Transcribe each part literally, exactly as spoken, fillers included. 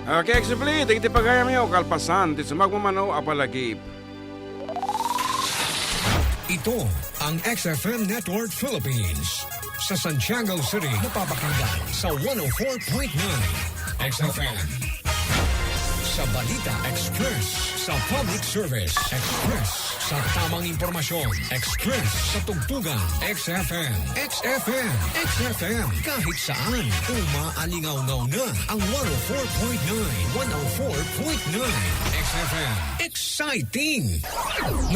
Okay, X F L, dagiti pagayamyo, kalpasan ti sumagmamano a palagip. Ito ang X F M Network Philippines. Sa Santiago City, mapapakinggan sa one oh four point nine X F M. Sa Balita Express, sa Public Service Express, sa tamang impormasyon Express, sa tugtugan X F M, X F M, X F M. Kahit saan, umaalingawngaw na ang one oh four point nine, one oh four point nine X F M. Exciting!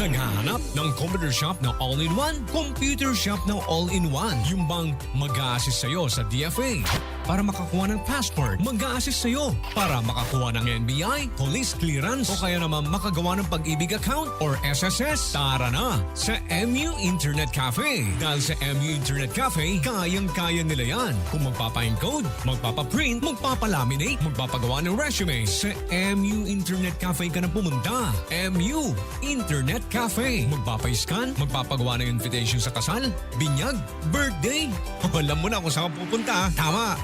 Naghahanap ng computer shop na all-in-one? Computer shop na all-in-one. Yung bang mag-a-assist sa'yo sa D F A para makakuha ng passport, mag-a-assist sa'yo para makakuha ng N B I, police clearance, o kaya naman makagawa ng Pag-ibig account or S S S. Tara na sa M U Internet Cafe. Dahil sa M U Internet Cafe, kayang-kaya nila yan. Kung magpapa-encode, magpapa-print, magpapa-laminate, magpapagawa ng resume, sa M U Internet Cafe ka na pumunta. M U Internet Cafe. Magpapa-scan, magpapagawa ng invitation sa kasal, binyag, birthday. Alam mo na kung saan pupunta. Tama!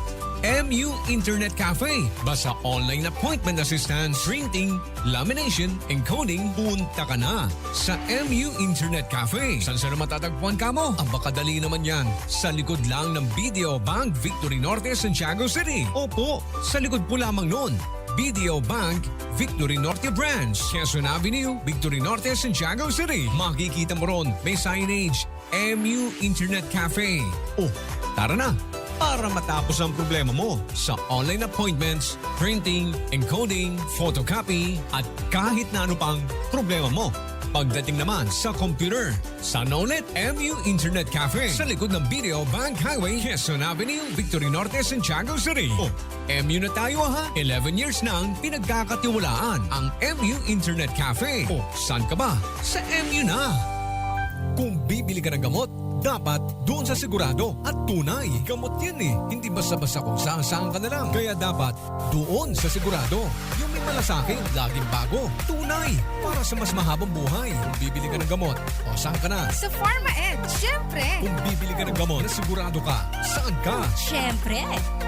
M U Internet Cafe. Basta online appointment assistance, printing, lamination, encoding, punta ka na sa M U Internet Cafe. Saan sa naman tatagpuan kamo? Ang makadali naman yan. Sa likod lang ng B D O Bank, Victory Norte, Santiago City. Opo, sa likod po lamang noon. B D O Bank, Victory Norte Branch, Quezon Avenue, Victory Norte, Santiago City. Makikita mo ron, may signage, M U Internet Cafe. Oh, tara na! Para matapos ang problema mo sa online appointments, printing, encoding, photocopy, at kahit na ano pang problema mo. Pagdating naman sa computer, sana ulit M U Internet Cafe sa likod ng B D O Bank Highway, Quezon Avenue, Victory Norte, Santiago City. Oh, M U na tayo, ha? Eleven years nang pinagkakatiwalaan ang M U Internet Cafe. O, saan ka ba? Sa M U na! Kung bibili ka ng gamot, dapat doon sa sigurado at tunay. Gamot yan eh. Hindi basta-basta kung saan-saan ka na lang. Kaya dapat doon sa sigurado. Yung may malasakit, laging bago. Tunay. Para sa mas mahabang buhay. Kung bibili ka ng gamot, o saan ka na? Sa PharmaEd, syempre. Kung bibili ka ng gamot na sigurado ka, saan ka? Syempre,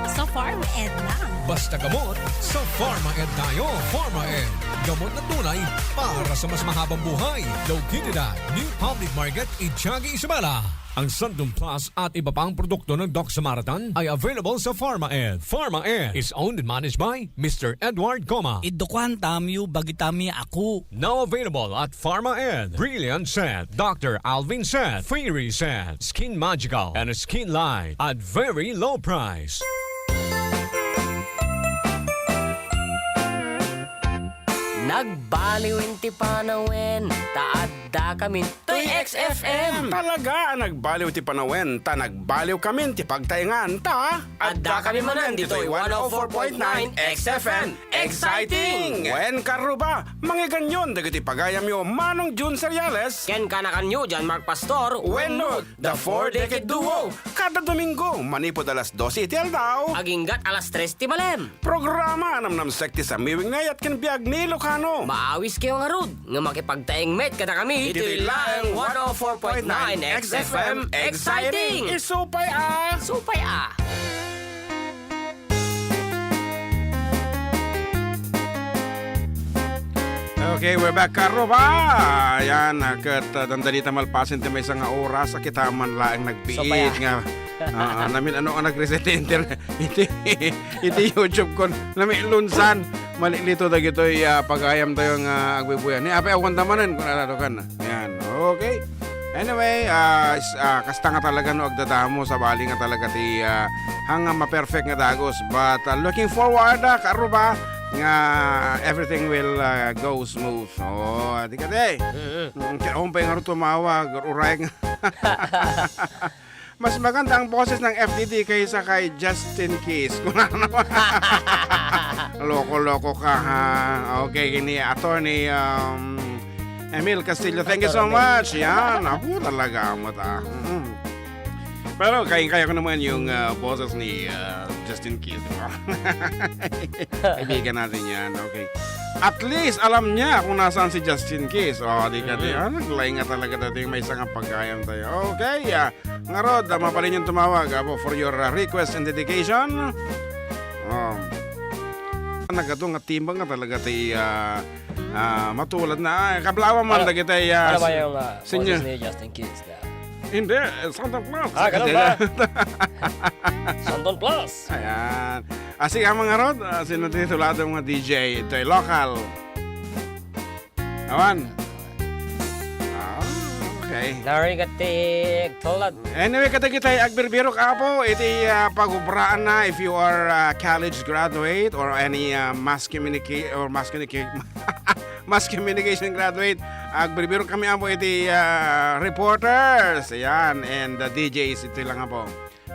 sa PharmaEd lang. Basta gamot, sa PharmaEd tayo. PharmaEd. Gamot na tunay para sa mas mahabang buhay. Located at New Public Market, Itiagi, Isabela. Ang Sandon Plus at iba pang produkto ng Doc Samaritan ay available sa PharmaEd. PharmaEd is owned and managed by Mister Edward Goma. Idukuan tamiyo, bagitami ako. Now available at PharmaEd. Brilliant Set, Doctor Alvin Set, Fairy Set, Skin Magical, and Skin Light at very low price. Nagbaliw ti panawen, ta adda kami toy X F M. Talaga a nagbaliw ti panawen, ta nagbaliw kami ti pagtaengan, ta adda kami manen ditoy one oh four point nine X F M. Exciting! Wen, karuba, mangegennyon dagiti pagayamyo Manong Jun Seriales ken kanakanyo John Mark Pastor wenno The Four Decade Duo. Kada Domingo, manipud alas dose iti aldaw, aginggat alas tres ti malem. Programa a namnamsek ti samiwing ni ayat ken biag ni Ilocano. Maawis kayo ngarud nga makipagtaeng met kadakami. Iti laeng one oh four point nine X F M, exciting! Isu pay a! Supay a! Okay, we're back, karuba. Ayan, ah, ket, ah, dandani ta malpasen ti maysa nga oras, a kita man laeng nagbiit nga, ah, namin ano nga nag-reset ti internet. Iti, iti YouTube kon, namitlunsan. Maliklito dagitoy, ah, pagayam tayo nga agbubuyan. Ni apay awan ta manen, kun ano kan. Ayan, okay. Anyway, ah, s-, ah, kasta nga talaga no agdadamo, sabali nga talaga ti, ah, hanga ma-perfect nga dagus. But, ah, looking forward, ah, karuba, nga everything will, ah, go smooth. Oh, di ka di. Mm-mm. Mm, kaya akong pa yung tumawag, uray nga. Mas maganda ang boses ng F D D kaysa kay Justin Keys. Loko-loko ka, ha? Okay, ni Attorney, um, Emil Castillo. Thank you so much. Yan. Apo, talaga mo ta. Mm. Pero kayang-kaya ko naman yung, ah, boses ni, ah, Justin Keys. Kaibigan natin yan. Okay. At least, alam niya kung nasaan si Justin Keys. Oh, di ka di. Mm. Ah, naglaing nga talaga dati yung may isang pagkayam tayo. Okay, ah, Ngarud, ah, mabalin yung tumawag, apo, for your, ah, request and dedication. Um, nagadu nga timbang nga talaga ti, ah, ah, matuladna. Ah, kablawan man Ano? dagiti, ah, Ano ba s-, yung, ah, senior. boses ni Justin Quiles na? Hindi, eh, Santon Plus. Ah, ganun ba? Santon Plus. Ayan. Ah, sige, mga rod, ah, sino ti tulado nga D J? Ito'y local. Awan. Ah, okay. Narigat ti tulad. Anyway, kadagitay agbirbirok, Apo, iti, ah, pagubraanna, if you are, ah, college graduate or any, ah, mass communica-, or mass communica-, mass communication graduate, agbirbirok kami, Apo, iti, ah, reporters. Ayan, and the D Js, ito lang, Apo.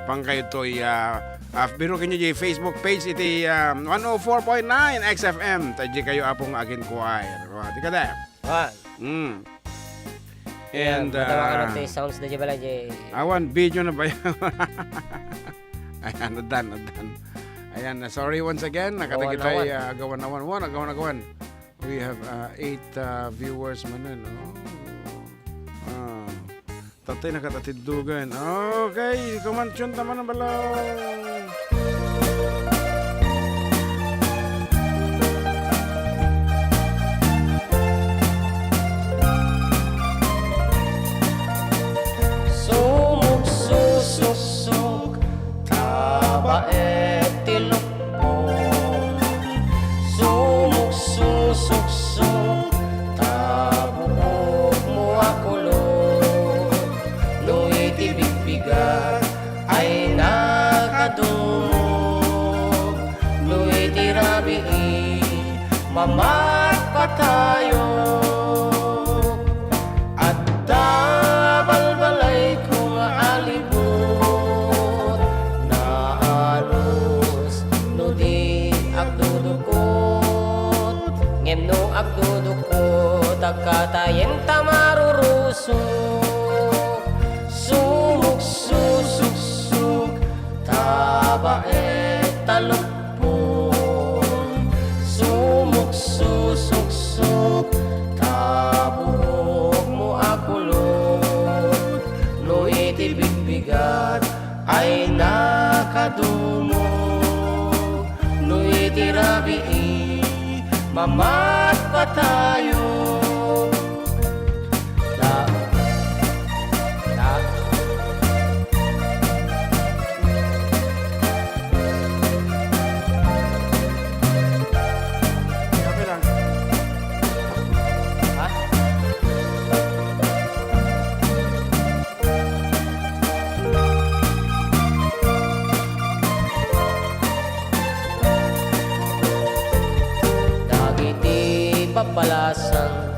Pangkayo toy, ah, ah, biruken nyo di Facebook page iti, ah, one oh four point nine X F M. Tadji kayo, Apo, nga aginkuay. Wa, di ka da. Wan. Mm. Ayan, And, madama ka ah, na ti sounds na di bala, Jay. Awan, video na ba yan? Ayan, adan, adan. Ayan, ah, sorry once again. Nakadagitay, Awan, awan. ah, agawan, awan, awan, agawan, agawan. We have, uh, eight, uh, viewers man, no? Ah, tatay nakatatiddugan. Okay, kumantion naman ang balaw. Sumuksusuksuk, tabaet ti lukbon. Sumuksusuksuk, tabuokmo a kulot. No iti bigbigat ay nakadumog, no iti rabii, mamatpatayo. Adda balbalayko nga alibut, naalus no di agdudukot, ngem no agdudukot, agkatayen ta marurusok. Sumuksusuksuk, tabaet ta lukbon. Sumuksusuksuk, tabuokmo a kulot. No iti bigbigat ay nakadumog, no iti rabii, mamatpatayo. Da-, da-, Okay lang. Ha? Dagiti papalasang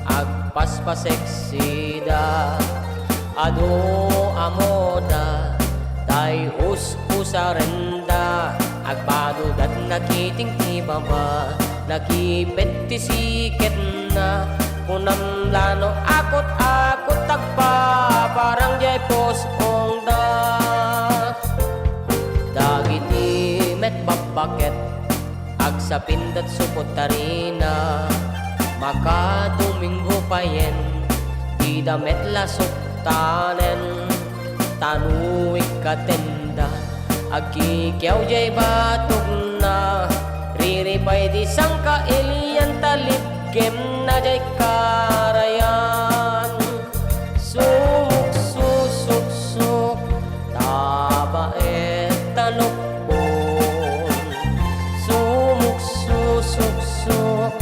agpaspaseksida, adu a moda, tay us-usarenda, agbadudat nakiting ti baba, nakipet ti siketna, kunam la no akut-akut agpaparang jay pus-ongda. Dagiti met babbaket, agsapindat supot tarina, makadominggo payen, dida met la suktanen, ta no ikkatenda, agkikiaw jay batogna, riripay di sangkailian ta libgemna jay karayan. Sumuksusuksuk, tabaet ta lukbon. Sumuksusuksuk,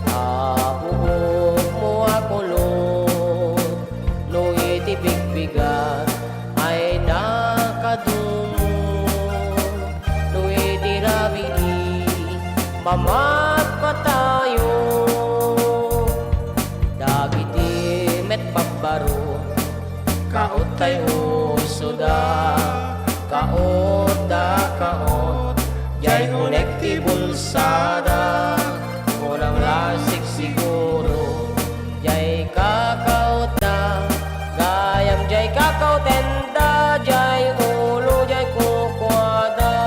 tabuokmo a kulot. No iti bigbigat ay nakadumog, no iti rabii, mamatpatayo. Dagiti met babbaro, kaot tay usoda, kaot da kaot, jay unek ti bulsada, kunam la sigsiguro, jay kakaotda, gayam jay kakaotenda, jay ulo, jay kukuada.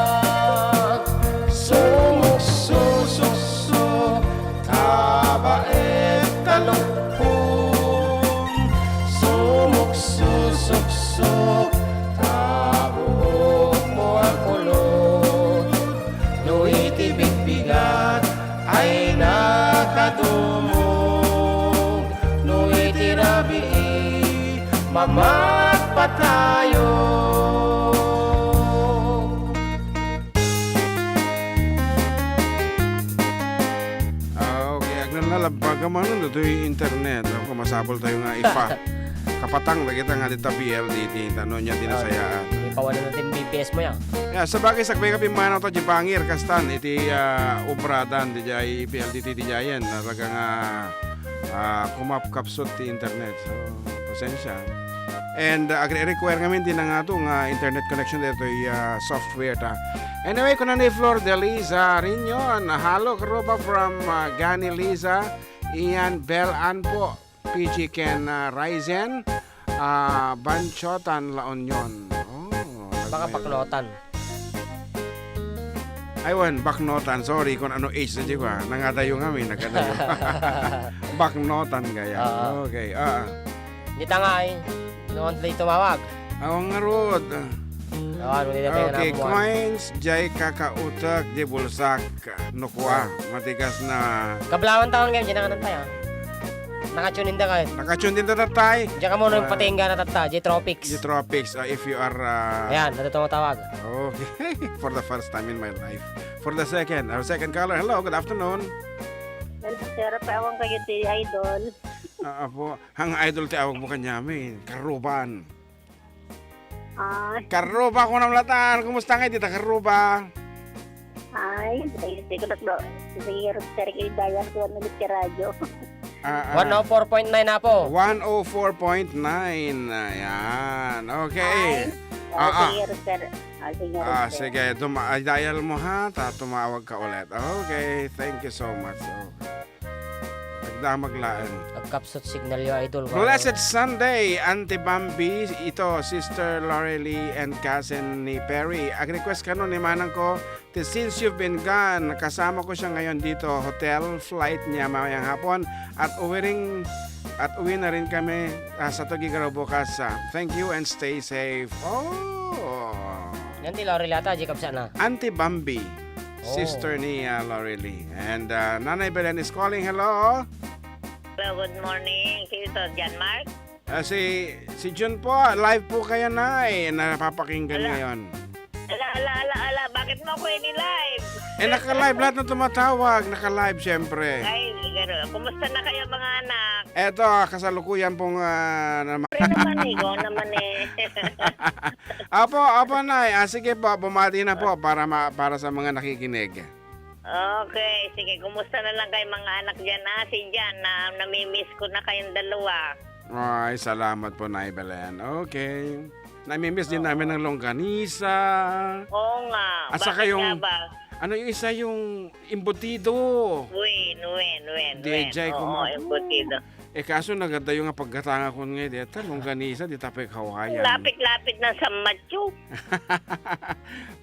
Sumuksusuksuk, tabaet ta lukbon. Sumuksusuksuk, ta Ti bigbigat ay nakadumog, no iti rabii, mamatpatayo. Ah, okay, agnanalag, bagaman ditoy internet, no, kung masapul tayo nga ipa-, kapatang na kita nga dita P L D T, tano niya dinasayaan. Ipawanan natin B P S mo yan. Ya, sabagay, sakbay ka pimmanaw ta di bangir, kastan, iti, ah, obradan, di jay P L D T, di jayen, talaga nga, ah, kumapkapsut ti internet. So, pasensya. And, uh, agre-require ngamin ti nangato nga internet connection daytoy, uh, software ta. Anyway, kuna ni Flor de Liza Riñon, "Hello, Karuba from, uh, Gani Liza, Ian Bel Anpo, P G ken, uh, Raizen, uh, Banchotan, La Union." Oh, baka nagmayo-, baknotan. Ay, wen, baknotan. Sorry kung ano age na di ko, ah. Nangadayo nga, may nagadayo. Baknotan gaya. Oo. Okay, ah. Dita nga ay, noon tayo tumawag. Awan nga rod. Oo, ano nila tayo. Okay, namuan. Coins, jay kakautek, jay bulsak. Nukua, matigas na. Kablawan taon ngayon, di na kanan tayo. Nakatune in da kayo. Nakatune in da tatay. Diyan ka muna yung patingga na tata, J Tropics. J Tropics, uh, if you are, uh, ayan, dati tumatawag. Okay. For the first time in my life. For the second, our second caller. Hello, good afternoon. Sir, paawang kayo ti Idol. Ah, apo. Ang Idol ti awag mo kanyami. Karuban. Ay. Karuba, kunam latan. Kumusta nga dita, Karuba? Ay, sige, sige, tatlo. Sige, Rosario, kay Dayar, kuwan ulit ka radyo. Ah, ah. One oh four point nine na po. One oh four point nine. Ayan. Okay. Ay. Ah, ah. Sige, Rosario. Ah, sige, Rosario. Ah, sige. Duma-, ay, dial mo, ha? Ta-, tumawag ka ulit. Okay. Thank you so much. Okay. Nagdamag laeng. Agkapsut signal yo, Idol. Blessed Sunday, Auntie Bambi, ito, Sister Lorely, and cousin ni Perry. Ag-request kano ni manang ko, ti Since You've Been Gone, kasama ko siya ngayon dito, hotel, flight niya mamayang hapon, at uwi rin, at uwi na rin kami, ah, sa Tuguegarao bukas, ah. Thank you and stay safe. Oh! Yan ti Lorely ata, Jacob sana. Auntie Bambi. Oh. Sister ni, ah, Lorely. And, ah, Nanay Belen is calling. Hello? Hello, good morning. Sino to? John Mark? Ah, si, si Jun po. Live po kayo, Nay. Napapakinggan ngayon. Ala, ala, ala, ala. Bakit mo ako ini-live? Eh, naka-live. Lahat na tumatawag. Naka-live, syempre. Ay, garo. Kumusta na kayo, mga anak? Eto, ah, kasalukuyan pong, ah, nama- Pre naman eh. Go naman eh. Apo, apo, Nay. Ah, sige po, bumati na po para ma-, para sa mga nakikinig. Okay, sige. Kumusta na lang kayo, mga anak dyan, ah? Si Jan, na, namimiss ko na kayong dalawa. Ay, salamat po, Nay Belen. Okay. Namimiss din namin ang longganisa. Oo nga. At saka yung, ano yung isa, yung embutido. Wen, wen, wen, wen. D J, oo, embutido. Eh, kaso nagadayo nga pagkatanga ko nga, di, ta, longganisa, di tapay kawayan. Lapit-lapit na sa Matthew.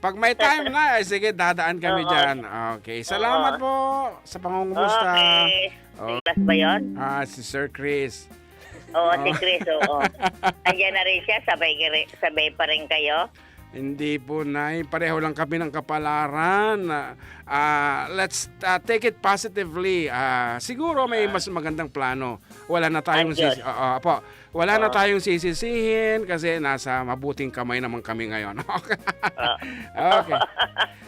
Pag may time na, eh, sige, dadaan kami dyan. Okay, salamat po sa pangungumusta. Okay. Oh. Class ba yun? Ah, si Sir Chris. Oo, si Chris, oo. Andiyan na rin siya, sabay, sabay pa rin kayo? Hindi po, Nay. Pareho lang kami ng kapalaran. Ah, ah, let's, ah, take it positively. Ah, siguro may mas magandang plano. Wala na tayong sisi-, oo, apo. Wala na tayong sisisihin kasi nasa mabuting kamay naman kami ngayon. Okay.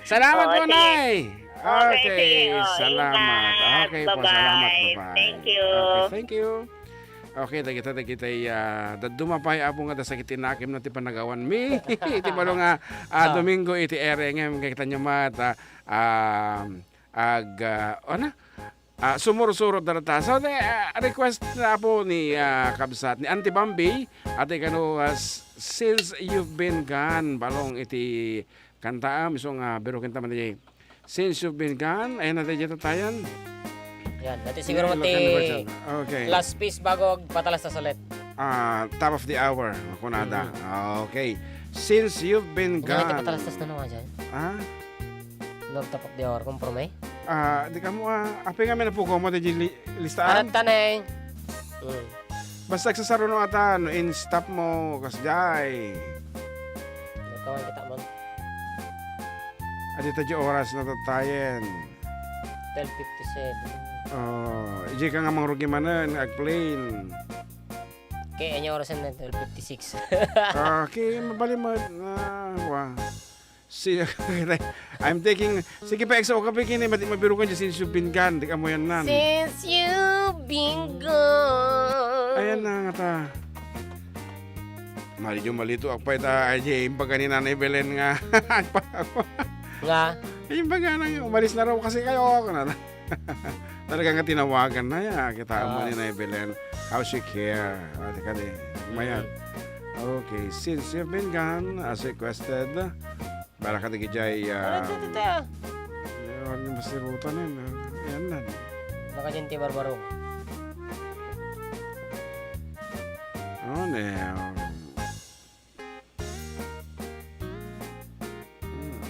Salamat po, Nay. Okay, sige. Salamat. Okay po, salamat. Bye-bye. Thank you. Okay, thank you. Okay, dagita, dagita, ah, dadduma pay, Apo, nga dasakit ti nakim na ti panagawan mi. Iti baro nga, ah, Domingo iti ere ngem, kakita nyo met, ah, ah, ag, ah, ano? Ah, sumursurot da rata. So, the, ah, request na po ni, ah, kabsat, ni Auntie Bambi, ate kano, ah, s-, Since You've Been Gone, balong iti kantaam, isu nga, biruken ta man iti Since You've Been Gone, ayan na tayo dito tayan. Yan, dati siguro mati last piece bago agpatalas ta sulit. Ah, top of the hour, kunada. Okay. Since You've Been Gone. Patalas tas na naman dyan. Ah? Love top of the hour, kompromi? Ah, di ka mo, ah, api nga may napukaw mo, di li-, listaan? Arat ka na eh. Mm. Basta agsasaruno ata, no, in stop mo, kasjay. Nagkawan kita mo. Adi ta di oras na tattayen. Twelve fifty-seven. Oh, ijay ka nga mangrugi manen, agplain. Kaya anya oras na, twelve fifty-six. Ah, okay, mabali mo, ah, wa. See, I'm taking, sige pa, X O ka pa kini, mati mabirukan dyan, since you've been gone, di ka mo yan nan. Since you've been gone. Ayan na nga ta. Mali yung malito, akpay ta, ay, di, yung pagka ni Nanay Belen nga. Nga? Yung pagka nang umalis na raw kasi kayo, ako na. Talaga nga tinawagan na ya. Kita mo Ah. ni Nay Belen. How she care. Ah, teka di. Mayat. Mm. Okay. Since you've been gone, as requested, para ka di kijay, ah, Ano ito, ito, ito? Ano yung masirutan na yun? Ayan na. Baka dyan ti Barbaro. Ano na yun?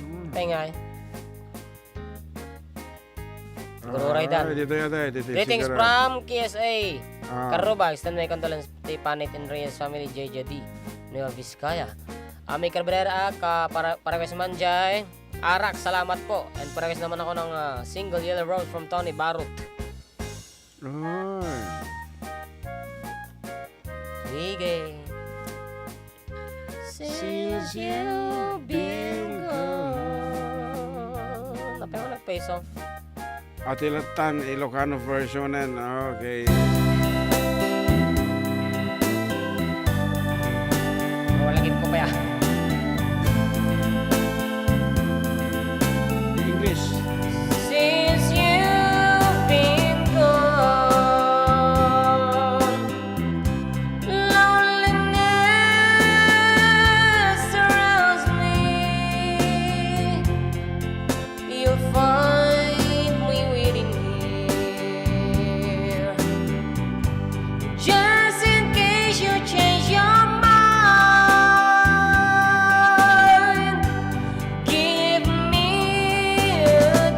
Mm. Pengay. Siguro, ah, Raydan. Dito yata, eh, dito, greetings siguro. From K S A. Ah. Karuba, extend my condolence to Panit and Reyes family, J J D, Nueva Vizcaya. Ah, may Cabrera, ah, ka, para, para West Manjay. Arak, salamat po. And para West naman ako ng, ah, single yellow rose from Tony Barut. Ay. Sige. Since you've been gone. Napay mo nag-face off? Ati Latan, Ilocano version yan. Okay. Wala gid ko kaya. English. Since you've been gone, loneliness surrounds me. You'll find me waiting here. Just in case you change your mind, give me a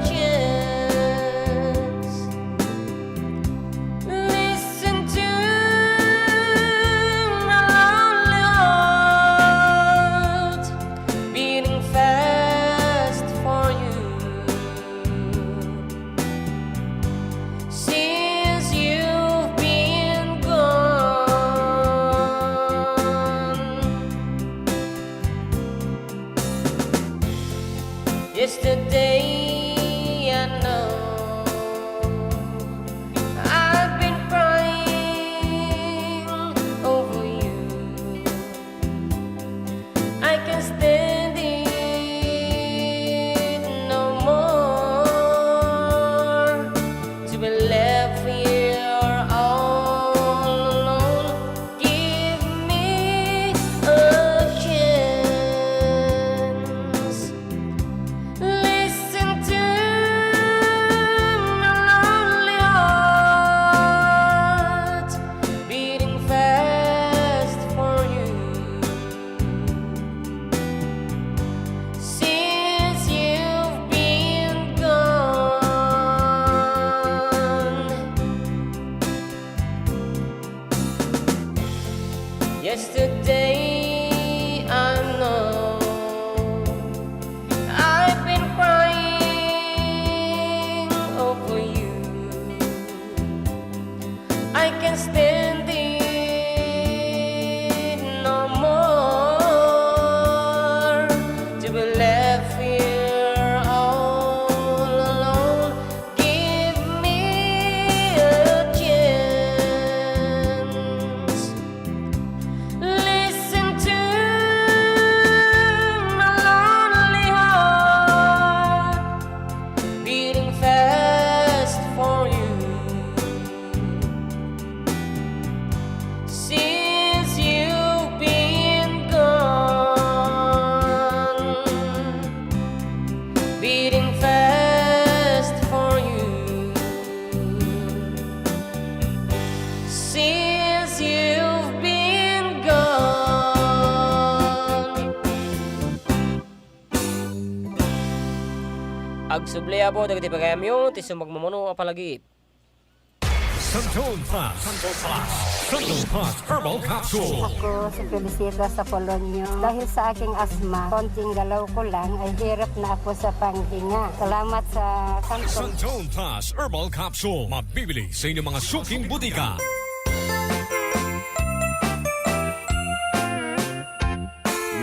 chance. Listen to my lonely heart beating fast for you. Since you've been gone, yesterday I know I've been crying over you. I can stand it no more to be left here all alone. Give me a chance. Listen to my lonely heart beating fast for you. Since you've been gone, yesterday I know I've been crying over you. I can stand it no more to be left here all alone. Give me a chance. Listen to my lonely heart beating fast for you. Since you've been gone, beating fast for you. Since you've been gone. Agsubli, Apo, dagiti pagayamyo, ti sumagmamano a palagip. Santon Plus. Santon Plus. Santon Plus Herbal Capsule. Ako si Felicita Sapolonio. Dahil sa aking asma, konting galaw ko lang ay hirap na ako sa panghinga. Salamat sa Santon. Santon Plus Herbal Capsule. Mabibili sa inyong mga suking butika.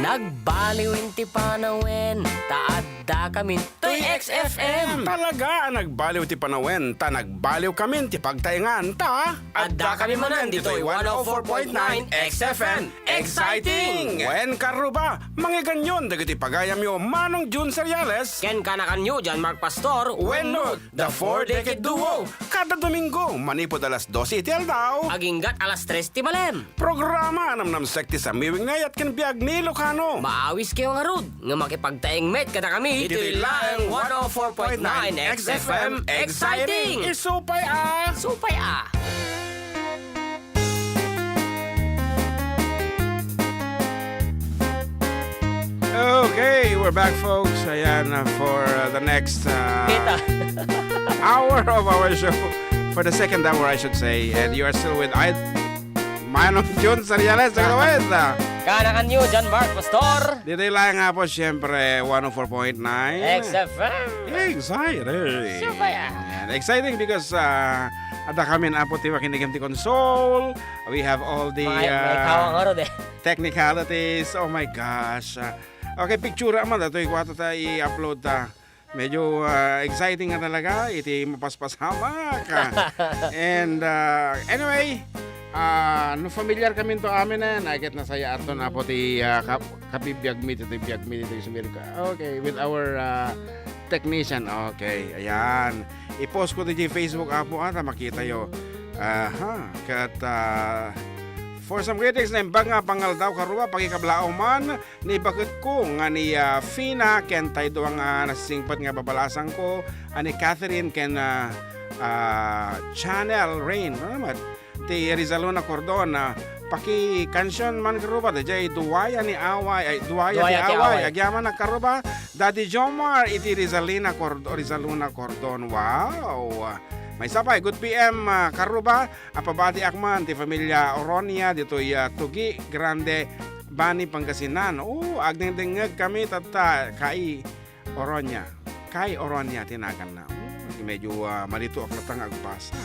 Nagbaliw ti panawen, ta adda kami toy X F M. Talaga a nagbaliw ti panawen, ta nagbaliw kami ti pagtaengan, ta adda kami manen ditoy one oh four point nine X F M. Exciting! Wen, karuba, mangegannyon dagiti pagayamyo Manong Jun Seriales. Ken kanakanyo, John Mark Pastor. Wenno, The Four Decade Duo. Kada Domingo, manipud alas dose iti aldaw. Aginggat alas tres ti malem. Programa a namnamsek ti sammiwing nga ayat ken biag ni Ilocano. Maawis kayo ngarud nga makipagtaeng met kadakami. Ditoy laeng one oh four point nine X F M. Exciting! Isupay a! Supay a! Okay, we're back, folks. Ayan, uh, for, uh, the next, uh, Kita. hour of our show. For the second hour, I should say. And you are still with I, Manong Jun Seriales, as always. Kanakanyo, John Mark Pastor. Ditoy laeng nga po, siyempre, one oh four point nine. X F M. Exciting. Supaya. And exciting because, uh, adda kami nga po ti makinigam ti console. We have all the, May, may uh, kawang aro de. technicalities. Oh my gosh. Uh, okay, picture man. Datoy, kuha ta i-upload ta. Medyo, uh, exciting nga talaga. Iti mapaspasamak. And, uh, anyway, uh, no familiar kami to amin, eh, nakit nasaya aton apo ti, uh, kap-, kapibiag mi, ti biag mi, ti sumirka. Okay, with our, uh, technician. Okay, ayan. I-post ko ti Facebook, apo, ata makita yo. Aha, ket, ah, for some greetings, naimbag nga pangaldaw karuba, pakikablaw man, ni baketko nga ni, ah, Fina, ken tay dua nga nasisingpet nga babalasangko, a ni Catherine ken, ah, ah, Chanel Rain. Ano naman? Ti Rizaluna Cordon, ah, pakikansion man karuba, dayjay Duwaya ni Away, ay, Duwaya ti Duwaya ti Away. Away. Agyaman a karuba, Daddy Jomar, iti Rizalina Cordon, Rizaluna Cordon. Wow! Maysa pay, good P M, ah, karuba, a pabatiak man ti familia Oronia, ditoy, ah, Tugi Grande, Bani, Pangasinan. Oh, agdengdengngeg kami, tatta, kai, Oronia. Kai Oronia ti naganna. Oh, medyo, ah, malito ak latta nga agbasa.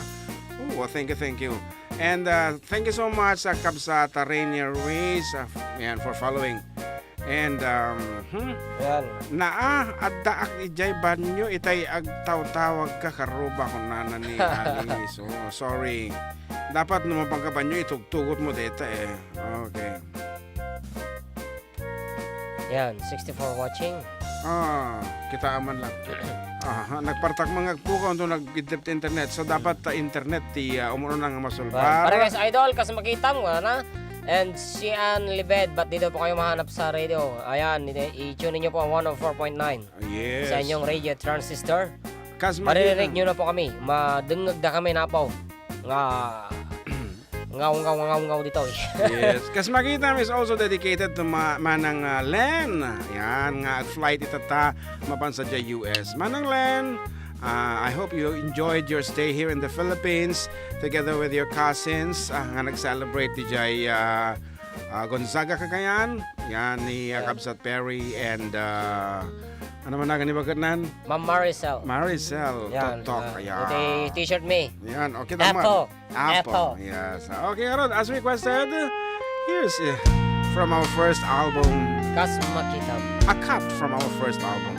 Oh, thank you, thank you. And, ah, thank you so much, ah, Kabsat, ah, Rainier Ways, ah, yan, for following. And, um, hmm? Yan. Naa, addaak idiay banyo, itay agtawtawag ka, karuba, kunana ni Alice. Oh, sorry. Dapat no mapagkabanyo, itugtugot mo deta eh. Okay. Yan, sixty-four watching. Ah, kita man lang. Aha, nagpartak mga agpukaw, no nag-internet. So, dapat, ah, internet ti, ah, umuna nga masulbar. Para guys, idol, kas makitam, wala na. And si Ann Libed, ba't di daw po kayo mahanap sa radio? Ayan, i-, i-tune niyo po ang one oh four point nine. Yes. Sa inyong radio transistor. Kas makitam. Maririnig niyo na po kami. Madengngeg da kami na po. Nga, ngaw, ngaw, ngaw, ngaw dito. Yes. Kas makitam is also dedicated to ma-, Manang, uh, Len. Yan, nga ag-flight itata mapan sa U S. Manang Len, uh, I hope you enjoyed your stay here in the Philippines together with your cousins, uh, nga nag-celebrate di jay, uh, uh, Gonzaga, Cagayan. Yan, ni, uh, Kabsat Perry and, uh, ano man nagan ni bagat nan? Ma'am Maricel. Maricel, yan, Totok, uh, yan. Iti t-shirt mi. Yan, okay, tama. Apple. Apple. Apple. Yes. Okay, Aaron, as requested, here's, uh, from our first album. Kas makitam. A cut from our first album.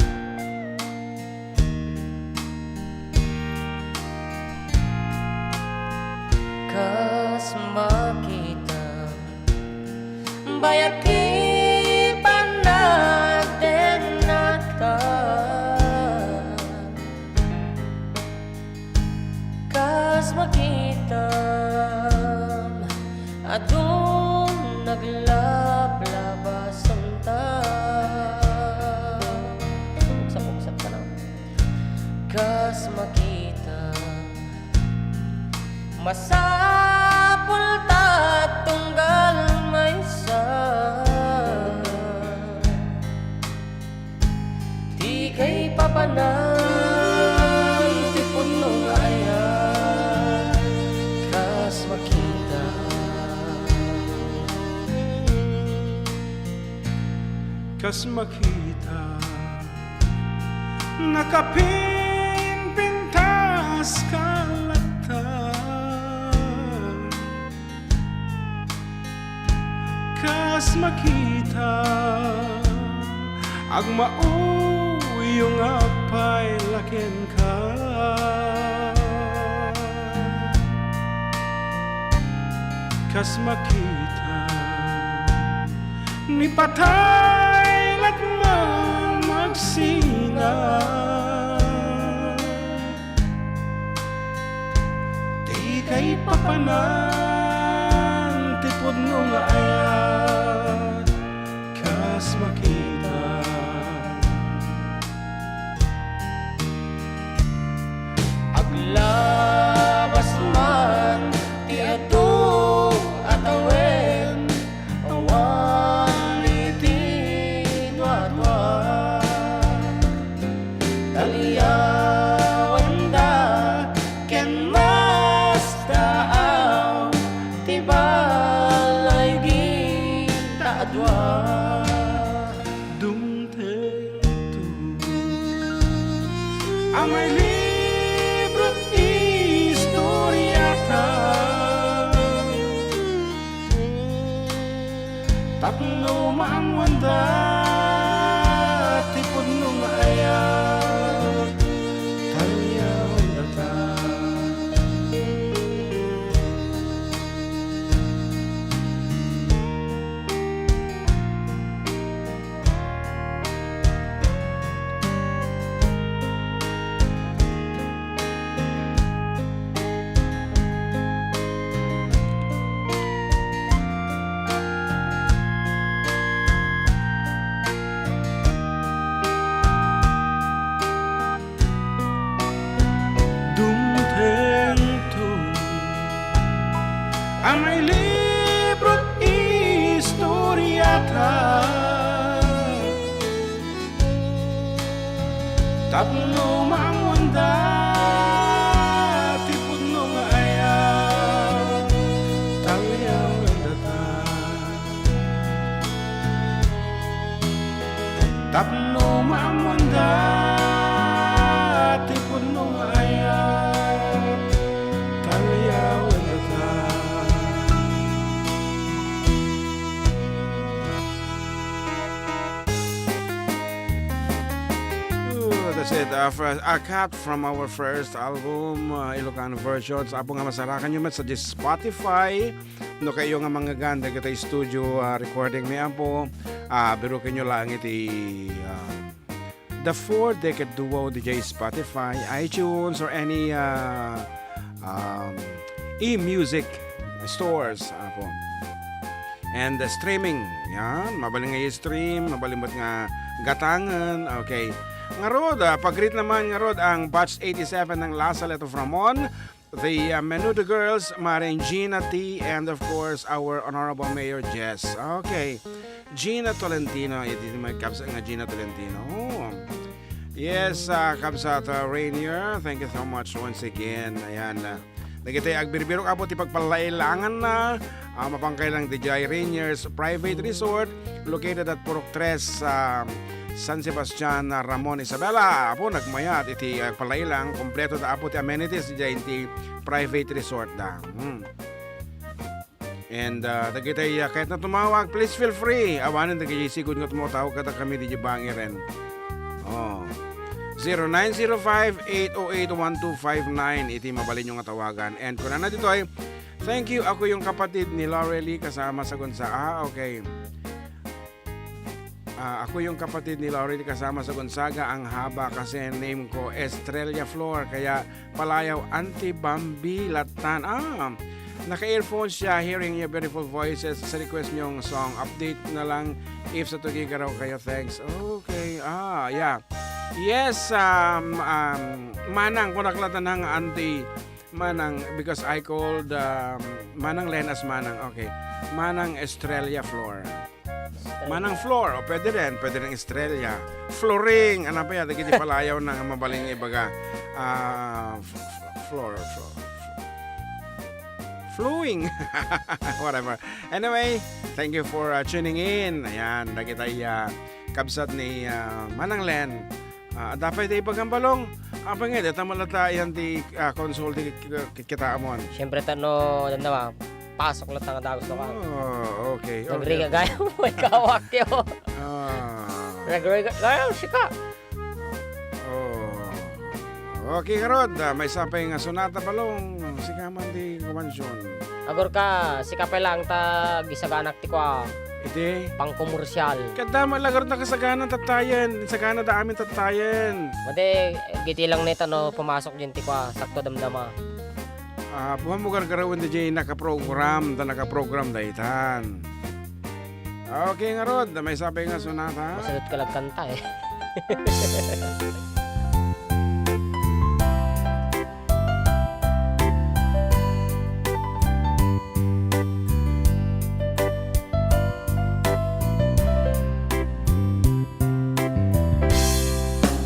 Kas makitam. Bayat ti panagdennata. Kas makitam, adun naglablabasanta. Uksak-uksak ka na. Kas makitam, masapul ta tunggal maysa. Ti kaipapanan ti pudno nga ayat, Kas makita, nakapimpintas ka latta. Kas makita, agmauyong agpaylaken ka. Kas makita, ni patay met man agsina. Ti kaipapanan ti pudno nga ayat, kas makita. Aglabas man ti adu a tawen, awan iti duadua. Talyawenda ken nasdaaw ti balay dita a dua. Dumtengto, amay libro't istoriata. Tapno maammoanda ti pudno nga ayat, talyawendata. Dumtengto, amay libro't istoriata. Tapno maammoanda ti pudno nga ayat, talyawendata. Tapno maammoanda ti pudno nga ayat, talyawendata. Ooh, that's it. Uh, for a cut from our first album, uh, Ilocano versions. Apo nga masarakan nyo met sa Spotify. No kayo nga mangngegan dagiti studio, uh, recording mi, Apo, uh, biruken nyo lang iti, uh, The Four Decade Duo, D J Spotify, iTunes, or any, uh, um, e-music stores, Apo. And, uh, streaming. Yan. Mabalin nga i-stream, mabalin met nga gatangen. Okay. Ngarud, ah, pag-greet naman ngarud ang batch eighty-seven ng La Salette of Ramon, the, uh, Menudo Girls, Maring Gina T, and of course, our Honorable Mayor Jess. Okay. Gina Tolentino, iti may kabsat nga Gina Tolentino. Oh. Yes, ah, kabsat, ah, Rainier, thank you so much once again. Ayan, ah, dagiti agbirbirok, Apo, ti pagpalailanganna, ah, mapan kay lang D J Rainier's Private Resort, located at Purok Tres, ah, San Sebastian, ah, Ramon, Isabela. Apo, nagmayat iti, ah, pagpalailang, kompleto da, Apo, ti amenities diay iti private resort da. Hmm. And, uh, dagiti, uh, kayatna tumawag, please feel free. Awanen dagiti sigud nga tumawag kadakami diay bangiren. Oh. Zero nine zero five, eight oh eight, one two five nine iti mabalinyo nga tawagan. And kunana ditoy, "Thank you, ako yung kapatid ni Laurel Lee kasama sa Gonzaga." Ah, okay. Ah, ako yung kapatid ni Laurel kasama sa Gonzaga, ang haba kasi name ko Estrella Flor, kaya palayaw Auntie Bambi Latan. Ah, naka-earphones siya, hearing your beautiful voices. Sa request niyong song, update na lang if sa Tuguegarao kayo. Thanks. Okay. Ah, yeah. Yes, um, um, Manang, kunak Latan ang Auntie Manang, because I called, um, Manang Len as Manang. Okay. Manang Estrella Flor. Manang Flor, o pwede rin, pwede rin Estrella. Floring, ano pa yan? Dagiti palayaw na nga mabalin nga ibaga. Ah, f-, f-, Flor, Flor, Flowing. Whatever. Anyway, thank you for, uh, tuning in. Ayan, dagiti, uh, kabsat ni, ah, Manang Len. Ah, adda pay ti ibagam, Balong? Apay nga, dita mo latta yan ti, ah, konsol ti k-, k-, kitaamon. Siyempre, ta no, ano ba, pasok latta nga dagus to ka. Oh, okay, okay. Nagriga gaya mo, ikaw, akyo. Ah. Nagriga gaya, sika. Oh. Okay, ngarud, ah, maysa pay nga sonata, Balong. Sika man ti kumansion. Agurka, sika pay lang ta gisaganak ti kua. Iti? Pangkomersial. Kadama lagar nakasagana tattayen. Sagana da amin tattayen. Madi, giti lang neta no pumasok din ti kua, sakto damdama. Ah, puhan mo gargarawen di jay nakaprogram, da nakaprogram da itan. Okay, ngarud, maysa pay nga sonata. Masagot ka lang kanta eh.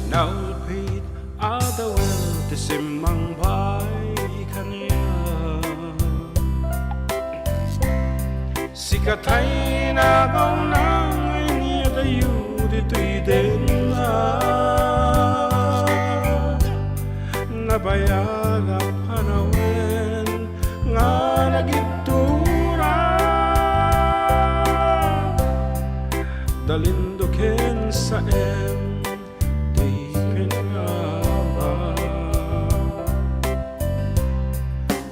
Nalpit a dawel ti simmangbay kaniak. Sika tay nagauna nga inyadayo ditoy denna. Nabayag a panawen nga nagittura. Dalinduken saem ti pinagaba.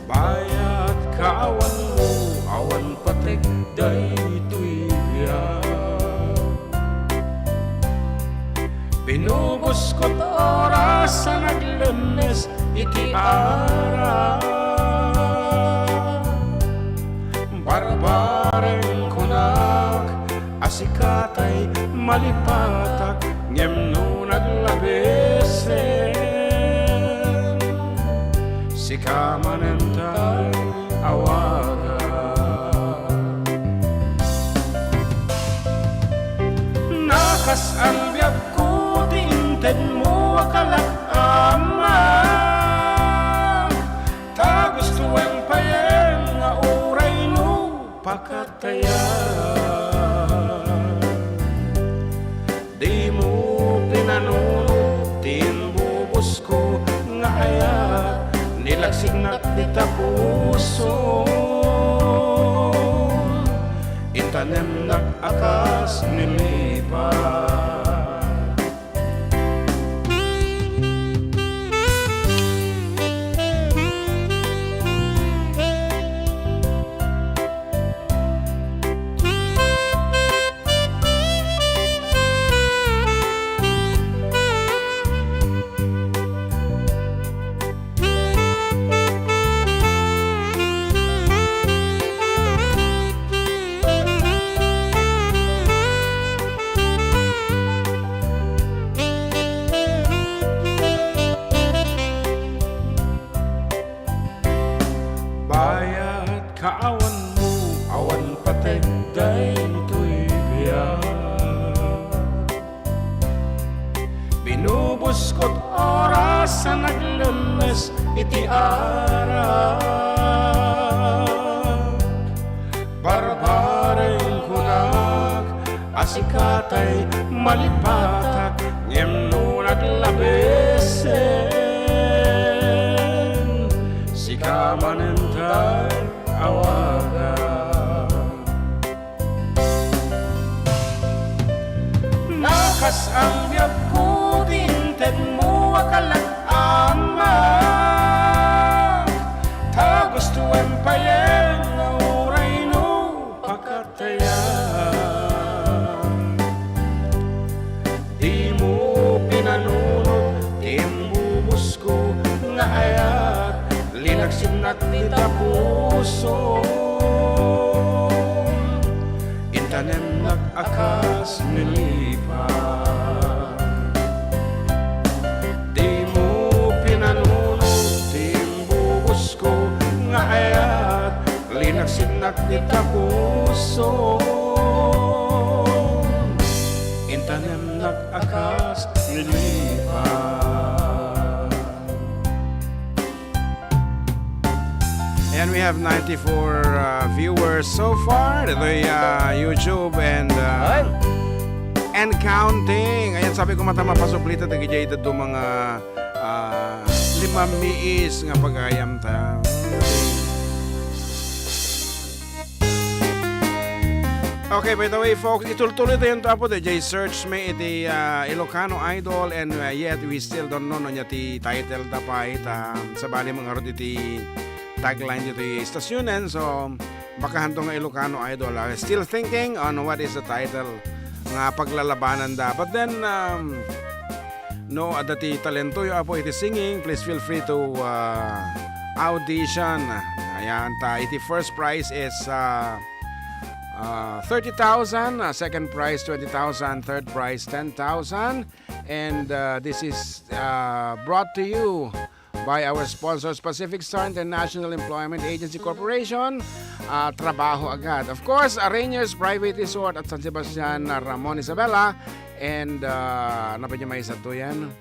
Bayat kaawanmo, awan patek daytoy biag. Binubuskot oras a naglemmes iti ara. Barbareng kunak a sika tay malipatak, ngem no naglabesen, sika manen tay awagak. Nakasaan biagko ti intedmo a kalak-ama. Ta gustoem payen nga uray no pakatayan. Dimo pinanunot ti imbubusko nga ayat, nilagsiknak dita puso. Intanemnak a kas ni lipa. Bayat kaawanmo, awan patek daytoy biag. Binubuskot oras a naglemmes iti ara. Barbareng kunak a sika tay malipatak, ngem no naglabesen, sika manen tay awagak. Nakas-an biagko ti intedmo a kalak-amak, ta gustoem payen nga uray no pakatayan. Dimo pinanunot ti imbubusko nga ayat, linagsinnak dita puso. Intanemnak a kas ni lipa. Dimo pinanunot ti imbubusko nga ayat, linagsinnak dita puso. Intanemnak a kas ni lipa. And we have ninety-four, uh, viewers so far. Ditoy, uh, YouTube and, uh, Ay. and counting. Ayan, sabi ko, mata mapasubli ta dagiti dadduma nga, ah, limamiis nga pagayam ta. Okay, by the way, folks, itultuloy tayo to, Apo, D J, search me iti, ah, Ilocano Idol, and, ah, yet we still don't know no nia ti title ta pay, ta sabali mangarud iti tagline ditoy estasyunen. So, baka hanto nga Ilocano Idol, ah, still thinking on what is the title nga paglalabananda. But then, um, no, adda ti talentoyo, Apo, iti singing, please feel free to, uh, audition. Ayan, ta iti first prize is, uh, uh, thirty thousand, uh, second prize twenty thousand, third prize ten thousand. And, uh, this is, uh, brought to you by our sponsors, Pacific Star International Employment Agency Corporation, uh, Trabaho Agad. Of course, uh, Rainier's Private Resort at San Sebastian, uh, Ramon Isabela, and, uh, ano pa yung may isa to yan?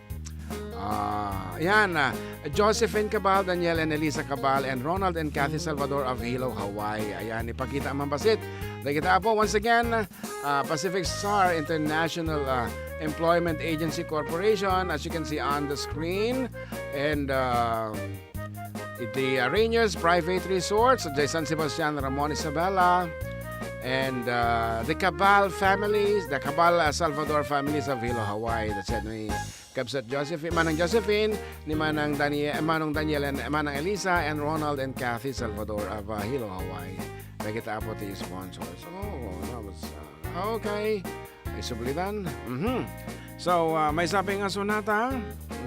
Ah, yan, ah, Josephine Cabal, Daniel and Elisa Cabal, and Ronald and Kathy Salvador of Hilo, Hawaii. Ayan, ipakita man basit. Dagita, Apo, once again, ah, Pacific Star International, ah, Employment Agency Corporation, as you can see on the screen. And, ah, the, ah, Rainier's Private Resorts, the San Sebastian Ramon Isabela, and, ah, the Cabal families, the Cabal, ah, Salvador families of Hilo, Hawaii. That's it. Ni Kabsat Josephine, Manang Josephine, ni Manang Daniel, Manong Daniel, and Manang Elisa, and Ronald and Kathy Salvador of, uh, Hilo, Hawaii. Dagita, Apo, ti sponsors. Oh, that was, uh, okay. Ay, sublidan. Mhm. So, uh, maysa pay nga sonata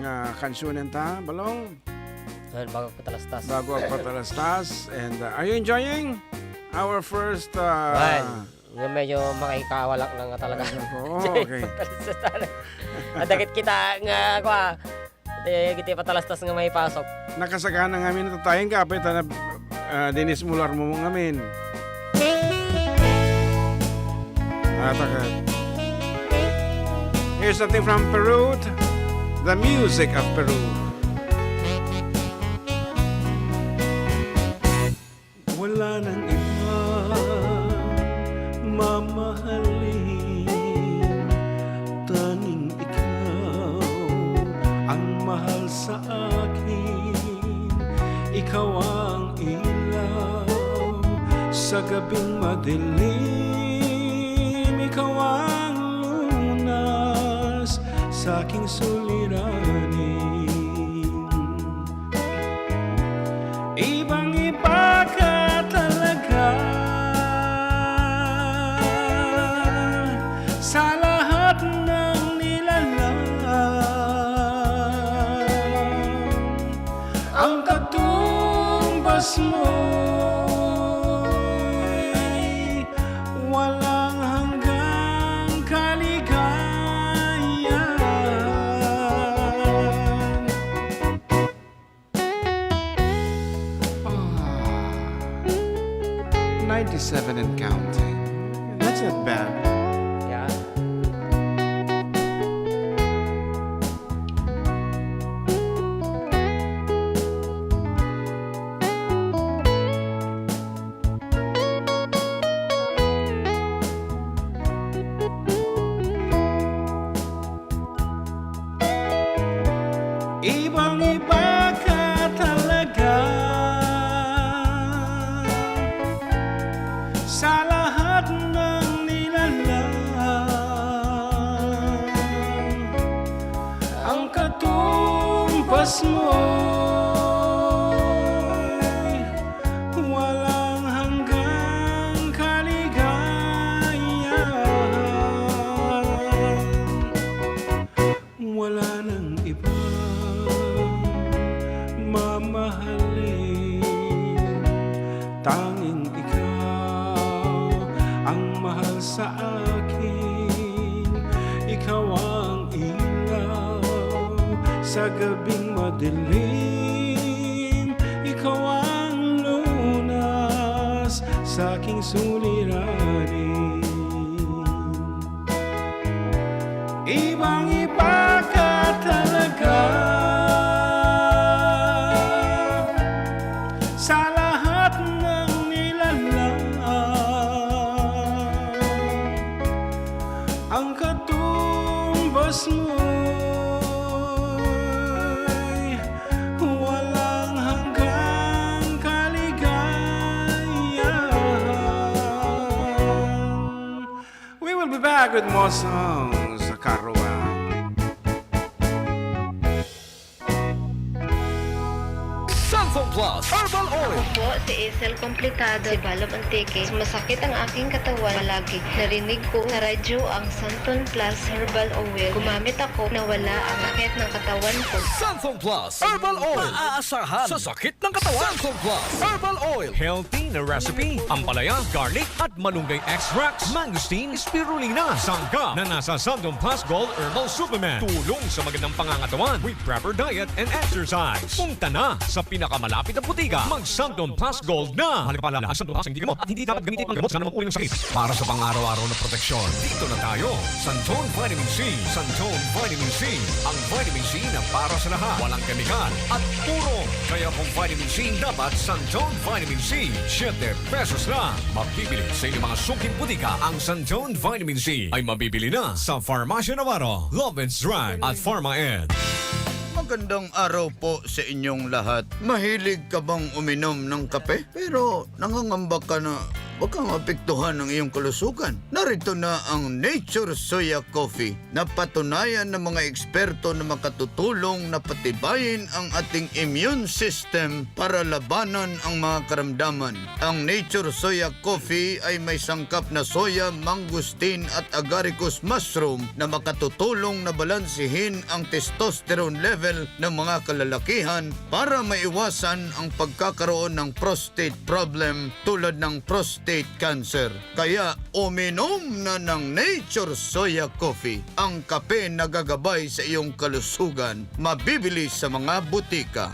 nga kansionen ta, Balong? Well, bago agpatalastas. Bago agpatalastas. And, uh, are you enjoying our first, uh, Well, nga medyo makikawalak na nga talaga. Ay, nako, okay. Patalastas talaga. Adda ket kita nga, kua, eh, iti patalastas nga maipasok. Nakasagana ngamin ita tayen ka, apay ta na, ah, dinis mular mo ngamin. Ah, taka. Here's something from Peru, the music of Peru. Wala nang iba mamahalin, tanging ikaw ang mahal sa akin. Ikaw ang ilaw sa gabing madilim, ikaw ang lunas sa aking suliranin. Ibang-iba ka talaga sa lahat ng nilalang. Ang katumbas mo'y walang hanggang kaligayahan. Ah, ninety-seven and counting. That's not bad. Yeah. Ibang-iba ka talaga sa lahat ng nilalang. Ang katumbas mo'y walang hanggang kaligayahan. Wala nang ibang mamahalin, tanging ikaw ang mahal sa akin. Ikaw ang ilaw sa gabing madilim, ikaw ang lunas sa aking suliranin. Ibang-iba ka talaga sa lahat ng nilalang. Ang katu- mo'y walang hanggang kaligayahan. We will be back with more songs, Karuba. Santon Plus Herbal Oil. Ako po si Isel Complicado, si Balom Antique. Masakit ang aking katawan. Palagi narinig ko sa radyo ang Santon Plus Herbal Oil. Gumamit ako, nawala ang sakit ng katawan ko. Santon Plus Herbal Oil. Maaasahan sa sakit ng katawan. Santon Plus Herbal Oil. Healthy na recipe. Ampalaya, garlic, at malunggay extracts, mangosteen, spirulina. Sangkap na nasa Santon Plus Gold Herbal Supplement. Tulong sa magandang pangangatawan with proper diet and exercise. Punta na sa pinakamalapit na botika. Mag Santon Plus Gold na. Mahalaga paalala, ang Santon Plus ay hindi gamot at hindi dapat gamitin panggamot sa anumang uri ng sakit. Para sa pang-araw-araw na proteksyon, dito na tayo. Santon Vitamin C. Santon Vitamin C. Ang vitamin C na para sa lahat. Walang kemikal at puro. Kaya kung vitamin C dapat, Santon Vitamin C. Siyete pesos lang. Mabibili sa inyong mga suking botika. Ang Santon Vitamin C ay mabibili na sa Farmacia Navarro, Lovin's Drug at Pharma Ed. Magandang araw po sa inyong lahat. Mahilig ka bang uminom ng kape? Pero nangangamba ka na baka maapektuhan ang iyong kalusugan? Narito na ang Nature Soya Coffee. Napatunayan ng mga eksperto na makatutulong na patibayin ang ating immune system para labanan ang mga karamdaman. Ang Nature Soya Coffee ay may sangkap na soya, mangosteen at agaricus mushroom na makatutulong na balansehin ang testosterone level ng mga kalalakihan para maiwasan ang pagkakaroon ng prostate problem tulad ng prostate cancer. Kaya uminom na ng Nature Soya Coffee, ang kape na gagabay sa iyong kalusugan, mabibili sa mga butika.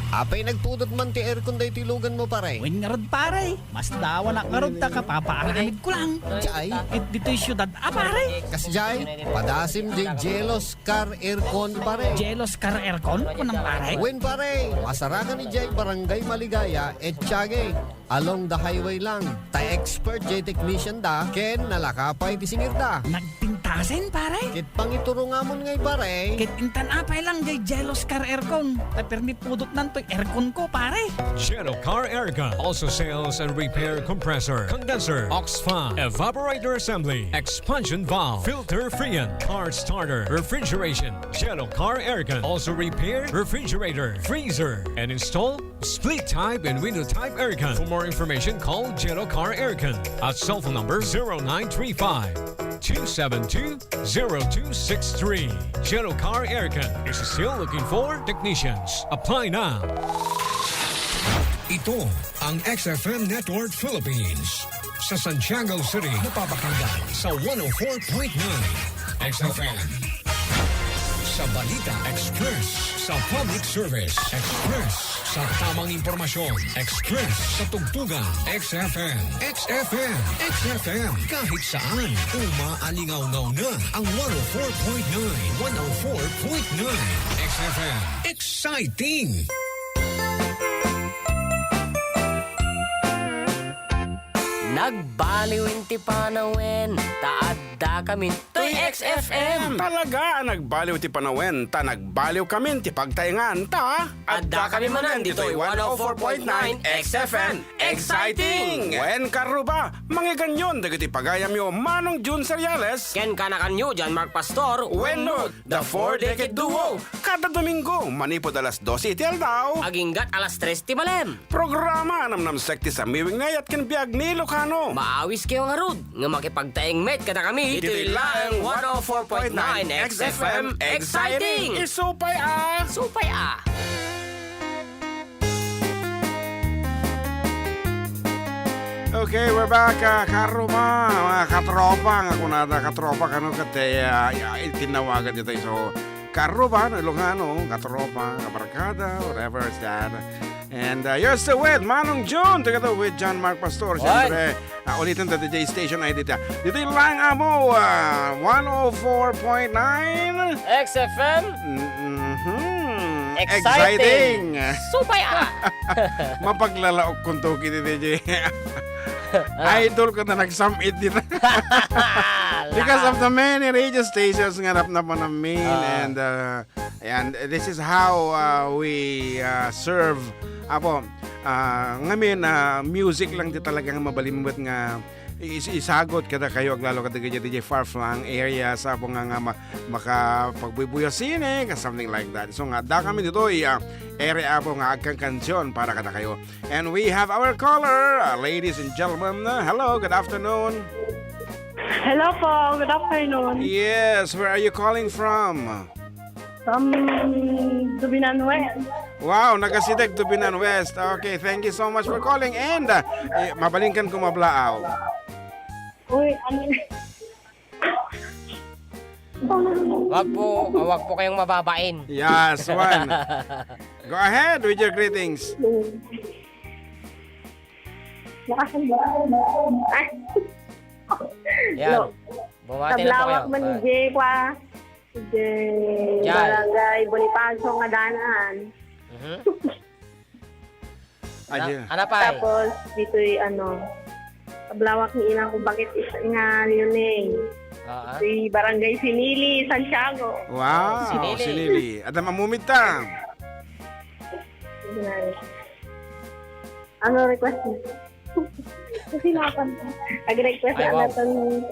Apay, nagpudot man ti aircon daytoy lugan mo, pare? Wen ngarud, pare. Mas dawanak ngarud ta kapapaaramid ko lang. Jay? Ket ditoy siudad a, pare. Kas jay, padasim jay Jealous Car Aircon, pare. Jealous Car Aircon, kunam, pare. Wen, pare, masarakan idiay Barangay Maligaya, Etiague. Along the highway lang. Ta expert jay technician da, ken nalaka pay ti singirda. Nagpintasen, pare? Ket pangiturongamon ngay, pare. Ket intan apay lang jay Jealous Car Aircon. Ta permi pudotnan toy aircon ko, pare. Jealous Car Aircon also sales and repair compressor, condenser, aux fan, evaporator assembly, expansion valve, filter freon, car starter, refrigeration. Jealous Car Aircon also repair refrigerator, freezer, and install split type and window type aircon. For more information, call Jealous Car Aircon at cell phone number zero nine three five, two seven two, zero two six three. Jealous Car Aircon is still looking for technicians. Apply now. Ito ang X F M Network Philippines. Sa Santiago City, napapakinggan sa one oh four point nine X F M. Sa Balita Express, sa Public Service Express, sa tamang impormasyon Express, sa tugtugan X F M, X F M, X F M, kahit saan, umaalingawngaw na ang one oh four point nine, one oh four point nine X F M. Exciting! Nagbaliw ti panawen, ta adda kami toy X F M. Talaga a nagbaliw ti panawen, ta nagbaliw kami ti pagtaengan, ta adda kami manen ditoy one oh four point nine X F M. Exciting! Wen, karuba, mangegannyon dagiti pagayamyo Manong Jun Seriales ken kanakanyo John Mark Pastor wenno The Four Decade Duo. Kada Domingo, manipud alas dose iti aldaw, aginggat alas tres ti malem. Programa a namnamsek ti samiwing nga ayat ken biag ni Ilocano. Maawis kayo ngarud nga makipagtaeng met kadakami. Iti laeng one oh four point nine X F M, exciting! Isupay a! Supay a! Okay, we're back, ah, karuba, mga katropa, nga kunada katropa, kano ket, eh, ah, ah, itinawagan dito. So, karuba, no, Ilongano, katropa, kabarkada, whatever is that. And, uh, you're still with Manong June, together with John Mark Pastor. Siyempre, uh, ulitin ta, D J station ay dita. Dito yung lang amo, uh, one oh four point nine. X F M. Mm-hmm. Exciting. Exciting. Supay a. Mapaglalaok kung tuki ni D J. Idol ko na nagsam-it dita. Because of the many radio stations nga napnapan namin. Ah. And, uh, and this is how, uh, we, uh, serve. Apo, uh, ngamin, uh, music lang ti talagang mabalinbet nga is-, isagut kadakayo, aglalo kadagiti far-flung areas, apo nga, nga ma-, makapagbuybuya sine, ka something like that. So nga, adda kami ditoy, uh, area, apo nga agkankansion para kadakayo. And we have our caller, uh, ladies and gentlemen. Uh, hello, good afternoon. Hello po, good afternoon. Yes, where are you calling from? From Tubinan West. Wow, nagasideg Tubinan West. Okay, thank you so much for calling. And, uh, eh, mabalinkan ko mablaaw. Uy, ano? Wag po, wag po kayong mababain. Yes, one. Go ahead with your greetings. Yan. Hello. Bumati na po kayo. Kablawak man, ah. Jay, kwa. Jay. Jay. Barangay Bonifacio nga danan. Mhm. Ano, ano pa, eh? Tapos, dito'y, ano, kablawak ni inang ko, bakit is-, nga Leone. Ah, ah. Dito'y Barangay Sinili, Santiago. Wow, Sinili. Sinili. Adda mamumit ta. Ano request mo? Kasilapan ka. Nag-request. Ay, wow. Natong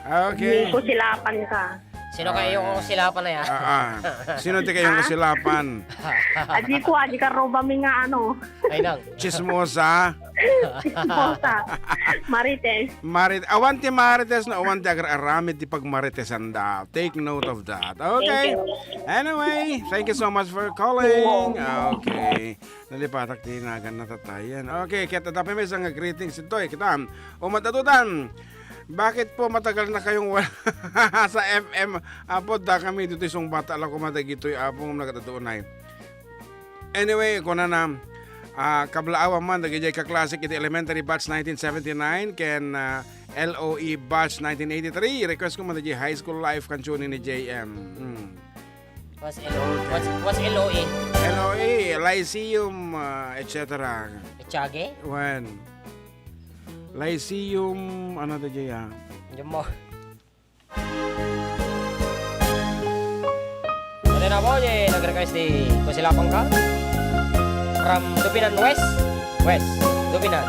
Okay. Kusilapan ka. Sino kayo yung kusilapan na yan? Ah, ah. Sino ti kayong kusilapan? Adi ko, adi ka roba mi nga ano. Ay, nang. Chismosa. Chismosa. Marites. Marit-, awan ti marites no awan ti agar-aramid ti pagmaritesanda. Take note of that. Okay. Thank you. Anyway, thank you so much for calling. Okay. Nalipatak ti nagan na tatayen. Okay, ket adda pay maysa nga greetings ditoy. Kita, umat atutan. Bakit po matagal na kayong wala sa F M? Apo, adda kami ditoy sungbat, ala ko madagitoy, Apo, nga nagdadunay. Anyway, kunana, ah, kablaawan man, dagiti kaklase iti elementary batch nineteen seventy-nine, ken, ah, L O E batch nineteen eighty-three. Request ko man, dagiti high school life kansion ni J M. Mm. What's L O E? What's, what's L O E? L O E, Lyceum, ah, et cetera. Echage? Wen. Lyceum, ano to dyan, ah? Diyan mo. Ano na po, eh, nag-request di Kusilapan ka? From Lubinan West? West, Lubinan.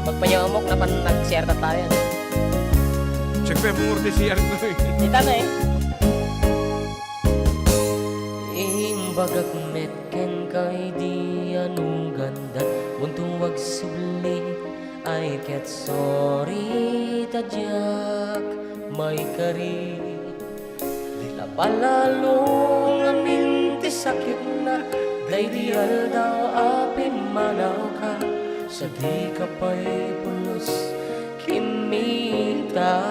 Magpayamok na pan nag-share na tayo. Check pa yung murti C R ko eh. Kita na eh. Imbagak met ken kay di anugandan, buntuag subli ay ket sorry ta diak maikari. Napalalo ngamin ti sakitna, daydi aldaw a pimmanawka, sa dika pay pulos kimmita.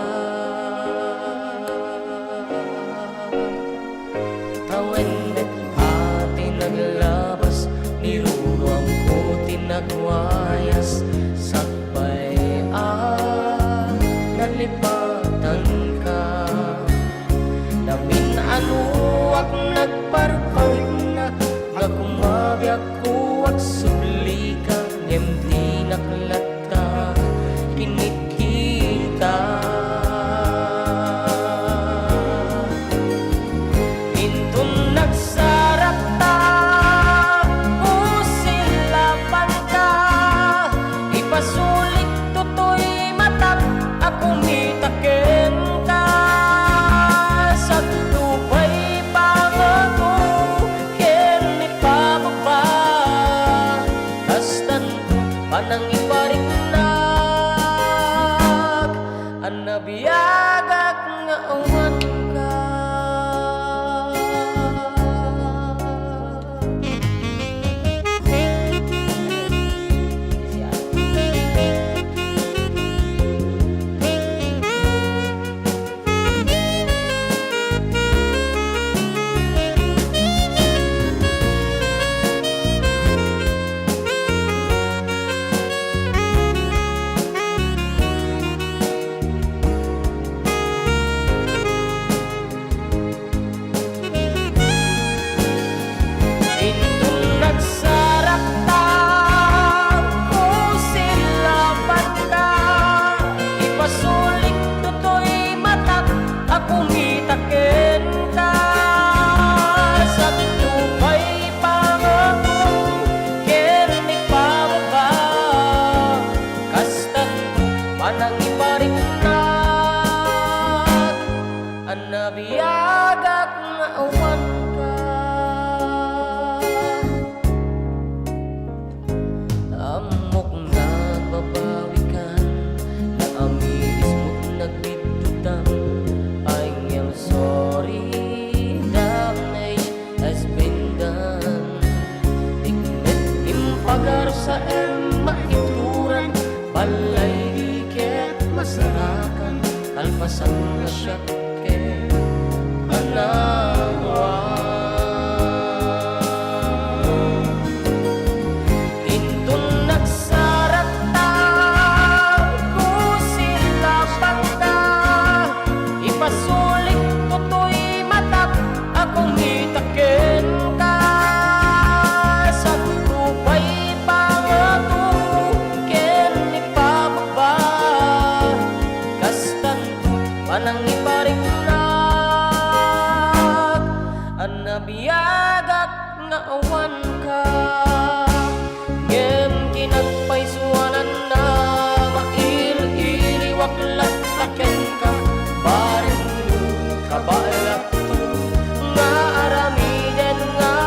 Tawen met a ti naglabas, niruruamko ti nagwayas, sakbay a nalipatanka. Namin-anoak nagparpangna, nga kumabiakko agsublika, ngem dinak latta kinikkita. Inton nagsarakta, kusilapanka, ipasulik toy matak a kumita kenka. Sadto pay pangago ken ipababa, Awanka, ngem kinagpaysuananna, mail-iliwak latta kenka, barengno, kabaelakto, nga aramiden nga.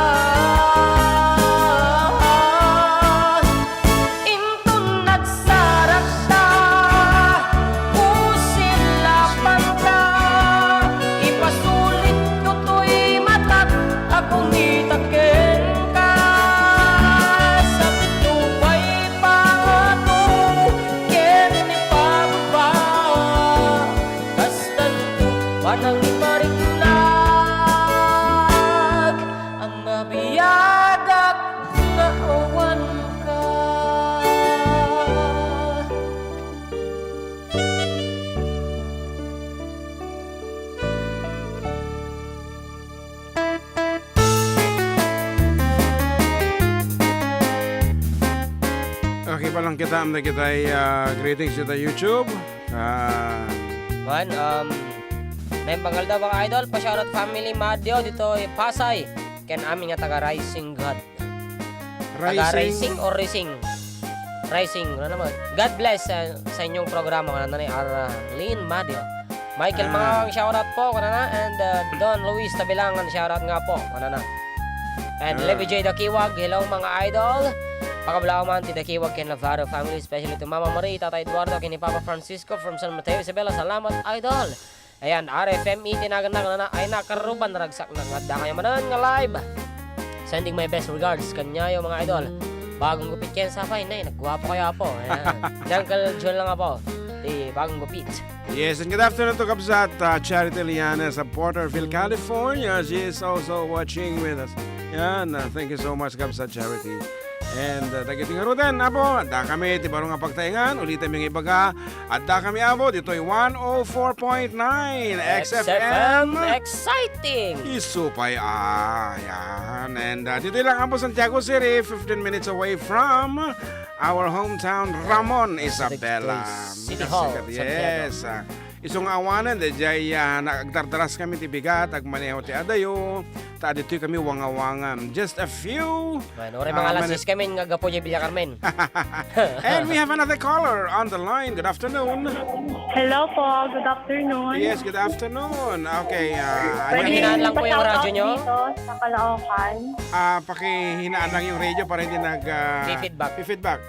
Inton nagsarakta, kusilapanta, ipasulit toy matak a kumita kenka. Sapto pay pangato ken ipababa, kastanto panangipariknak a nabiadak nga awanka. Okay, palangkitam dagiti, ah, greetings ita YouTube. Ah, Wen, um, naimbag nga aldaw, mga idol, pa-shoutout family Madio ditoy Pasay, ken amin nga taga Rising God. Taga Rising. Rising or Rising? Rising, ano naman? God bless sa, sa inyong programa, kanana ni Arlene Madio. Michael Ah. Mangawang, shoutout po, kanana, and, uh, Don Luis Tabilangan, shoutout nga po, kanana. And Ah. Levy J Dakiwag, hello, mga idol. Pakablaw man ti Dakiwag ken Navarro family, especially to Mama Marie, Tata Eduardo, ken ni Papa Francisco from San Mateo, Isabela. Salamat, idol. Ayan, R F M E ti naganna, kanana, ay nakaruban, ragsakna nga adda kayo manen nga live. Sending my best regards kaniayo, mga idol. Bagong gupit ken sapay, nay, nagguapo kayo, apo. Ayan. Ni Uncle John lang, apo. Ti bagong gupit. Yes, and good afternoon to Kabsat, uh, Charity Liana sa Porterville, California. She is also watching with us. Yan, uh, thank you so much, Kabsat Charity. And, uh, dagiti ngaruden, apo, adda kami ti baro nga pagtaengan, ulitem nga ibaga, adda kami, apo, ditoy one oh four point nine X F M. Exciting! Isu pay, ah, yan. And, uh, ditoy lang, apo, Santiago City, fifteen minutes away from our hometown, Ramon, Isabela. City Hall, Santiago. Yes, uh, Isu nga awanen, daydiay, ah, na-, agdardaras kami ti bigat, agmaneho ti adayo, ta aditoy kami wangawangam. Just a few, Bueno, oray ah, mga alas minutes. Sais kami nga gapu diay Villa Carmen. And we have another caller on the line. Good afternoon. Hello po, good afternoon. Yes, good afternoon. Okay, ah, Pwede ayan. Pakihinaan lang po yung pa-shoutout radyo nyo. Dito sa Caloocan. Ah, pakihinaan lang yung radio para hindi nag, ah, May feedback. May feedback.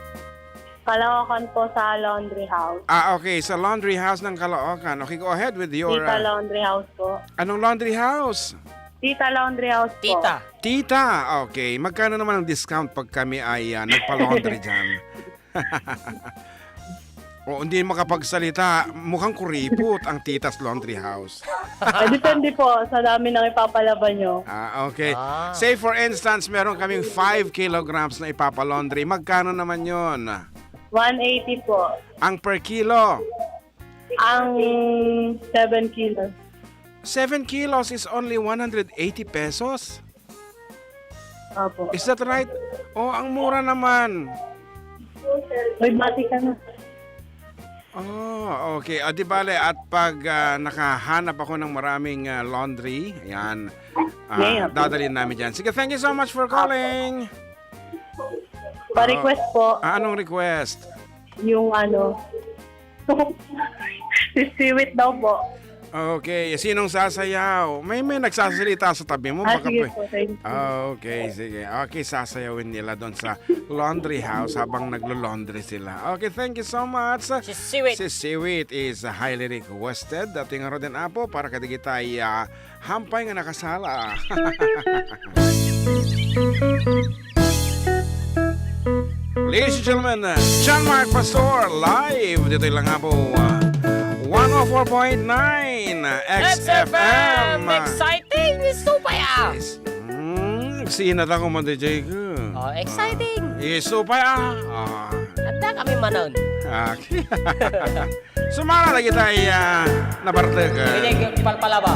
Caloocan po sa laundry house. Ah, okay. Sa laundry house ng Caloocan. Okay, go ahead with your, Tita ah, Laundry House po. Anong laundry house? Tita Laundry House po. Tita. Tita, okay. Magkano naman ang discount pag kami ay, ah, nagpa-laundry dyan? O, hindi makapagsalita. Mukhang kuripot ang Tita's Laundry House. Eh, depende po sa dami ng ipapalaba nyo. Ah, okay. Ah. Say for instance, meron kaming five kilograms na ipapalaundry. Magkano naman yon? One eighty po. Ang per kilo? Ang seven kilos. Seven kilos is only one hundred eighty pesos? Opo. Is that right? Oh, ang mura naman. May bati ka na. Oh, okay. Ah, di bale, at pag, ah, nakahanap ako ng maraming, ah, laundry, ayan, ah, Ngayon. Dadalhin namin dyan. Sige, thank you so much for calling. Pa-request po. Ah, anong request? Yung ano, si Siwit daw po. Okay, sinong sasayaw? May, may nagsasalita sa tabi mo, Ah, baka sige pwe-, po, thank you. Ah, okay, sige. Okay, sasayawin nila doon sa laundry house habang naglo-laundry sila. Okay, thank you so much. Si Siwit. Si Siwit is highly requested. Dating nga din, apo, para kadigitay, ah, hampay nga nakasala. Ladies and gentlemen, uh, John Mark Pastor live dito lang nga po, uh, one oh four point nine X F M. Exciting! Supaya! Yes. Mm, sinat ako man, D J ko. Oh, exciting! Ah, yes, supaya! Ah. Adda kami manon. Okay. Sumala lagi tayo, ah, nabartag, ah. Pwede palpalaba.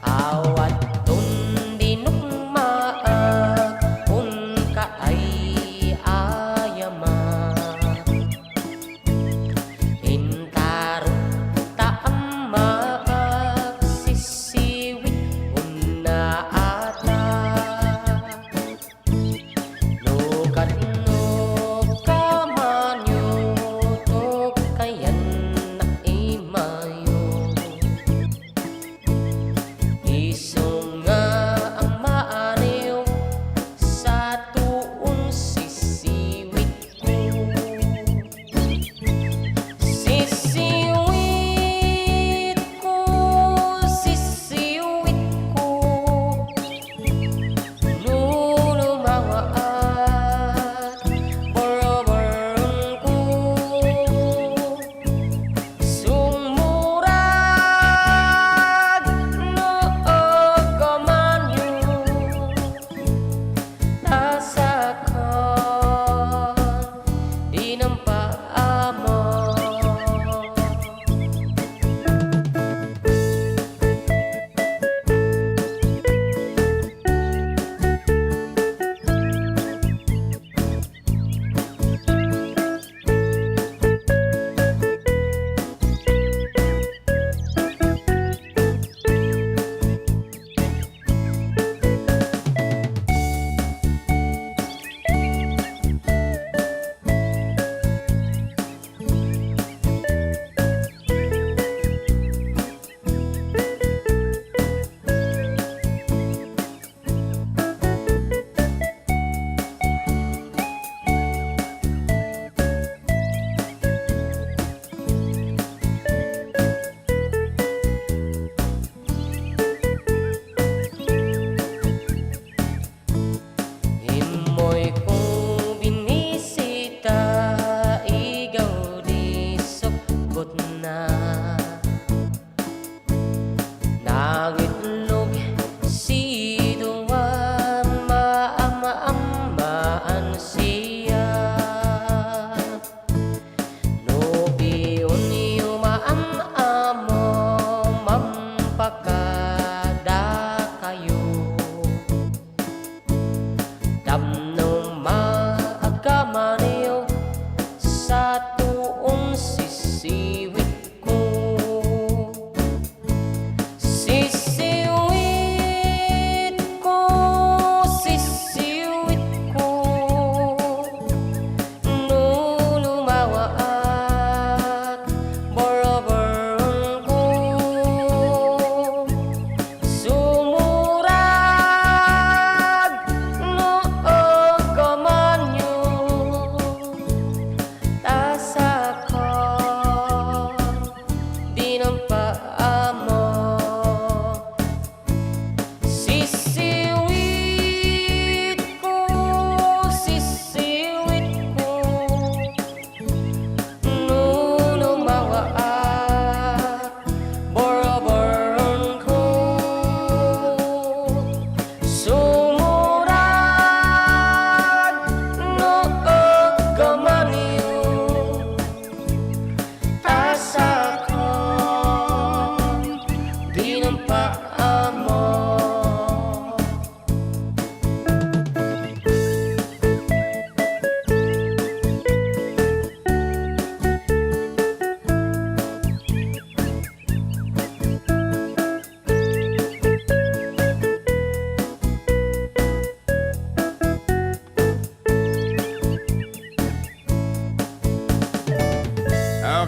Awan tun dinukmaak, kun kaay-ayamak. Intaruk ta ammaak, sisiwit unna ata.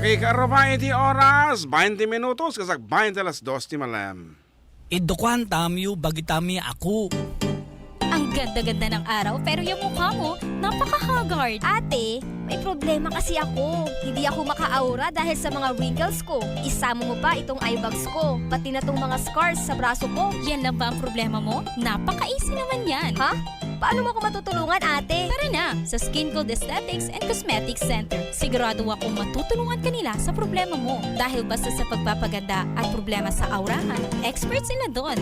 Ikaruba iti oras, bainte minutos, kas ag bainte alas dos ti malem. Iddukuan tamyo, bagitami ako. Ang ganda-ganda ng araw, pero yung mukha mo, napaka-haggard. Ate, may problema kasi ako. Hindi ako makaaura dahil sa mga wrinkles ko. Isama mo pa itong eye bags ko, pati na tong mga scars sa braso ko. Yan lang ba ang problema mo? Napaka-easy naman yan. Ha? Paano mo ako matutulungan, ate? Tara na sa Skin Gold Aesthetics and Cosmetics Center. Sigurado akong matutulungan ka nila sa problema mo. Dahil basta sa pagpapaganda at problema sa aurahan, experts sila doon.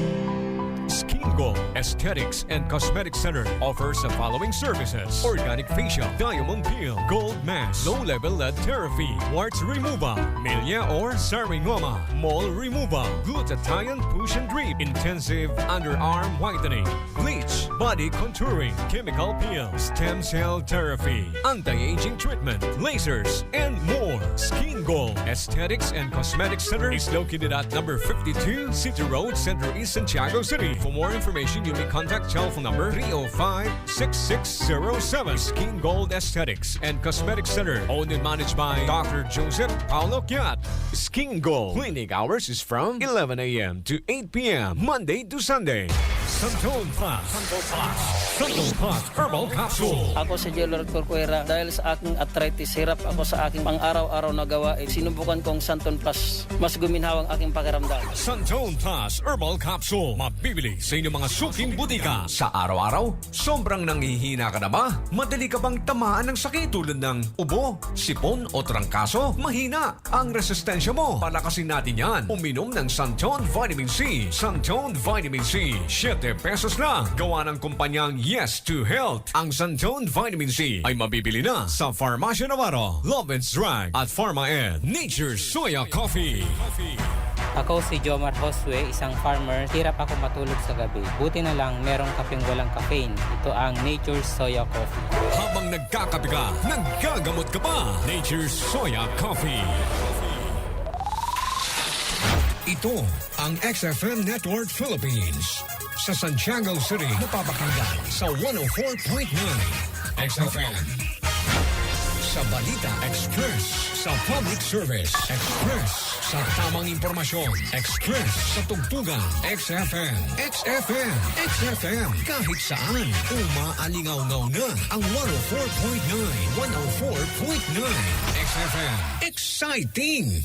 Skin Gold Aesthetics and Cosmetic Center offers the following services: organic facial, diamond peel, gold mask, low-level lead therapy, warts removal, milia or seringoma, mole removal, glutathione push and drip, intensive underarm whitening, bleach, body contouring, chemical peel, stem cell therapy, anti-aging treatment, lasers, and more. Skin Gold Aesthetics and Cosmetic Center is located at number fifty-two City Road, Centro East, Santiago City. For more information, you may contact telephone number three oh five, six six zero seven. Skin Gold Aesthetics and Cosmetic Center, owned and managed by Doctor Joseph Paulo Kiat. Skin Gold. Clinic hours is from eleven a m to eight p m, Monday to Sunday. Santon Plus. Santon Plus. Santon Plus Herbal Capsule. Ako si Jelor Corcuera. Dahil sa aking arthritis, hirap ako sa aking pang-araw-araw na gawain. Sinubukan kong Santon Plus. Mas guminhawa ang aking pakiramdam. Santon Plus Herbal Capsule. Mabibili sa inyong mga suking butika. Sa araw-araw, sobrang nanghihina ka na ba? Madali ka bang tamaan ng sakit tulad ng ubo, sipon o trangkaso? Mahina ang resistensya mo. Palakasin natin yan. Uminom ng Santon Vitamin C. Santon Vitamin C, siete pesos lang. Gawa ng kumpanyang Yes to Health. Ang Santon Vitamin C ay mabibili na sa Farmacia Navarro, Lovin's Drug at Pharma Ed. Nature's Soya Coffee. Ako si Jomar Josue, isang farmer. Hirap ako matulog sa gabi. Buti na lang merong kapeng walang caffeine. Ito ang Nature's Soya Coffee. Habang nagkakape ka, naggagamot ka pa. Nature's Soya Coffee. Ito ang X F M Network Philippines. Sa Santiago City, mapapakinggan sa one oh four point nine X F M. Sa Balita Express, sa Public Service Express, sa tamang impormasyon Express, sa tugtugan X F M. X F M, X F M, kahit saan, umaalingawngaw na ang one oh four point nine, one oh four point nine X F M. Exciting!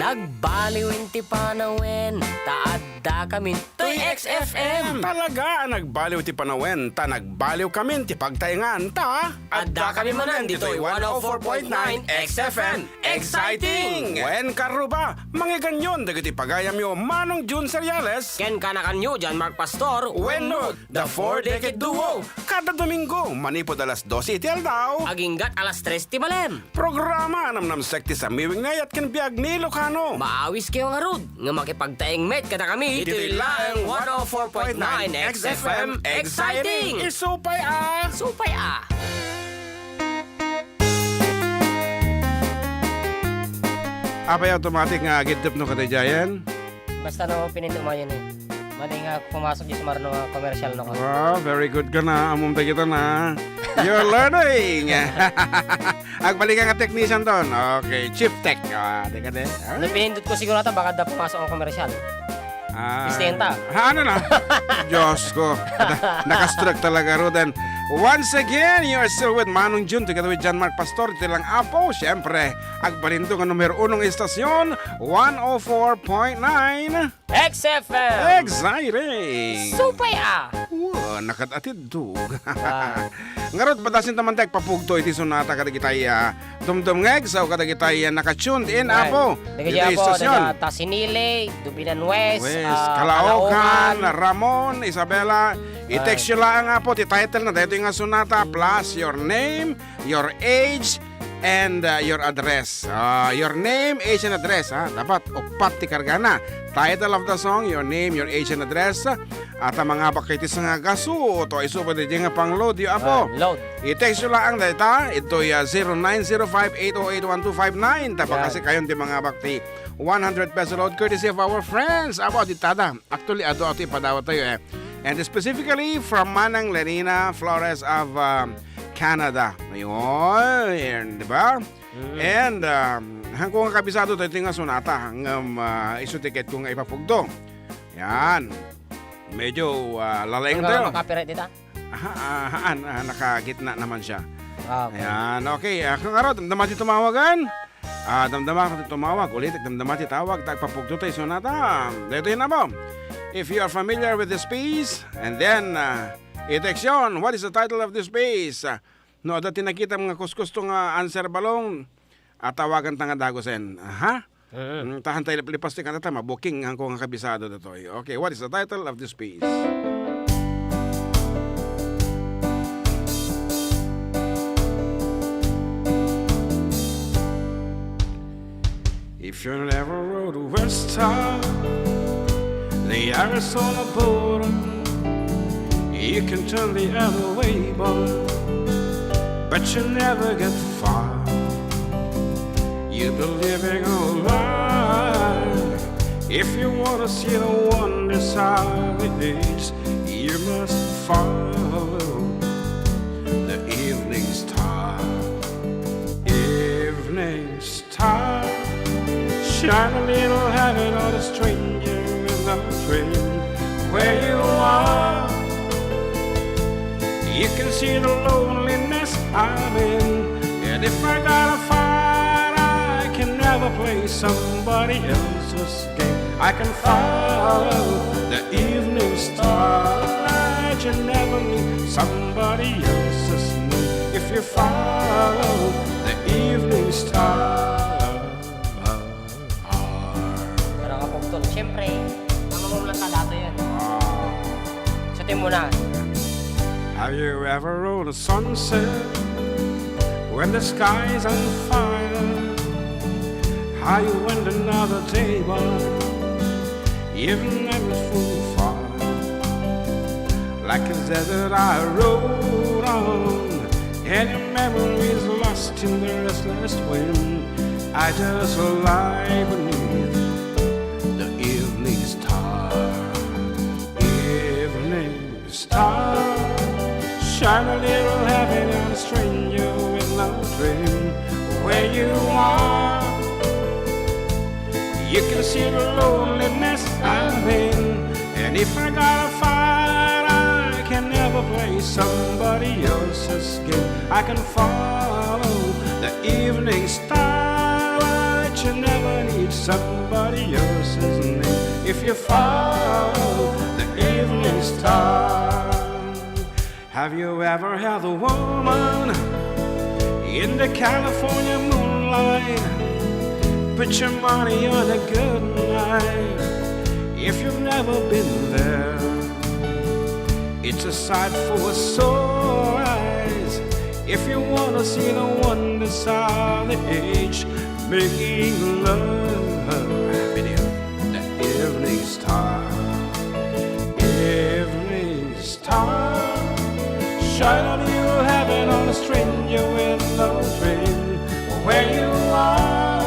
Nagbaliw ti panawen, ta adda kami toy X F M. Talaga a nagbaliw ti panawen, ta nagbaliw kami ti pagtaengan, ta adda kami manen ditoy one oh four point nine X F M. Exciting! Wen karuba, mangegannyon dagiti pagayamyo Manong Jun Seriales. Ken kanakanyo, John Mark Pastor. Wenno, The Four Decade Duo. Kada Domingo, manipud alas dose iti aldaw. Aginggat alas tres ti malem. Programa a namnamsek ti sammiwing nayat ken biag ni Ilocano. Maawis kayo ngarud nga makipagtaeng met kadakami. Iti laeng one oh four point nine X F M, exciting! Isupay a! Supay a! Apay automatic nga agiddep no kadaydiayen? Basta no, pinindot mo yun eh. Madi nga pumasok di sumarno nga commercial no ka. Wow, very good ka na. Amom ta kita na. You're learning! Agbalikan nga technician ton. Okay, chief tech. Ah, di ka di. Ah? No, pinindot ko siguro ata, baka da pumasok ang commercial. Ah, Bistenta. Ha, ano na? Diyos ko. Nakastrek talaga, Ruden. Once again, you are still with Manong Jun together with John Mark Pastor. Iti lang apo, siyempre, agbalinto nga numero unong istasyon, one oh four point nine. X F M. Exciting! Supay a! Wow, nakat-atid dug. Ah. Ngarud, padasin taman tayo pagpugto iti sonata kadagitay, ah, dumdumngeg, so kadagitay, ah, naka-tuned in, Apo. Dagiti iti apo, istasyon. Daga Tasinili, Dubinan West, West, ah, Caloocan, Caloocan. Ramon, Isabela. I-text yo laang, Apo, ti title na daytoy nga sonata, plus your name, your age, and, uh, your address. Uh, your name, age, and address, ha? Dapat uppat ti kargana. Title of the song, your name, your age, and address. At ang mga bakit nga gasu, to isu pa di nga pang load, yo, Apo. Ah, load. I-text yo laang dayta, ito ya zero nine zero five eight oh eight one two five nine. Yan. Tapakasi kayon di mga bakti. One hundred peso load courtesy of our friends. Apo, di tada. Actually, ado ato ipadawat tayo, eh. And specifically from Manang Lenina Flores of, um, Canada. Ayun, di ba? Mm. And, um, hangko nga kabisado tayo nga sonata, ngem, ah, isu ti ketko nga ipapugto. Yan. Medyo, ah, lalaingan tayo. Ang copyright dita? Aha, ah, haan, ah, nakagitna naman siya. Ah, okay. Ayan, okay. Ah, kung araw, damdama ti tumawagan. Ah, damdama ti tumawag. Ulit, damdama ti tawag. Tagpapugto tayo sonata. Dito yun mo. If you are familiar with this piece, and then, ah, i-text yon, what is the title of this piece? Ah, no, adda ti nakitam nga kuskusto nga answer balong, a tawagan ta nga dagusen. Aha. Mm. Mm, ta hantay lipas ti kanta ta, mabuking hangko nga kabisado datoy. Okay, what is the title of this piece? If you never rode west side, the Arizona border, you can turn the other way, boy, but you never get far. You'll be living a lie. If you wanna see the wonders of the age, you must follow the evening star. Evening star, shine a little heaven on a stranger without a friend. Where you are, you can see the loneliness I'm in. And if I gotta fight, I can never play somebody else's game. I can follow the evening star. I can never meet somebody else's name. If you follow the evening star. Pero kapugton, siyempre, ang mamumulanta dato yan. Ah. Sa Timuna. Have you ever rode a sunset when the sky's on fire? How you went another day by, even if it's full of fire. Like a desert I rode on, and your memory is lost in the restless wind. I just lie beneath the evening star. Evening star, shine a little heaven on a stranger with no dream. Where you are, you can see the loneliness I'm in. And if I gotta fight, I can never play somebody else's game. I can follow the evening star, but you never need somebody else's name. If you follow the evening star. Have you ever held a woman in the California moonlight? Put your money on a good night. If you've never been there, it's a sight for sore eyes. If you wanna see the wonders of the age, making love beneath the evening star. Evening star, shine a little heaven on a stranger with no dream. Where you are,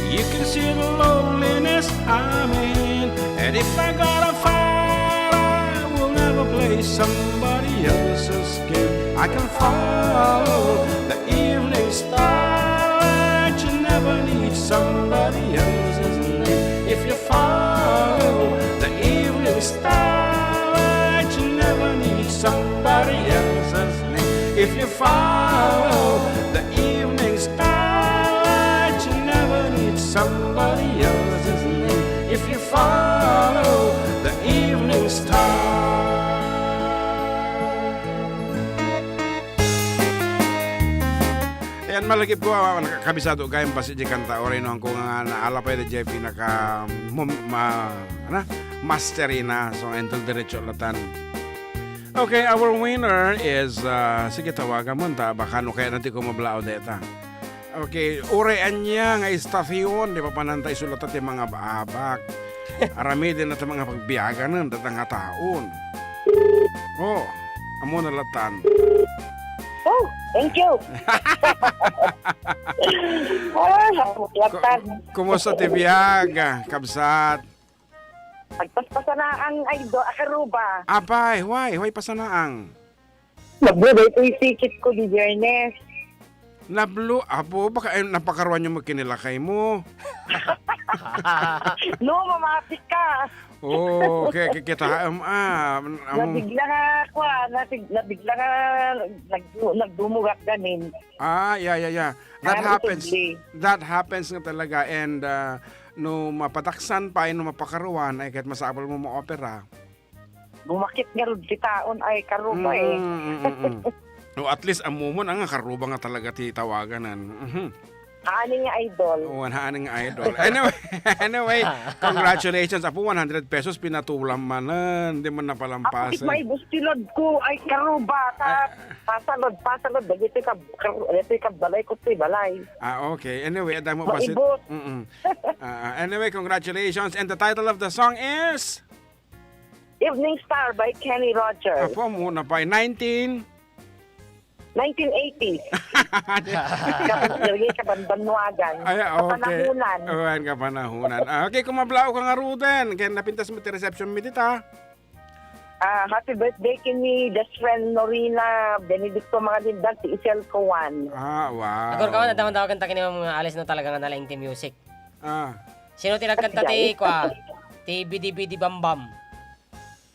you can see the loneliness I'm in. And if I gotta fight, I will never play somebody else's game. I can follow the evening star, but you never need somebody else's name. If you follow the evening star, but you never need somebody else's name. If you follow the evening star, but you never need somebody else's name. If you follow the evening star. Ayan, malagip ko, ah, kabisado kayo, basi di kanta, oray no, hangko nga naala pa iti pinaka, mum-, ma-, ano? Master na, so, entong diretso latan. Okay, our winner is, ah, sige, tawagan mo, ta, baka no kaya na ti kumablao deta. Okay, uray ania nga istasyon, di pa pananta isulata ti mga baabak. Aramiden na ti mga pagbiaganan, data nga taon. Oh, amo na latan. Oh, thank you. Ay, hamok latan. Ku-, kumusta ti biag, kabsat? Agpaspasanaang ay do, akaruba. Apay, huway, huway pasanaang. Nablo daytoy sikit ko, DJ Ernest. Nablo, apo, baka, eh, napakaruanyo met ken ni lakaymo. No, mamati ka. Oo, ki-, ki-, kita, um, ah, um, Nabigla nga, kuan, nasig-, nabigla nga nag-, nagdumugak ganin. Ah, yeah, yeah, yeah. That Ah, happens. Posible. That happens nga talaga, and, ah, no mapadaksan pay, no mapakaruan, ay ket masapulmo maopera. Bumakit ngarud ti taon, ay, karuba, eh. Mm, mm, mm. O, at least, ammomon, ah, nga karuba nga talaga ti tawaganan. Mhm. Haanay nga idol. Oo, haanay nga idol. Anyway, anyway, congratulations, apo, one hundred pesos, pinatulam manen, di man Apo, napalampasan. Maibus ti load ko, ay, karuba, ta, Ah. pasalod, pasalod, dagiti kab-, kar-, dagiti kabbalay ko, ti balay. Ah, okay. Anyway, adda mo pa si Maibus. Mm-mm. Ah, ah, anyway, congratulations. And the title of the song is? Evening Star by Kenny Rogers. Apo, muna pa. Nineteen? Nineteen eighties. Kapan-, lagi kabanbanwagan. Ay, okay. Kapanahunan. Awan, kapanahunan. Ah, okay, kung mablaw ka nga ruden, kaya napintas mo ti reception mi dita. Ah, happy birthday kini best friend Norina Benedicto Mangalindan, ti Isel Kuan. Ah, wow. Agor ka man, adda man daw kanta kini mga alis na talaga nga nalaing ti music. Ah. Sino ti nagkanta ti, Ajay. Kwa, ti Bidi Bidi Bam Bam?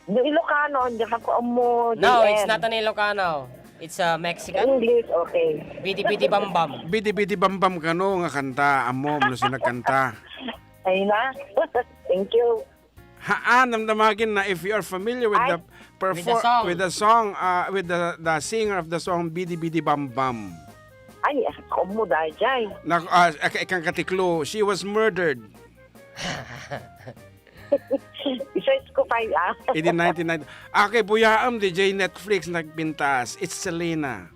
No Ilocano, hindi ka ko amo, No, J M. It's not an Ilocano. It's a Mexican. English, okay. Bidi Bidi Bam Bam. Bidi Bidi Bam Bam kano nga kanta, ammo, no sino nagkanta? Ay na. Thank you. Haan, damdamagen na if you are familiar with Ay. the With the perfor-, song. With the song, ah, with the, the singer of the song, Bidi Bidi Bam Bam. Ay, ako mo, dayjay. Nak-, ah, ika-, ikang katiklo, she was murdered. Isa ko pa, ah. Idi nineteen ninety. Ah, okay, buyaam, D J Netflix, nagpintas. It's Selena.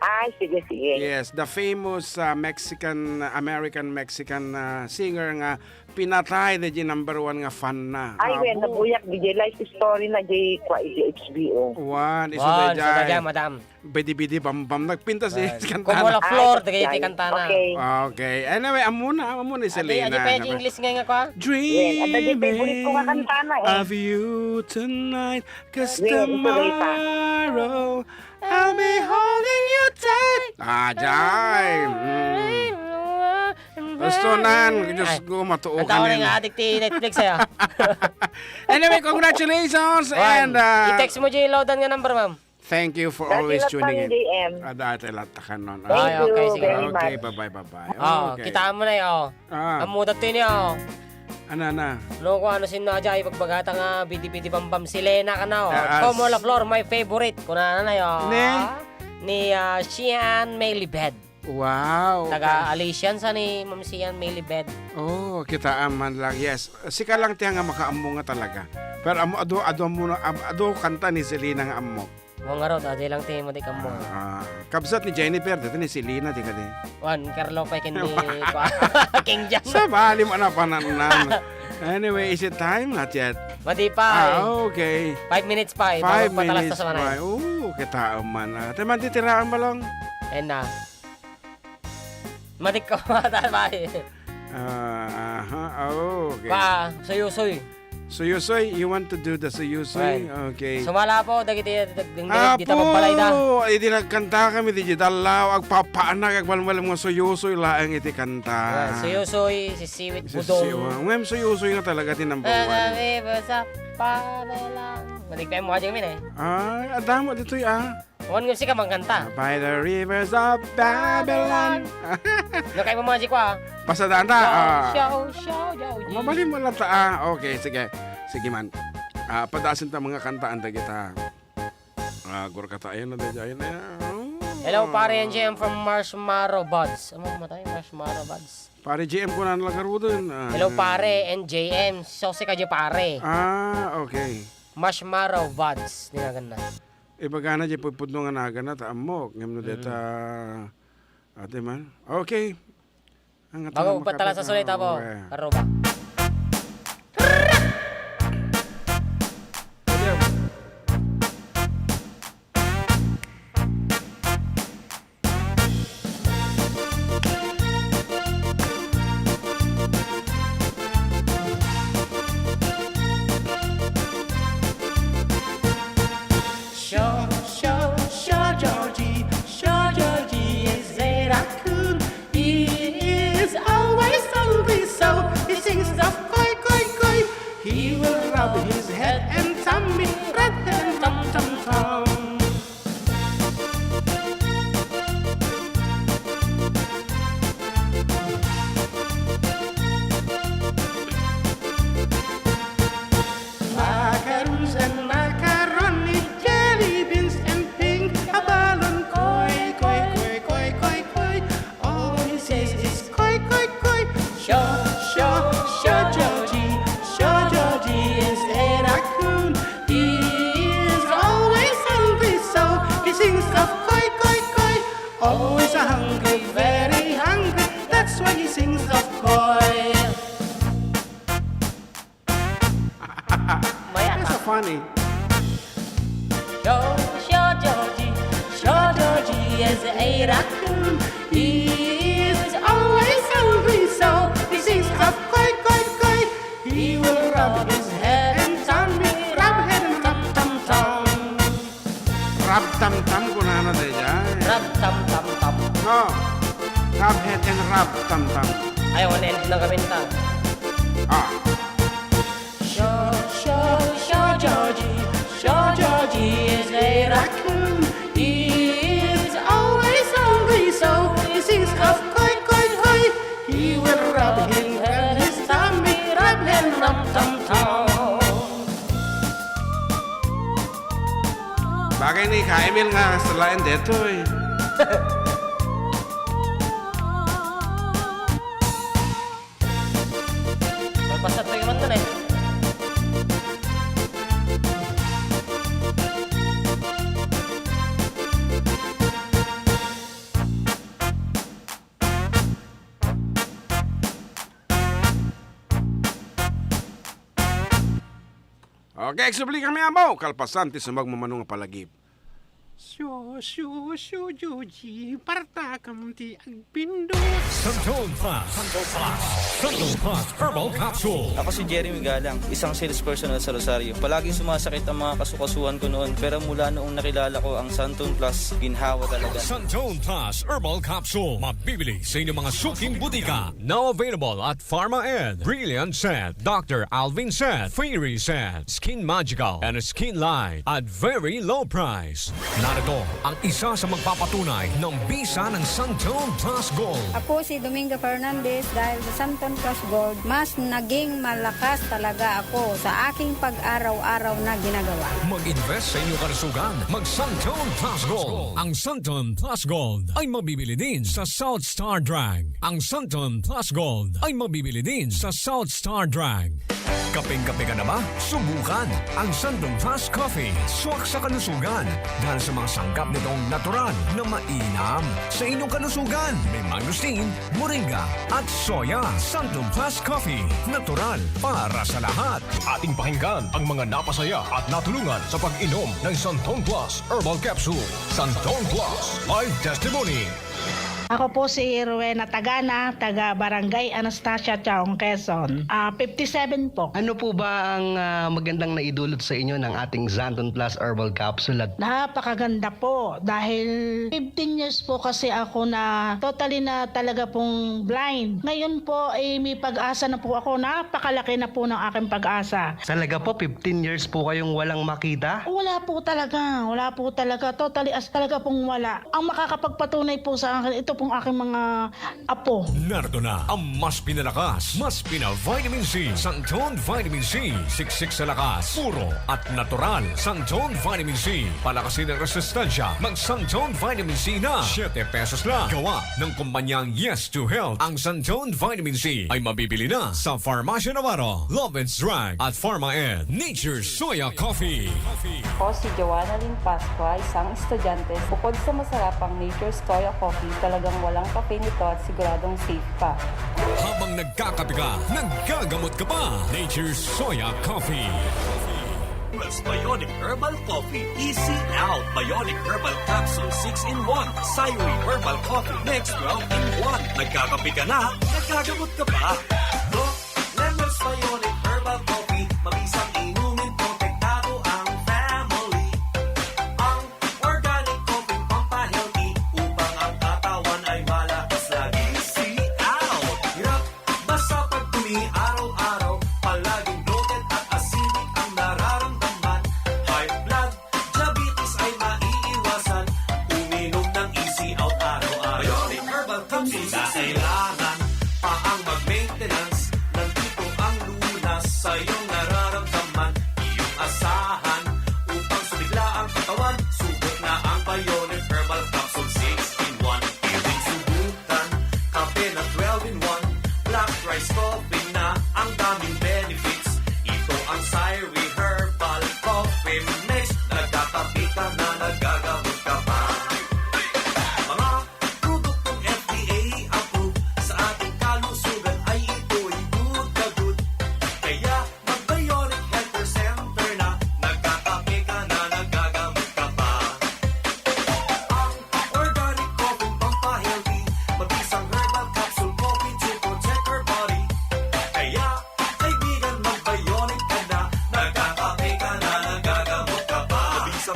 Ay, sige, sige. Yes, the famous, ah, Mexican, American Mexican, ah, singer nga pinatay, the number one nga fan na. Ay, wen, Abo. Nabuyak, D J, life story na, J, kwa, J H B O. Wan, isu Wan, dayjay. Isu dayjay, madam. Bidi Bidi Bam Bam. Nagpintas, Wan. Kanta Como na. La Flor, Ay, dagiti ay. Kanta na. Okay. Okay. Anyway, amuna, amuna, Selena. Adi, adi pa yung English nga nga kwa? Wen, adi, favorite ko nga kanta na, eh. Dreaming of you tonight. 'Cause Wait, ito, wait, ah. Tomorrow, I'll be holding you tight. Ah, jay. Mm. Gusto nan, Diyos Ay, ko, matuo ka natawa na nin. Nga adik ti Netflix, eh, ah. Anyway, congratulations. Wan. And, uh, I-text mo, J Lodan nga number, ma'am. Thank you for Dati always lang tuning in. J M. Ah, dati lang takan nun. Thank Ah, you okay, sige. Very much. Okay, bye-bye, bye-bye. Oh, okay. Kita mo na, eh, oh. Ah. Ang mudat to yun, oh. Ano na? No, kung ano sin na dyan, ipagbagata nga Bidi Bidi Bam Bam, Selena ka na, oh. Yes. Como La Flor, my favorite. Kuna na na, oh. Ne? Ni, ah, Sian Melibed. Wow, okay. Taga Alisian sa ni Ma'am Sian Melibed. Oh, kita man lang. Yes. Sika lang tiyan nga makaammo nga talaga. Pero amo, adu, adu mo na, am-, adu kanta ni Selena nga ammo. Mo nga ron, adi lang ti mo di kammo. Ah, kabsat ni Jennifer, dati ni Selena, di ka di. Wan, Carlo pa ken ni, kwa, King John. Sa bali mo na panannan. Anyway, is it time? Not yet. Madi pa, Ah, eh. Okay. Five minutes pa, eh. Five Bago pa talas minutes sa manay. Pa. Oo, kita man. Ah, tayo man titiraan ba lang? Ayun na. Madi ko, mata pa, eh. Ah, aha. Oh, okay. Pa, suyusoy. Suyusoy, you want to do the suyusoy? Right. Okay. Sumala po, dagiti, dag-, dag-, Apo, dita magbalay da. Idi nagkanta kami, di dalaw, agpapaanak, agbalbal mga suyusoy laeng iti kanta. Right. Suyusoy, sisiwit, Sisiwa. Budong. Ngem suyusoy nga talaga ti number one. Nasa river sa Pabelan. Maligpay mo ka dyan, eh. Ay, adamo ditoy, ah. Wan nga sika mangkanta. By the rivers of Babylon. No, kay mo magic ko, ah. Pasadaan ta, Show, ah. Show, show, show, G. Mabalin mo lang ta, ah. Okay, sige. Sige man. Ah, padasin ta mga kantaan ta kita. Ah, gurkata, ayun na, dayjay na. Oh. Hello, pare N J M from Marshmallow Buds. Ano matay? Marshmallow Buds. Pare J M ko na lang karudon. Ah, Hello, ah. Pare N J M. So, si kadyo, pare. Ah, okay. Marshmallow Buds. Dinagan na. Ibagana di pudpudno nga nagana ta ammok ngem no deta Mm. ate man. Okay. Ang Bago ato na patala sa makapit-, sulit, ah, apo. Okay. Aruba. Show, show, He will rub his head and tummy, rub head and tum tum tum. Macaroons and macaroni, jelly beans and pink, abalon, koi, koi, koi, koi, koi, koi. All he says is koi, koi, koi. Sure, sure, sure, Georgie, sure, Georgie is a raccoon. He is always hungry, so he sings of koi, koi, koi. Always a hungry, very hungry. That's why he sings of koi. Maya. That's so funny. Show, show Georgie, show Georgie is a raccoon. He is always hungry, so he sings of koi, koi, koi. He will rub his head and tummy, rub head and tum tum tum. Rub tum tum, kunana daydiay. Rub tum tum tum. No. Rub head and rub tum tum. Ayaw, ano, end na kami ta. Ah. Show, show, show Georgie, show Georgie is a raccoon. He is always hungry, so he sings of koi, koi, koi. He will rub him and his tummy, rub him, rub tum tum. Bagay ni ka Emil nga sa lain detoy. Malpasan tayo man dun eh. Okay, eksplika mi amo, kalpasan ti sumagmamano nga palagip. Sio, sio, sio, Joji, partakam ti agpindot. Santon Plus. Santon Plus. Santon Plus Herbal Capsule. Ako si Jeremy Galang, isang salesperson sa Rosario. Palaging sumasakit ang mga kasukasuan ko noon, pero mula noong nakilala ko ang Santon Plus, ginhawa talaga. Santon Plus Herbal Capsule. Mabibili sa inyong mga suking butika. Now available at Pharma Ed, Brilliant Set, Doctor Alvin Set, Fairy Set, Skin Magical, and Skin Light at very low price. Narito ang isa sa magpapatunay ng bisa ng Santon Plus Gold. Ako si Dominga Fernandez, dahil sa Santon Plus Gold, mas naging malakas talaga ako sa aking pag-araw-araw na ginagawa. Mag-invest sa inyong kalusugan. Mag Santon Plus Gold. Ang Santon Plus Gold ay mabibili din sa South Star Drug. Ang Santon Plus Gold ay mabibili din sa South Star Drug. Kapeng-kape ka na ba? Subukan ang Santon Plus Coffee. Swak sa kalusugan dahil sa mga sangkap nitong natural na mainam sa inyong kalusugan. May mangosteen, moringa, at soya. Santon Plus Coffee. Natural para sa lahat. Ating pakinggan ang mga napasaya at natulungan sa pag-inom ng Santon Plus Herbal Capsule. Santon Plus Live Testimony. Ako po si Rowena Tagana, taga Barangay Anastasia, Chaong, Quezon. Ah, fifty-seven po. Ano po ba ang, ah, magandang naidulot sa inyo ng ating Santon Plus Herbal Capsule? At napakaganda po dahil fifteen years po kasi ako na totally na talaga pong blind. Ngayon po ay may pag-asa na po ako. Napakalaki na po ng aking pag-asa. Talaga po, fifteen years po kayong walang makita? Wala po talaga. Wala po talaga. Totally as talaga pong wala. Ang makakapagpatunay po sa akin, ito pong aking mga apo. Narito na ang mas pinalakas, mas pina-vitamin C, Santon Vitamin C. Siksik sa lakas, puro at natural. Santon Vitamin C. Palakasin ang resistensya. Mag Santon Vitamin C na. Siyete pesos lang. Gawa ng kumpanyang Yes to Health. Ang Santon Vitamin C ay mabibili na sa Farmacia Navarro, Lovin's Drug at Pharma Ed. Nature's Soya Coffee. Ako si Joanna Lynn Pascua, isang estudyante. Bukod sa masarap ang Nature's Soya Coffee, talagang walang caffeine ito at siguradong safe pa. Habang nagkakape ka, naggagamot ka pa. Nature's Soya Coffee. Plus Bionic Herbal Coffee, Easy Out. Bionic Herbal Capsule six in one. Syri Herbal Coffee Mix twelve in one. Nagkakape ka na, naggagamot ka pa. Doc Lemmer's Bionic Herbal Coffee, mabisang inumin, protektado ang family. Ang organic coffee pampahealthy, upang ang katawan ay malakas lagi. Easy Out. Hirap basta pagtumi araw-araw, palaging bloated at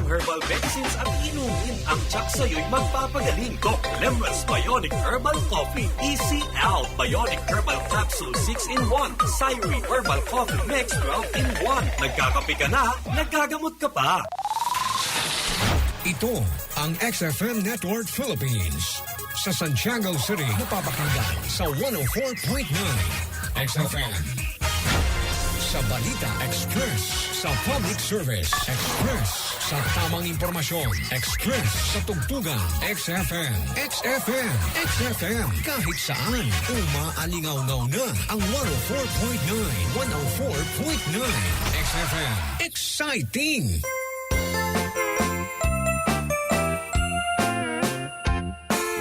Herbal medicines at inumin. Ang tsak sa'yo'y magpapagaling. Doc Lemra's Bionic Herbal Coffee, E C L, Bionic Herbal Capsule six in one, Syri Herbal Coffee Mix twelve in one. Nagkakape ka na, nagkagamot ka pa. Ito ang X F M Network Philippines. Sa Santiago City, napapakinggan sa one oh four point nine X F M. Sa Balita Express, sa Public Service Express, sa tamang impormasyon Express, sa tugtugan X F M, X F M, X F M. Kahit saan, umaalingawngaw na ang one oh four point nine, one oh four point nine X F M. Exciting!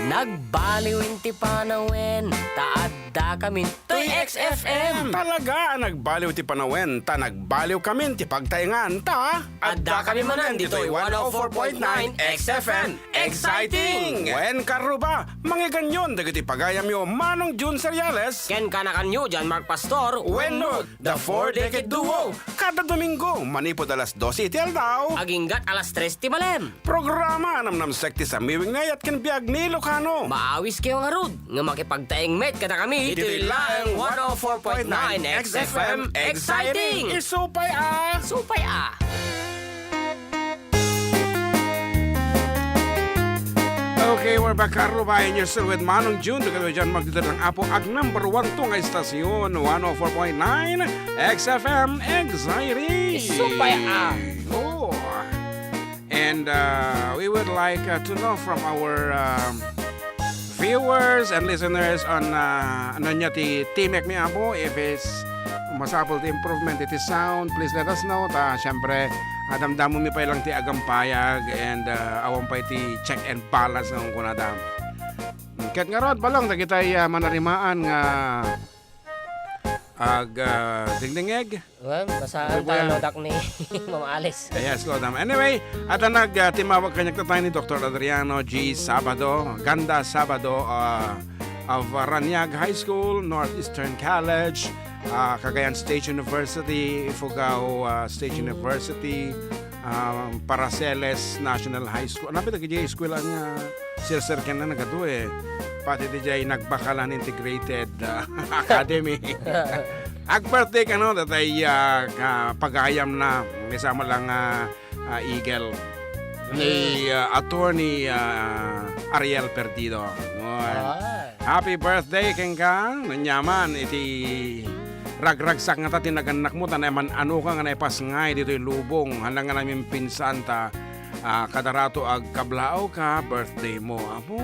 Nagbaliw ti panawen, ta adda kami toy X F M. Talaga a nagbaliw ti panawen, ta nagbaliw kami ti pagtaengan, ta adda kami manen ditoy one oh four point nine X F M. Exciting! Wen, karuba, mangganyon dagiti pagayamyo, Manong Jun Seriales. Ken kanakanyo, John Mark Pastor. Wenno, The Four Decade Duo. Kada Domingo, manipud alas dose iti aldaw. Aginggat alas tres ti malem. Programa a namnamsek ti samiwing ni ayat ken biag ni Ilocano. Maawiskayo ngarud nga makipagtaeng met kadakami. Iti laeng one oh four point nine X F M, exciting! Isupay a! Supay a! Okay, we're back, karuba, and you're still with Manong Jun. Together with John Mark, dito lang apo, ag number one to nga istasyon, one oh four point nine X F M, exciting! Isupay a! Oh. And, uh, we would like, uh, to know from our, um, viewers and listeners on, uh, ano niya ti timek mi, apo, if it's masapul ti improvement iti sound, please let us know. Ta, siyempre, adamdamo mi pay lang ti agampayag and, uh, awan pay ti check and balance nga kunada. Ket ngarud, balong, dagitay, uh, manarimaan nga ag, ah, dingdingeg. Well, basaan tayo lodak ni Ma'am Alice. Yes, Lord, um, anyway, at ang nag, ah, timawag kaniak tayo ni Doctor Adriano G Sabado, Ganda Sabado, ah, of, ah, Raniag High School, Northeastern College, ah, Cagayan State University, Ifugao, ah, State University, ah, Paraceles National High School. Ano ba iti eskwela nga sir-sir ken na nagadu, eh? Pati diay Nagbakalan Integrated, ah, Academy. Ag-birthday kano, datay, ah, ka-, pagayam na, may sama lang, ah, ah, Eagle. Ni, ah, Attorney, ah, Ariel Perdido. Ngon. Ay. Happy birthday kenka. Nunyaman iti ragragsak nga ta ti nagannakmo, ta naman ano ka nga naipasngay ditoy lubong. Hala nga namin pinsan ta, ah, kadarato agkablaaw ka, birthday mo. Apo,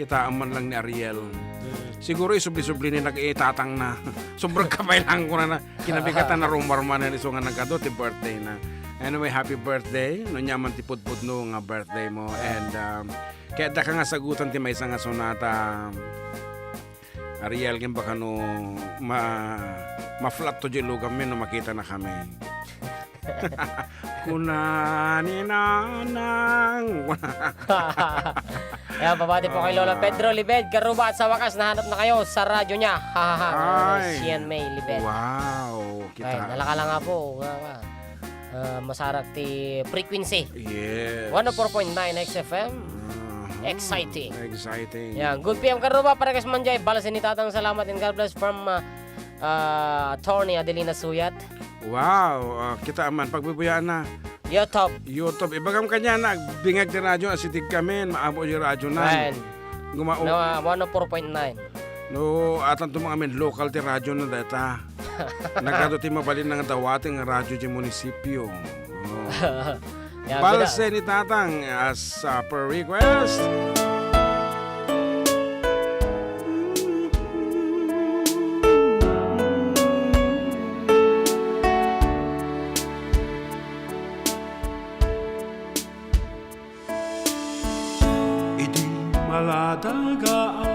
kitaan man lang ni Ariel. Mm. Siguro isubli-subli ni nag-itatang na. Sobrang kabaylan ko na na. Kinabigatan na rumar man isu nga nagadu ti birthday na. Anyway, happy birthday. Nunyaman ti pudpudno nga birthday mo. And, um, kaya da ka nga sagutan ti maysa nga sonata. Ariel, ken baka no ma-, ma-flat to di luganmi no makita na kami. Kuna ni Nanang. Ayan, pabati po kay Lola Ah. Pedro Libed, karuba, at sa wakas, nahanap na kayo sa radyo niya. Ha, ha, ha. Ay. Sian May Libed. Wow, kita. Ay, nalaka lang nga po, nga, nga. Ah, masarak ti frequency. Yes. One oh four point nine X F M. Mhm. Exciting. Exciting. Yan. Good P M karuba, para kas manjay. Balas ni Tatang, salamat and God bless from, ah, ah, Attorney Adelina Suyat. Wow. Ah, kita man. Pagbubuyan na. YouTube. YouTube. Ibagam kanya na, bingag ti radyo, asitig kami, maabo yung radyo na. Ayan. Gumao. No, ah, one oh four point nine. No, atan tumang amin local ti radyo na data. Nagado ti mabalin nga dawati nga radyo di munisipyo. Oh. Yan, Balse bida. Ni Tatang as, uh, per request. Idi maladagaan,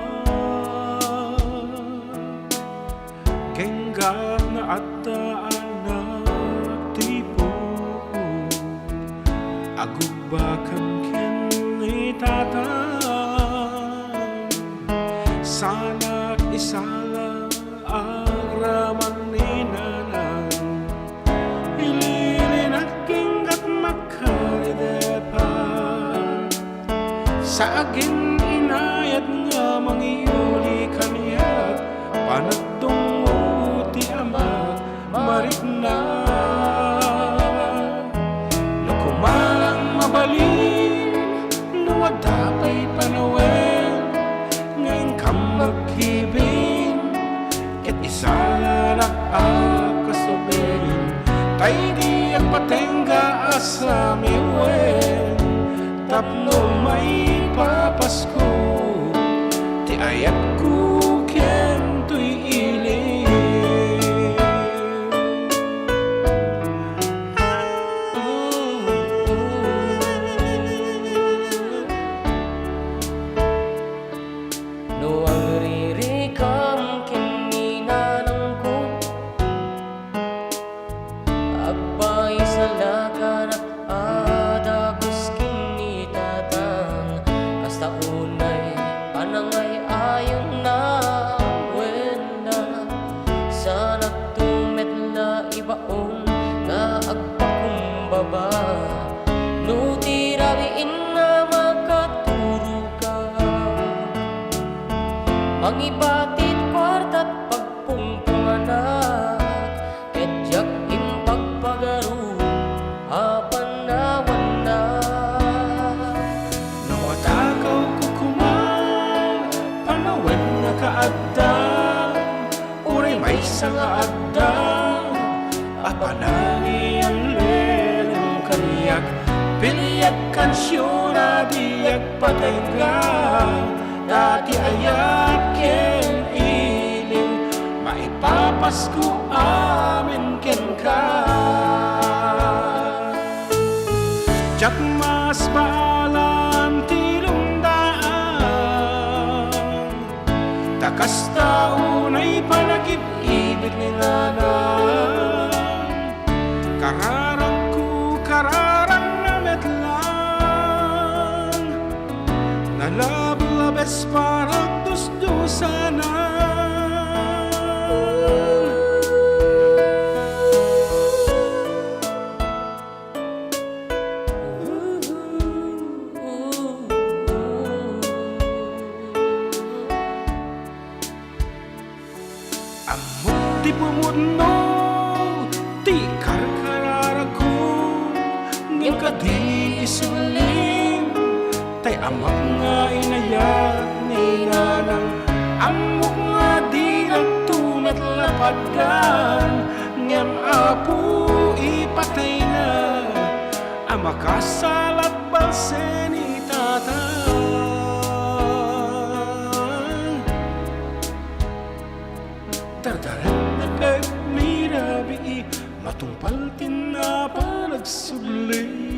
kenggana adda anak ti puot, agugbakam ken ni Tatang, sanak isala agraman ni Nanang. Ililinak ken gatmakar iti No kumalang mabalin, no adda pay panawen, nga inkam agkibin, ket isalanak a kasubin, tay di agpatengga a samiwen, tapno maipapasko ti ayatko ken toy ili. No agririkam ken ni nanangko, agpaisalakanak a dagus ken ni tatang, kasta unay panangay-ayonna wenna, sanakto met la ibaon nga agpakumbaba. No ti rabii nga makaturoka, mangibatit kuartat pagpungpunganak, ket diak impagpagaru a panawanna. No atakawko koma, panawen nga kaadda, uray maysa nga adda a panangiallelem kaniak, piliak kansiona diak patengga, ta ti ayat ken ilim maipapasko amin kenka. Diak masbaalan ti lungdaan, ta kasta unay panagib-ibit ni nanang. Kararagko, kararagna met lang. Nalablabes para agdusdusanan. Ammok ti pumudno ti karkararagko, ngem kadi isubling, tay amak nga inayat ni nanang. Ammok nga dinakto met la patgan, ngem Apo, ipatayna a makasala ti balse ni tatang. Dardarem met ni rabii, matungpal ti napan agsubli.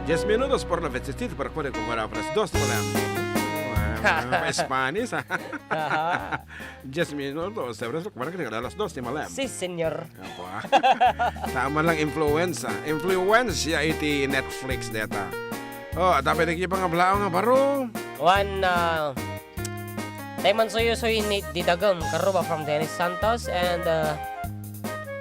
Diez minutos por la veintisiete para kuarenta y cuatro oras, dos ti malem. Ah, Spanish, ah. Diez minutos, oras para kuarenta y cuatro oras, dos ti malem. Sí, señor. Apo, ah. Tama lang influenza. Influenza iti Netflix deta. Oh, tapay dagiti pangablaw nga baro. One, uh, Tay mansuysuy ni Didagem Karuba from Dennis Santos and, uh,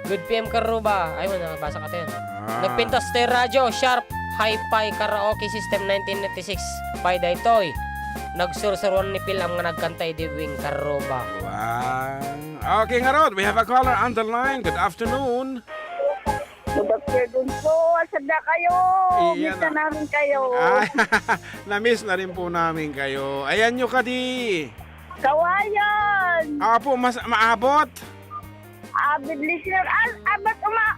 good P M Karuba. Ay, wala, nabasa ka tayo. Ah. Nagpintas ti radyo, Sharp Hi-Fi Karaoke System nineteen ninety-six. Pay daytoy. Nagsursuruan ni Pilam nga nagkanta idi Wing Karuba. Wow. Okay, ngarud, we have a caller on the line. Good afternoon. Good afternoon po. Asan na kayo? Iya Miss na na. namin kayo. Ah, na-miss na rin po namin kayo. Ayan nyo kadi. Kawayan. Apo, mas maabot. Avid listener. Ah, ah, ba't uma-,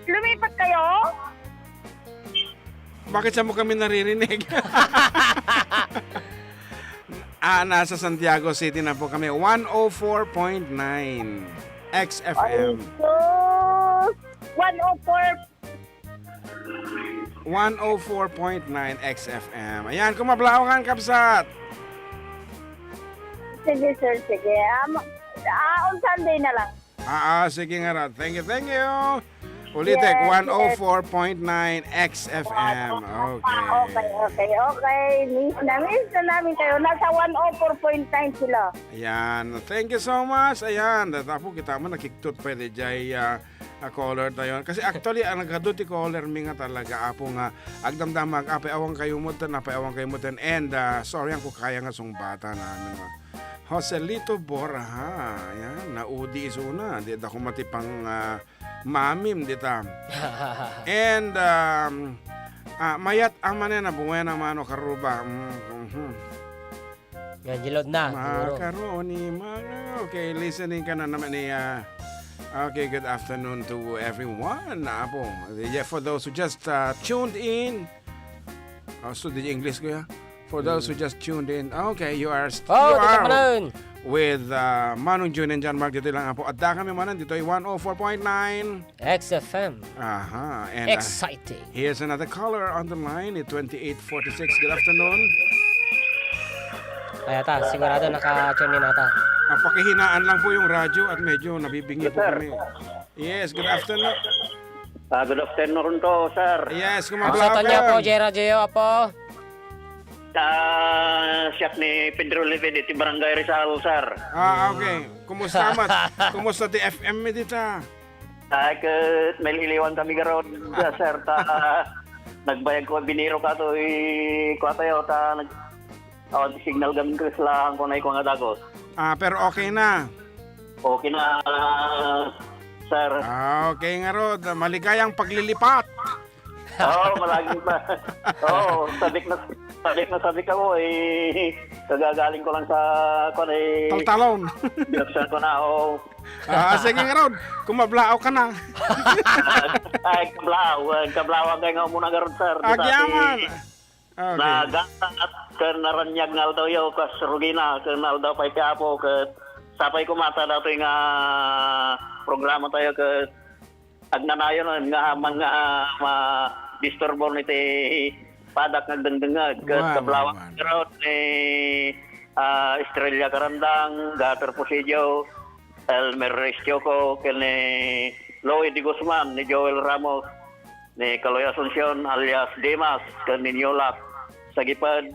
lumipat kayo? Bakit sa mo kami naririnig? Ah, nasa Santiago City na po kami. One oh four point nine X F M. Ay, sus! One oh four. One oh four point nine X F M. Ayan, kung mablawangan, kabsat. Sige, sir, sige. Ah, ma-, ah, on Sunday na lang. Ah, ah, sige nga, Rod. Thank you, thank you. Ulitek, Yes, yes. one oh four point nine X F M. Okay. Ah, okay, okay, okay. Miss na miss na namin kayo. Nasa one oh four point nine sila. Ayan. Thank you so much. Ayan. Datapo kita mo, nakiktot pa di jay, ah, ah, caller tayo. Kasi actually, ang nagkado ti caller mi nga talaga, apo nga, agdamdamag, apay awan kayo mo ten, apay awan kayo mo ten. And, ah, sorry, ang kukaya nga sungbatan namin, ah. Joselito Borja. Ayan. Naudi isuna. Di da kumatipang, ah, Mamim dita. And, um, ah, mayat a manen a buena mano karuba. Mm, mhm. Nga, gilod na, siguro. Macaroni, ma-, okay, listening ka na naman ni, ah, okay, good afternoon to everyone, Apo. Yeah, for those who just, uh, tuned in, uh, so, di English ko ya. For those who just tuned in, okay, you are st-, Oh, you dito are ka na. With, uh, Manong Jun and John Mark dito lang, Apo. Adda kami manen dito ay one oh four point nine. X F M. Aha, and, uh, Exciting. Here's another caller on the line, eh, twenty-eight forty-six. Good afternoon. Ay, ata, sigurado naka-tune in ata. Ah, pakihinaan lang po yung radyo at medyo nabibingi Yes, po sir. Kami. Yes, good afternoon. Ah, good afternoon to, sir. Yes, kumabla Sa Tanya po, po. Jera Gio, apo. Ah, siak ni Pedro Levin, iti Barangay Rizal, sir. Ah, okay. Kumusta, Mat? Kumusta ti F M mi dita? Ay, ket mailiwan kami garod, sir, ta nagbayag ko biniro kato, i-, kuwatayo, ta nag-, awan ti signal gamin ko, isla, ang kunay ko nga dagos. Ah, pero okay na? Okay na, sir. Ah, okay ngarud. Maligayang paglilipat. Oo, malagi pa. Oo, sabik na, sabik na sabik ako, eh. Kagagaling ko lang sa, kuwan, eh. Taltalon. Binuksan ko na, oo. Ah, sige ngarud. Kumablaw ka na. Ay, kablaw. Ay, kablaw ang kaya nga muna ngarud, sir. Di ba? Agyaman. Okay. Nagasat ken naraniag nga aldawyo, kas rugina, ken aldaw pay ti Apo, ket sapay koma ta datoy nga programa tayo, ket agnanayon nga aman nga, ah, ma-disturbo iti padak nga agdengdengngeg. Ket Wan, kablawak wan. Ngarud ni, ah, Estrella Carandang, Gater Presidio, Elmer Restioco, ken ni Louie de Guzman, ni Joel Ramos, ni Kaloy Asuncion alias Dimas, ken ni Niolak Sagiped,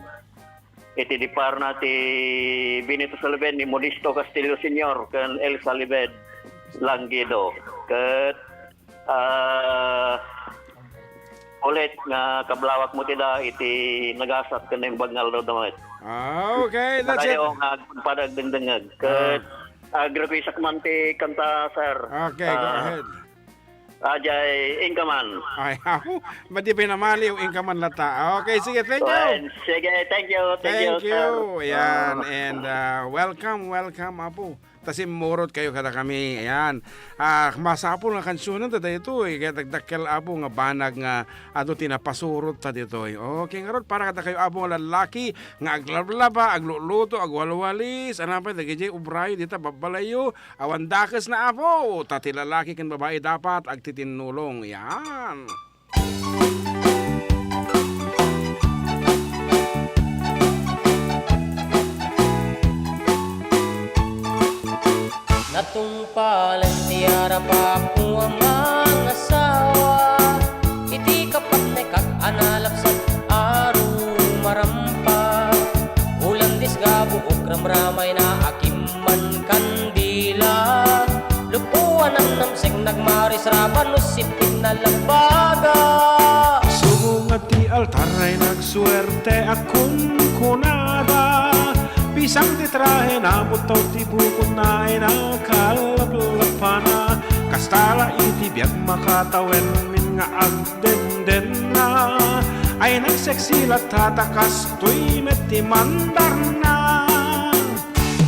iti diparna ti Benito Salvin, ni Modesto Castillo Senior, ken Elsa Libed Langido. Ket, ah, ulit nga kablawak mo ti da iti nagasat ken naimbag nga aldaw da met. Ah, okay, that's it. Kadayo nga agpadagdengdengngeg. Ket, ah, agrequestak man ti kanta, sir. Okay, go Ah, ahead. Ajay, inka man. Ay, ako, madi pinamaliw, inka man lata. Okay, sige, thank you. Well, sige, thank you, thank you, Thank you. Sir. Ayan, Ah. and, uh, welcome, welcome, Apo. Ta simmurot kayo kada kami. Ayan. Ah, masapul nga kansunan ta daytoy. Kaya dagdakkel, Apo, nga banag nga adu ti napasurot ta ditoy. Okay, ngarud, para kada kayo, Apo, nga lalaki, nga aglablaba, agluluto, agwalwalis, ano pa, dagiti ubrayo, dita, babalayo, Awan dakes na, Apo, ta ti lalaki ken babai dapat agtitinnulong. Yan. Natungpalen ti arap, Apo, a mangasawa. Iti kapatnekak a nalapsat a rumarampa. Ulandis, gabuok, ramramayna a kimman kandila. Lupuan a namsek, nagmaris, raban, no sipit na labaga. Subong a ti altar ay nagsuerte a kunkunada. Pisang ti trahe na, buttaw ti bukod na ay nakalaplapana. Kasta la iti biag makatawen min nga ag- dendenna. Ay, nagseksi latta ta kastoy met ti mandarna.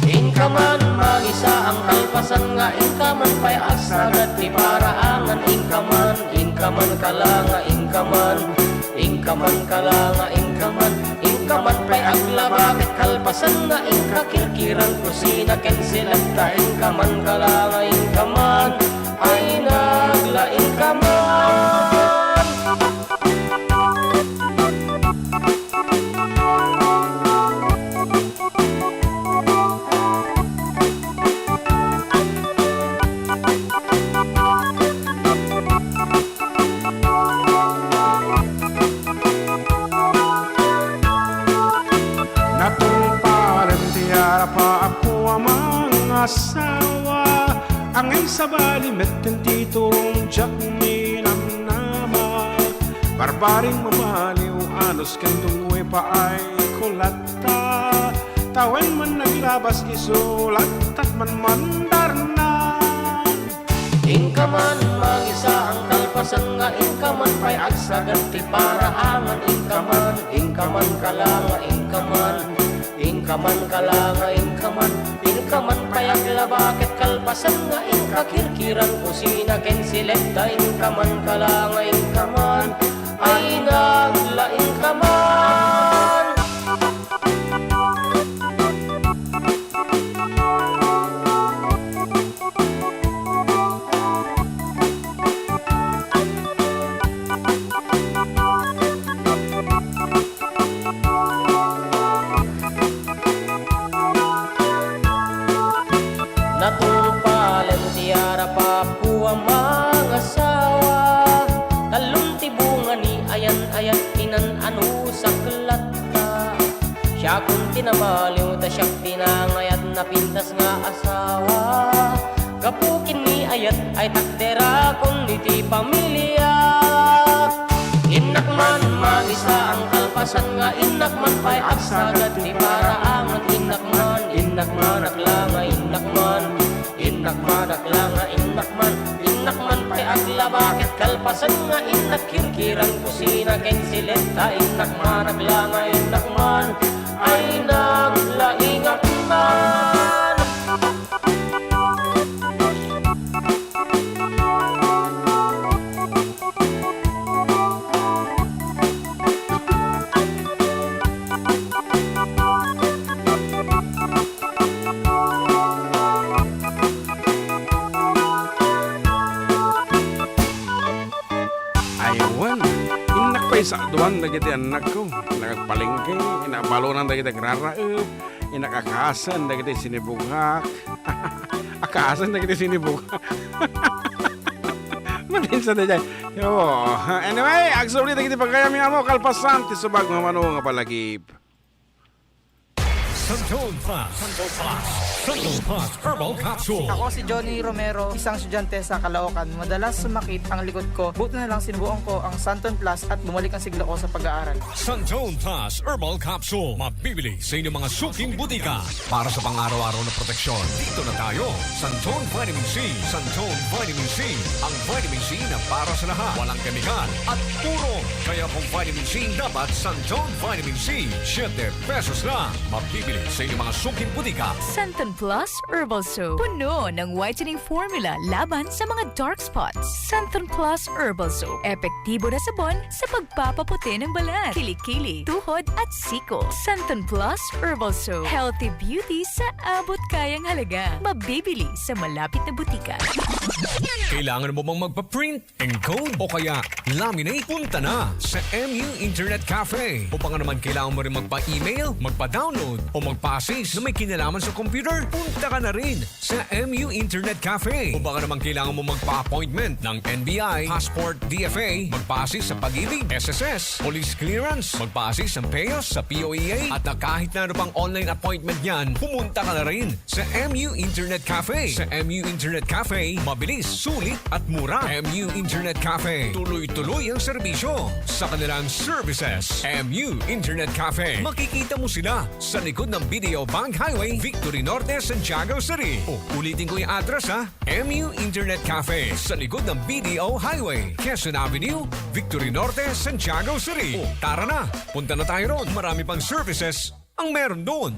Inka man mangisaang kalpasan nga inka man pay agsagad ti paraangan, inka man, inka man kala nga inka man, inka man kala nga inka man, inka man pay aglaba ket kalpasan nga inka kirkirang kusina ken silagta, inka man kala nga inka man. Ay naglaing ka man. Ngay sabali met ti turong diak minamnama. Barbaring mamaliw, anus ken dungwe paay kulatta. Tawen man naglabas isu, lattat man mandarna. Inka man mangisaan kalpasan nga inka man pay agsagad ti paraangan, inka man, inka man kala nga inka man, inka man kala nga inka man, inka man pay aglaba ket kalpasan nga inka kirkiran kusina ken siletta, inka man kala nga inka man, ay naglaing ka man. Natungpalen ti arap a puam a mangasawa. Tallon ti bunga ni ayan-ayan, inan-anusak latta. Siakon ti namaliw ta siak ti nangayat, napintas nga asawa. Gapu ken ni ayat ay takderakon iti pamilia. Innak man mangisaan kalpasan nga innak man pay agsagad ti paraangan, innak man, innak man aglanga, innak man, innak man aglanga, innak man, innak man pay aglaba ket kalpasan nga innak kirkiran kusina ken siletta, innak man aglanga, innak man, ay naglaingak man. Ay, wen, innak pay saduan dagiti annakko. Nagpalengke, inabalonan dagiti agraraep, innak akasen dagiti sinibugak. Akasen dagiti sinibugak. Matinsa daydiay. Oo. Anyway, agsubli dagiti pagayam nga ammo, kalpasan ti subag nga mano nga palagip. Santon Plus. Santon Plus. Santon Plus Herbal Capsule. Ako si Johnny Romero, isang estudyante sa Caloocan. Madalas sumakit ang likod ko. Buti na lang sinubukan ko ang Santon Plus at bumalik ang sigla ko sa pag-aaral. Santon Plus Herbal Capsule. Mabibili sa inyong mga suking butika. Para sa pang-araw-araw na proteksyon, dito na tayo. Santon Vitamin C. Santon Vitamin C. Ang vitamin C na para sa lahat. Walang kemikal at puro. Kaya kung vitamin C, dapat Santon Vitamin C. Siete pesos lang. Mabibili sa inyong mga suking butika. Santon Plus Herbal Soap. Puno ng whitening formula laban sa mga dark spots. Santon Plus Herbal Soap. Epektibo na sabon sa pagpapaputi ng balat, kilikili, tuhod at siko. Santon Plus Herbal Soap. Healthy beauty sa abot kayang halaga. Mabibili sa malapit na butika. Kailangan mo bang magpa-print, encode, o kaya laminate? Punta na sa M U Internet Cafe. O baka naman kailangan mo rin magpa-email, magpa-download, o magpa-assist na may kinalaman sa computer? Punta ka na rin sa M U Internet Cafe. O baka naman kailangan mo magpa-appointment ng N B I, passport, D F A, magpa-assist sa Pag-ibig, S S S, police clearance, magpa-assist ng payos sa P O E A, at na kahit na ano pang online appointment niyan, pumunta ka na rin sa M U Internet Cafe. Sa M U Internet Cafe, mabilis, sulit, at mura. M U Internet Cafe, tuloy-tuloy ang serbisyo sa kanilang services. M U Internet Cafe, makikita mo sila sa likod ng B D O Bank Highway, Victory Norte, Santiago City. O, ulitin ko yung address, ha. M U Internet Cafe, sa likod ng B D O Highway, Quezon Avenue, Victory Norte, Santiago City. O, tara na, punta na tayo ron. Marami pang services ang meron doon.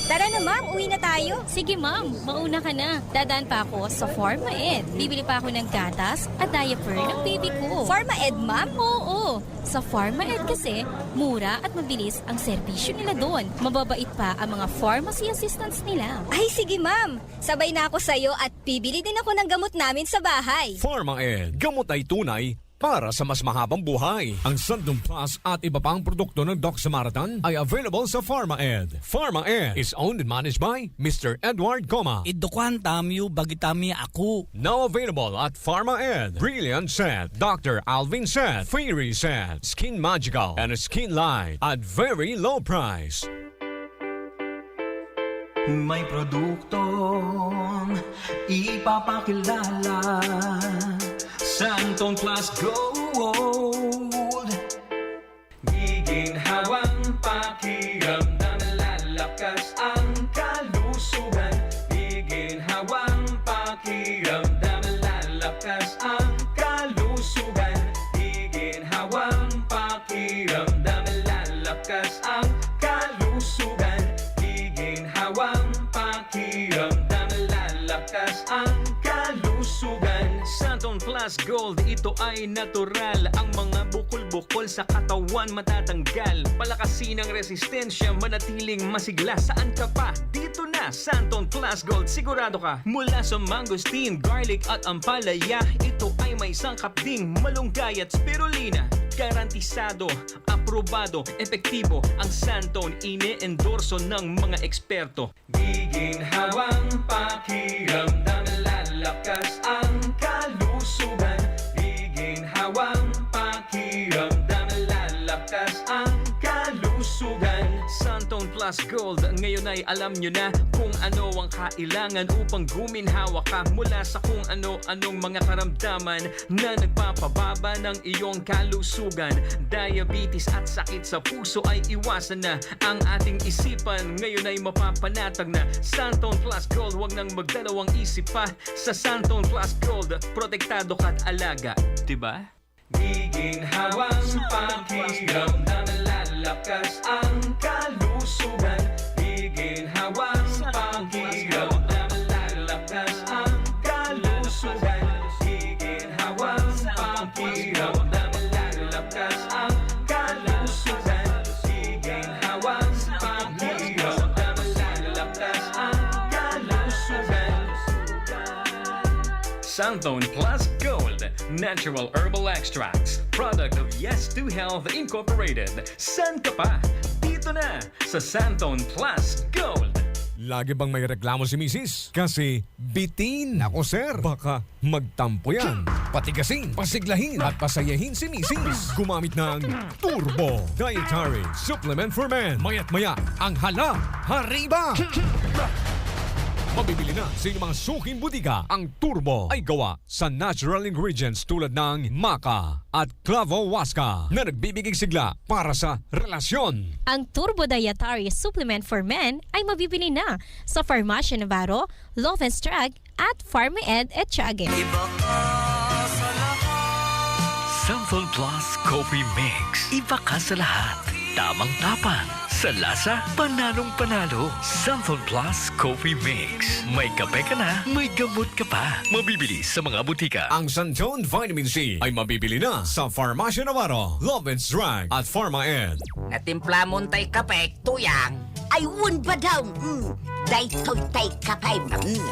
Tara na, ma'am. Uwi na tayo. Sige, ma'am. Mauna ka na. Dadaan pa ako sa Pharma Ed. Bibili pa ako ng gatas at diaper ng baby ko. Pharma Ed, ma'am? Oo. Sa Pharma Ed kasi, mura at mabilis ang serbisyo nila doon. Mababait pa ang mga pharmacy assistants nila. Ay, sige, ma'am. Sabay na ako sa'yo at bibili din ako ng gamot namin sa bahay. Pharma Ed. Gamot ay tunay para sa mas mahabang buhay. Ang Santon Plus at iba pang produkto ng Doc Samaritan ay available sa Pharma Ed. Pharma Ed is owned and managed by Mister Edward Goma. Idukuan tamiyo, bagitami ako. Now available at Pharma Ed. Brilliant Set, Doctor Alvin Set, Fairy Set, Skin Magical, and Skin Light at very low price. May produktong ipapakilala. Santon Plus Gold. Giginhawang pakiramdam, lalakas ang kalusugan. Giginhawang pakiramdam, lalakas ang kalusugan. Giginhawang pakiramdam, lalakas ang kalusugan. Giginhawang pakiramdam, lalakas ang kalusugan. Santon Plus Gold, ito ay natural. Ang mga bukol-bukol sa katawan matatanggal. Palakasin ang resistensya, manatiling masigla. Saan ka pa? Dito na, Santon Plus Gold. Sigurado ka. Mula sa mangosteen, garlic at ampalaya, ito ay may sangkap ding malunggay at spirulina. Garantisado, aprobado, epektibo ang Santon, ine-endorso ng mga eksperto. Giginhawang pakiramdam, lalakas ang kalusugan. Giginhawang pakiramdam, lalakas ang kalusugan. Santon Plus Gold, ngayon ay alam nyo na kung ano ang kailangan upang guminhawa ka mula sa kung ano-anong mga karamdaman na nagpapababa ng iyong kalusugan. Diabetes at sakit sa puso ay iwasan na. Ang ating isipan ngayon ay mapapanatag na. Santon Plus Gold, wag nang magdalawang isip pa. Sa Santon Plus Gold, protektado ka't alaga. Diba? Giginhawang pakiramdam, lalakas ang kalusugan. Giginhawang pakiramdam, lalakas ang kalusugan. Giginhawang pakiramdam, lalakas ang kalusugan. Giginhawang pakiramdam, lalakas ang kalusugan. Santon Plus Gold, natural herbal extracts, product of Yes to Health Incorporated. San ka pa? Dito na sa Santon Plus Gold. Lagi bang may reklamo si misis? Kasi bitin. Nako, sir. Baka magtampo yan. Patigasin, pasiglahin, at pasayahin si misis. Gumamit ng Turbo Dietary Supplement for Men. Maya't maya, ang hala, hariba. Mabibili na sa inyong mga suking butika. Ang Turbo ay gawa sa natural ingredients tulad ng maca at clavo huasca na nagbibigay sigla para sa relasyon. Ang Turbo Dietary Supplement for Men ay mabibili na sa Farmacia Navarro, Lovenstrag, at Pharmaed Etiague. Santon Plus Coffee Mix. Iba ka sa lahat. Tamang tapang. Sa lasa, panalong panalo. Santon Plus Coffee Mix. May kape ka na, may gamot ka pa. Mabibili sa mga butika. Ang Santon Vitamin C ay mabibili na sa Farmacia Navarro, Lovenstrag, at Pharmaed. Natimpla mo tay kape, Tuyang? Ay, wen ba daw? Mm. Daytoy tay kape. Mm.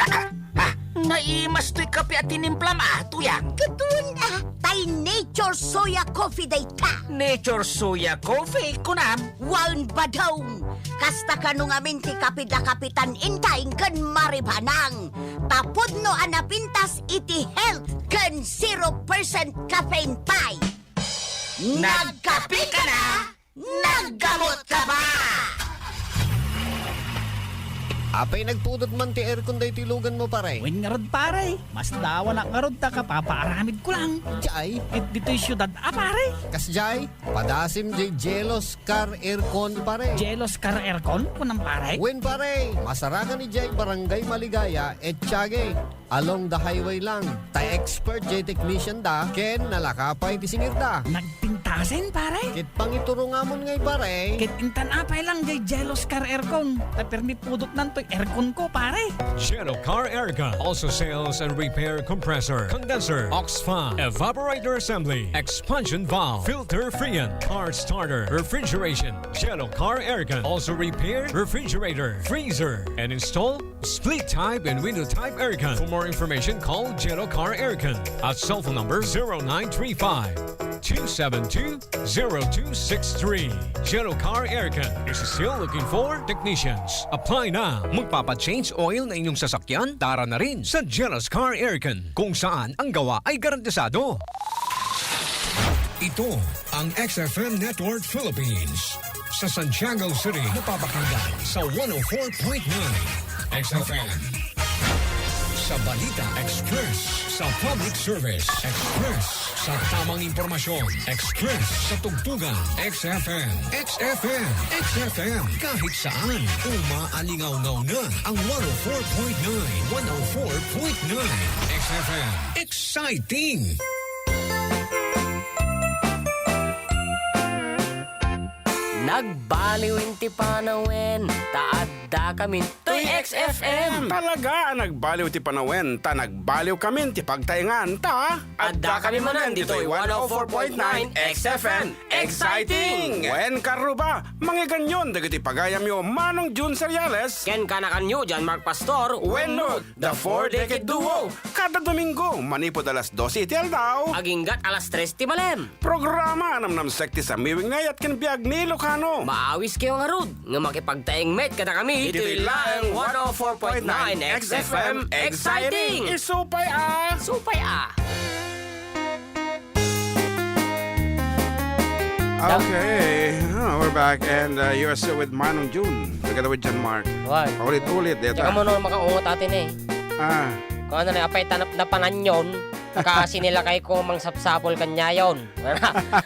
Ah, ah, ah. Naimas toy kape a tinimplam, ah, Tuyang? Kaduan, ah. Tay Nature Soya Coffee dayta. Nature Soya Coffee, kunam? Wen ba daw? Kasta kano ngamin ti kape da Kapitan Intay ken Maribanang. Ta pudno a napintas iti health ken zero percent caffeine pay. Nagkape ka na? Naggamot ka ba? Apay, nagpudot man ti aircon daytoy lugan mo, pare? Wen ngarud, pare. Mas dawanak ngarud ta kapapaaramid ko lang. Jay? Ket ditoy siudad a, pare. Kasjay, padasim jay Jealous Car Aircon, pare. Jealous Car Aircon, kunam, pare? Wen, pare. Masarakan idiay Barangay Maligaya, Etiague. Along the highway lang. Ta expert jay technician da, ken nalaka pay ti singir da. Nagpintasen, pare? Ket pangiturungamon ngay, pare. Ket intan apay lang jay Jealous Car Aircon. Ta permi pudotnan toy aircon ko, pare. Jealous Car Aircon also sales and repair compressor, condenser, aux fan, evaporator assembly, expansion valve, filter freon, car starter, refrigeration. Jealous Car Aircon also repair refrigerator, freezer, and install split type and window type aircon. For more information, call Jealous Car Aircon at cell phone number zero nine three five, two seven two, zero two six three. Jealous Car Aircon is still looking for technicians. Apply na! Magpapa-change oil na inyong sasakyan? Tara na rin sa Jealous Car Aircon, kung saan ang gawa ay garantisado. Ito ang X F M Network Philippines. Sa Santiago City, napapakinggan sa one oh four point nine X F M. Sa Balita Express, sa Public Service Express, sa tamang impormasyon Express, sa tugtugan X F M, X F M, X F M. Kahit saan, umaalingawngaw na ang one oh four point nine, one oh four point nine X F M. Exciting! Nagbaliw ti panawen, ta adda kami toy X F M. Talaga a nagbaliw ti panawen, ta nagbaliw kami ti pagtaengan, ta adda kami manen ditoy one oh four point nine X F M. Exciting! Wen karuba, mangiganyon dagiti pagayamyo Manong Jun Seriales. Ken kanakanyo, John Mark Pastor. Wenno, The Four Decade Duo. Kada Domingo, manipud alas dose iti aldaw. Aginggat alas tres ti malem. Programa a namnamsek ti samiwing nga ayat ken biag ni Ilocano. Maawis kayo ngarud nga makipagtaeng met kadakami. Iti laeng one oh four point nine X F M, exciting! Isupay a! Supay a! Okay, ah, we're back and, uh, you are still with Manong June. Together with John Mark. Why? Paulit-ulit, deta. Tsaka mo no makaungot atin eh. Ah. Kung ano na, apay tanap na pananyon, kasi nila kay ko mang sapsapol kanyayon.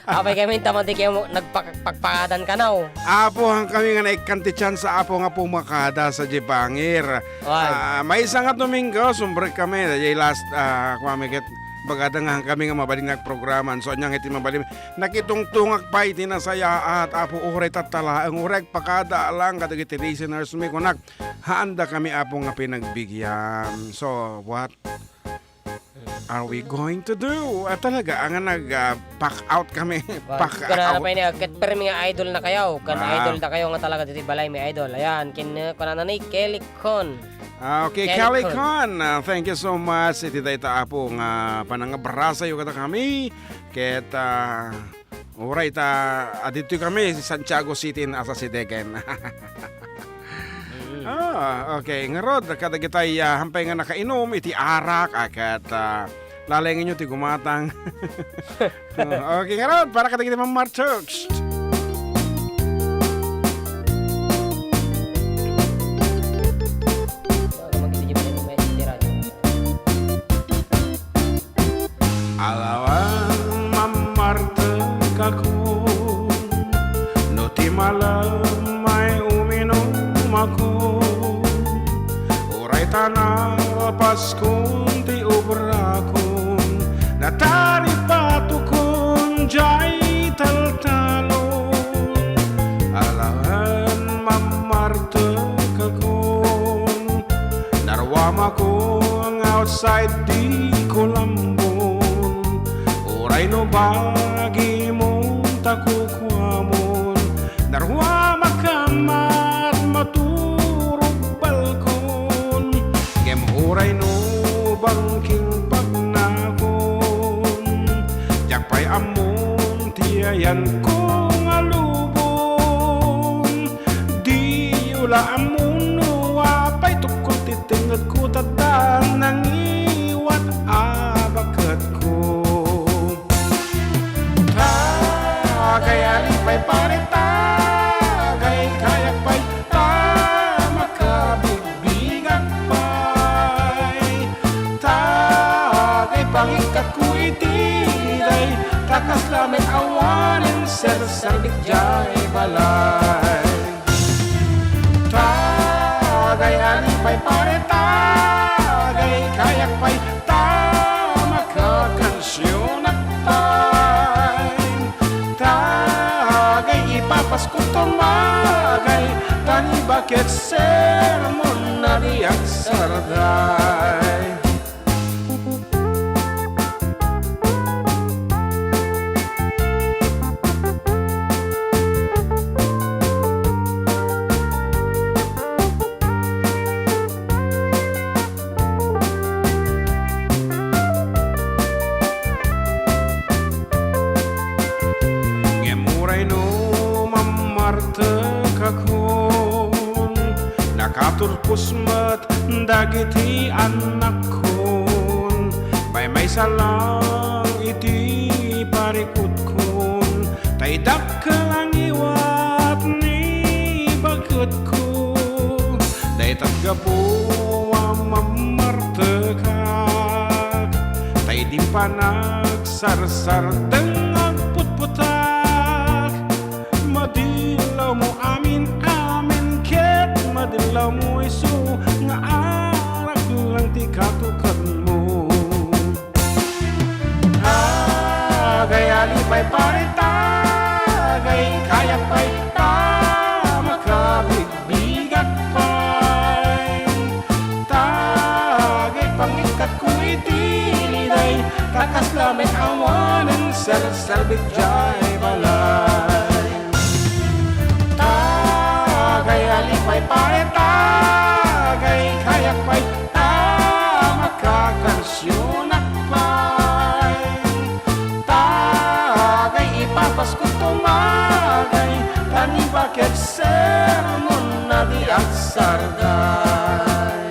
Apay kami tama di kayo nagpagpakadan ka now. Apo, ang kami nga naikkan ti chance, apo nga pumakada sa Jibangir. Why? Ah, maysa nga Domingo, sumbrek kami. Dayjay last, ah, kuwami ket, bagada nga kami nga mabalin nga agprograman. So, anya nga iti mabalin, nakitungtungak pay ti nasayaat, apo, uray tattalaeng, uray agpakada lang kadagiti listeners mi, kunak, haanda kami, apo, nga pinagbigyan. So, what are we going to do? Ah, talaga, ang nag, ah, pack out kami. Pack out. Kana pay ni, ket permi nga idol na kayo. Kan idol na kayo nga talaga ditoy balay mi idol. Ayan, kin, ah, kunana ni Kelly Con. Ah, okay, Kelly Con. Con. Ah, thank you so much. Iti dayta, apo, nga panangabrasayo kadakami. Ket, ah, uray ta, aditoy kami, Santiago City, nasa Sidegen. Mm. Ah, okay. Ngarud, kadagitay, ah, hampay nga nakainom iti arak, ah, ket, ah, lalengenyo ti gumatang. Ah, okay, ngarud, para kadagiti mammarchok. Alawan mammartekakon, no ti malemay uminumako, uray ta nalpaskon ti obrakon, nataripatokon jay taltalon. Alawan mammartekakon, narwamakon outside di Colambon. Uray no bagimon ta kukuamon, narwamakam met maturog balkon. Ngem uray no bangking pagnakon, diak pay ammon ti ayanko nga lubon. Diyo la ammon no apay tukod ti tengngedko, ta adda nangiwat a baketko. Tagay alipay pare, tagay kayak pay, ta makabigbigak pay. Tagay pangikatko iti day, ta kasla met awanen serserdek jay balay. Tagay alipay pare, tagay kayak pay, ta makakansionak pay. Tagay ipapasko tumagay, ta ni baket sermon na diak sarday. Ngem uray no mammartekakon, nakaturpos met dagiti annakkon, maymaysa lang iti parikutkon, ta idakkel a ngiwat ni Ket gapu a mammartekak, ta idi panagsarsaardeng agputputak, madillawmo amin-amin ket madillawmo isu nga arak lang ti katukanmo. Agay a lipay pare, agay kayak pay ta makabigbigak pay. Agay pangikkatko iti liday, ta kasla met awanen serserbi diay balay. Agay a lipay pare, agay kayak pay ta makakansionak pay. Agay ipapasko tumagay, ta ni baket sermon na di agsarday.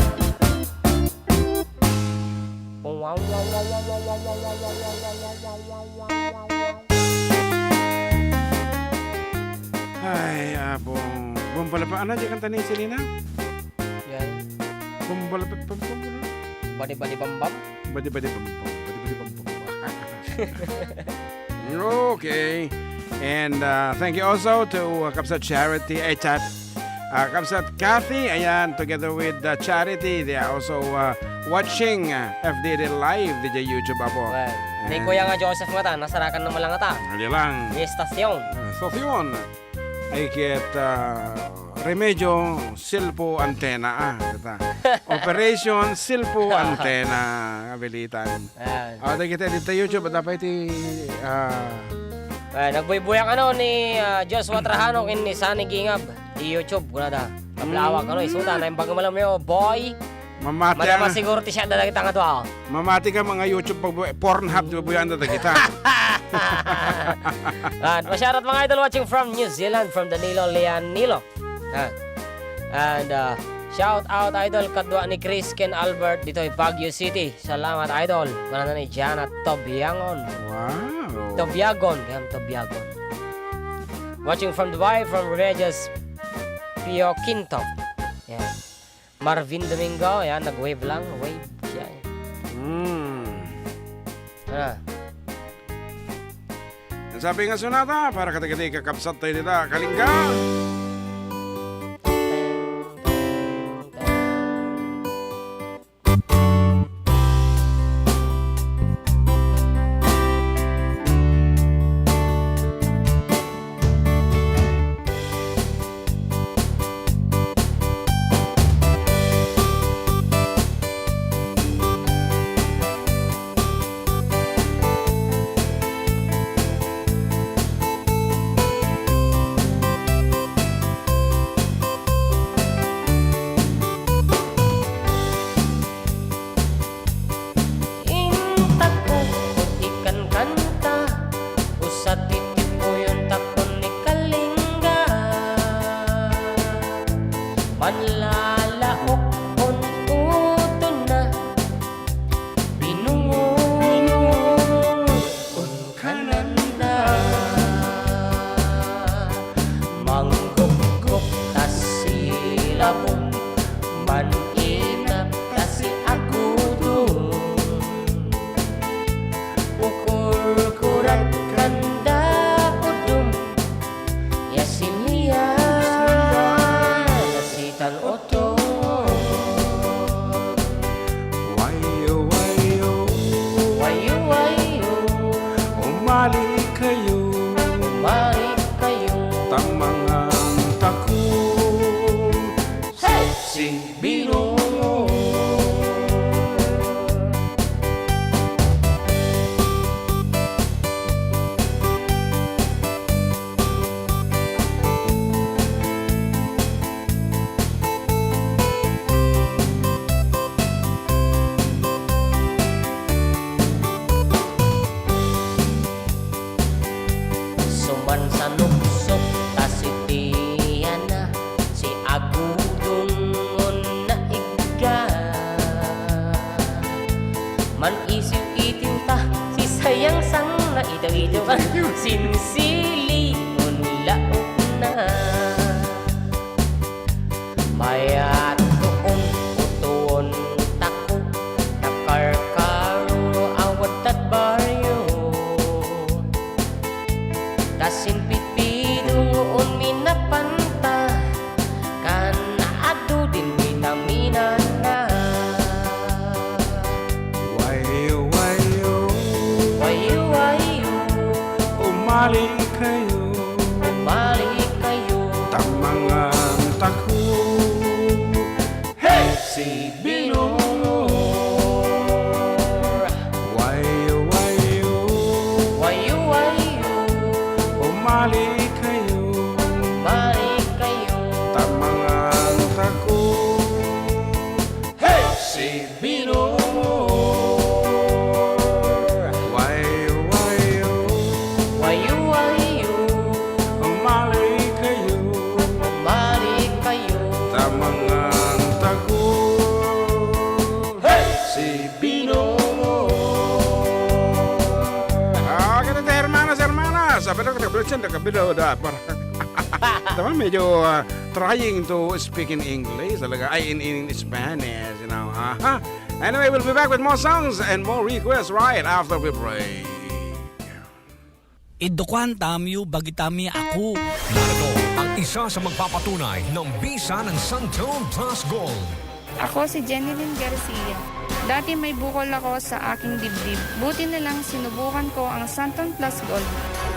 Ay, abong. Bumbala pa. Ano, di kanta ni Selena? Yan. Bumbala pa, pa, pa, pa. Badi-badi bambam. Badi-badi bambam. Badi-badi bambam. Okay. And, uh, thank you also to, uh, Kabsat Charity, eh, Chat, uh, Kabsat Kathy, ayan, together with, uh, Charity. They are also, uh, watching, uh, F D D live, D J YouTube, apo. Well, ni And Kuya nga Joseph nga ta, nasarakan naman lang ta. Hindi lang. Ni Estacion. Uh, Estacion. Ay, ket, ah, remedyo, silpo antena, ah, kita. Operation, silpo antena, kabilitan. Ayan. Ah, dagiti dito YouTube, dapat iti, ah, Eh, nagbuybuyak ano ni, ah, Joshua Trajano ken ni Sunny Gingab. Di YouTube, kuna da. Kablawak, ano, isuda, na yung bagong malam yo, boy. Mamati Madama ang siguro ti siya dagita nga dua, oh. Mamati ka mga YouTube pag Pornhub, di ba, buyan na dagita? And, masyara't mga idol watching from New Zealand, from Danilo Leanilo. Ah. And, uh, shout out, idol, kadua ni Chris ken Albert ditoy Baguio City. Salamat, idol. Kuna na ni Jana Tobiangon. Wow. Tobiagon, kaya Tobiagon. Watching from Dubai, from Remedios Pio Quinto. Yan. Marvin Domingo, yan, nag-wave lang, wave. Yan. Hmm. Ah. Ang sabi nga sonata, para kadagiti kakabsat tayo dita, Kalinga. Intak-ok, ikankanta, usa ti tipuyon takon ni Kalinga. Manlalaok on utonna, binungon on kananda. Manggukgok ta silabon, man-inap ta si agudon. Ukurkurak kanda udom, ya silian, nasitan oto. Wayo, wayo. Wayo, wayo. Umali kayo. Umali kayo. Tamangan tako. Hey! Si Binungo. Sumansanuksok ta sitiana, si agudon nga naigga. Man-isiw-itiw ta, si sayangsang na itaw-itaw ka, sinsili on laokna. Mayat ko Umali kayo. Umali kayo. Ta mangan tako. Hey! Si Binong. Wayo, wayo. Wayo, wayo. Umali kayo. Umali kayo. Ta mangan tako. Hey! Si Binong. Wayo, wayo. Wayo, wayo. Umali kayo. Umali kayo. Ta mangan tako. Hey! Si Binong. Ah, ganito, hermanos, hermanas. Sabi na, kabilo, kabilo, kabilo, da, para. Tama, medyo, ah, trying to speak in English talaga. Ay, in, in Spanish, you know. Aha. Anyway, we'll be back with more songs and more requests right after we break. Iddukuan tamyo, bagitami ako. Narito ang isa sa magpapatunay ng bisa ng Santon Plus Gold. Ako si Jenilyn Garcia. Dati may bukol ako sa aking dibdib. Buti na lang sinubukan ko ang Santon Plus Gold.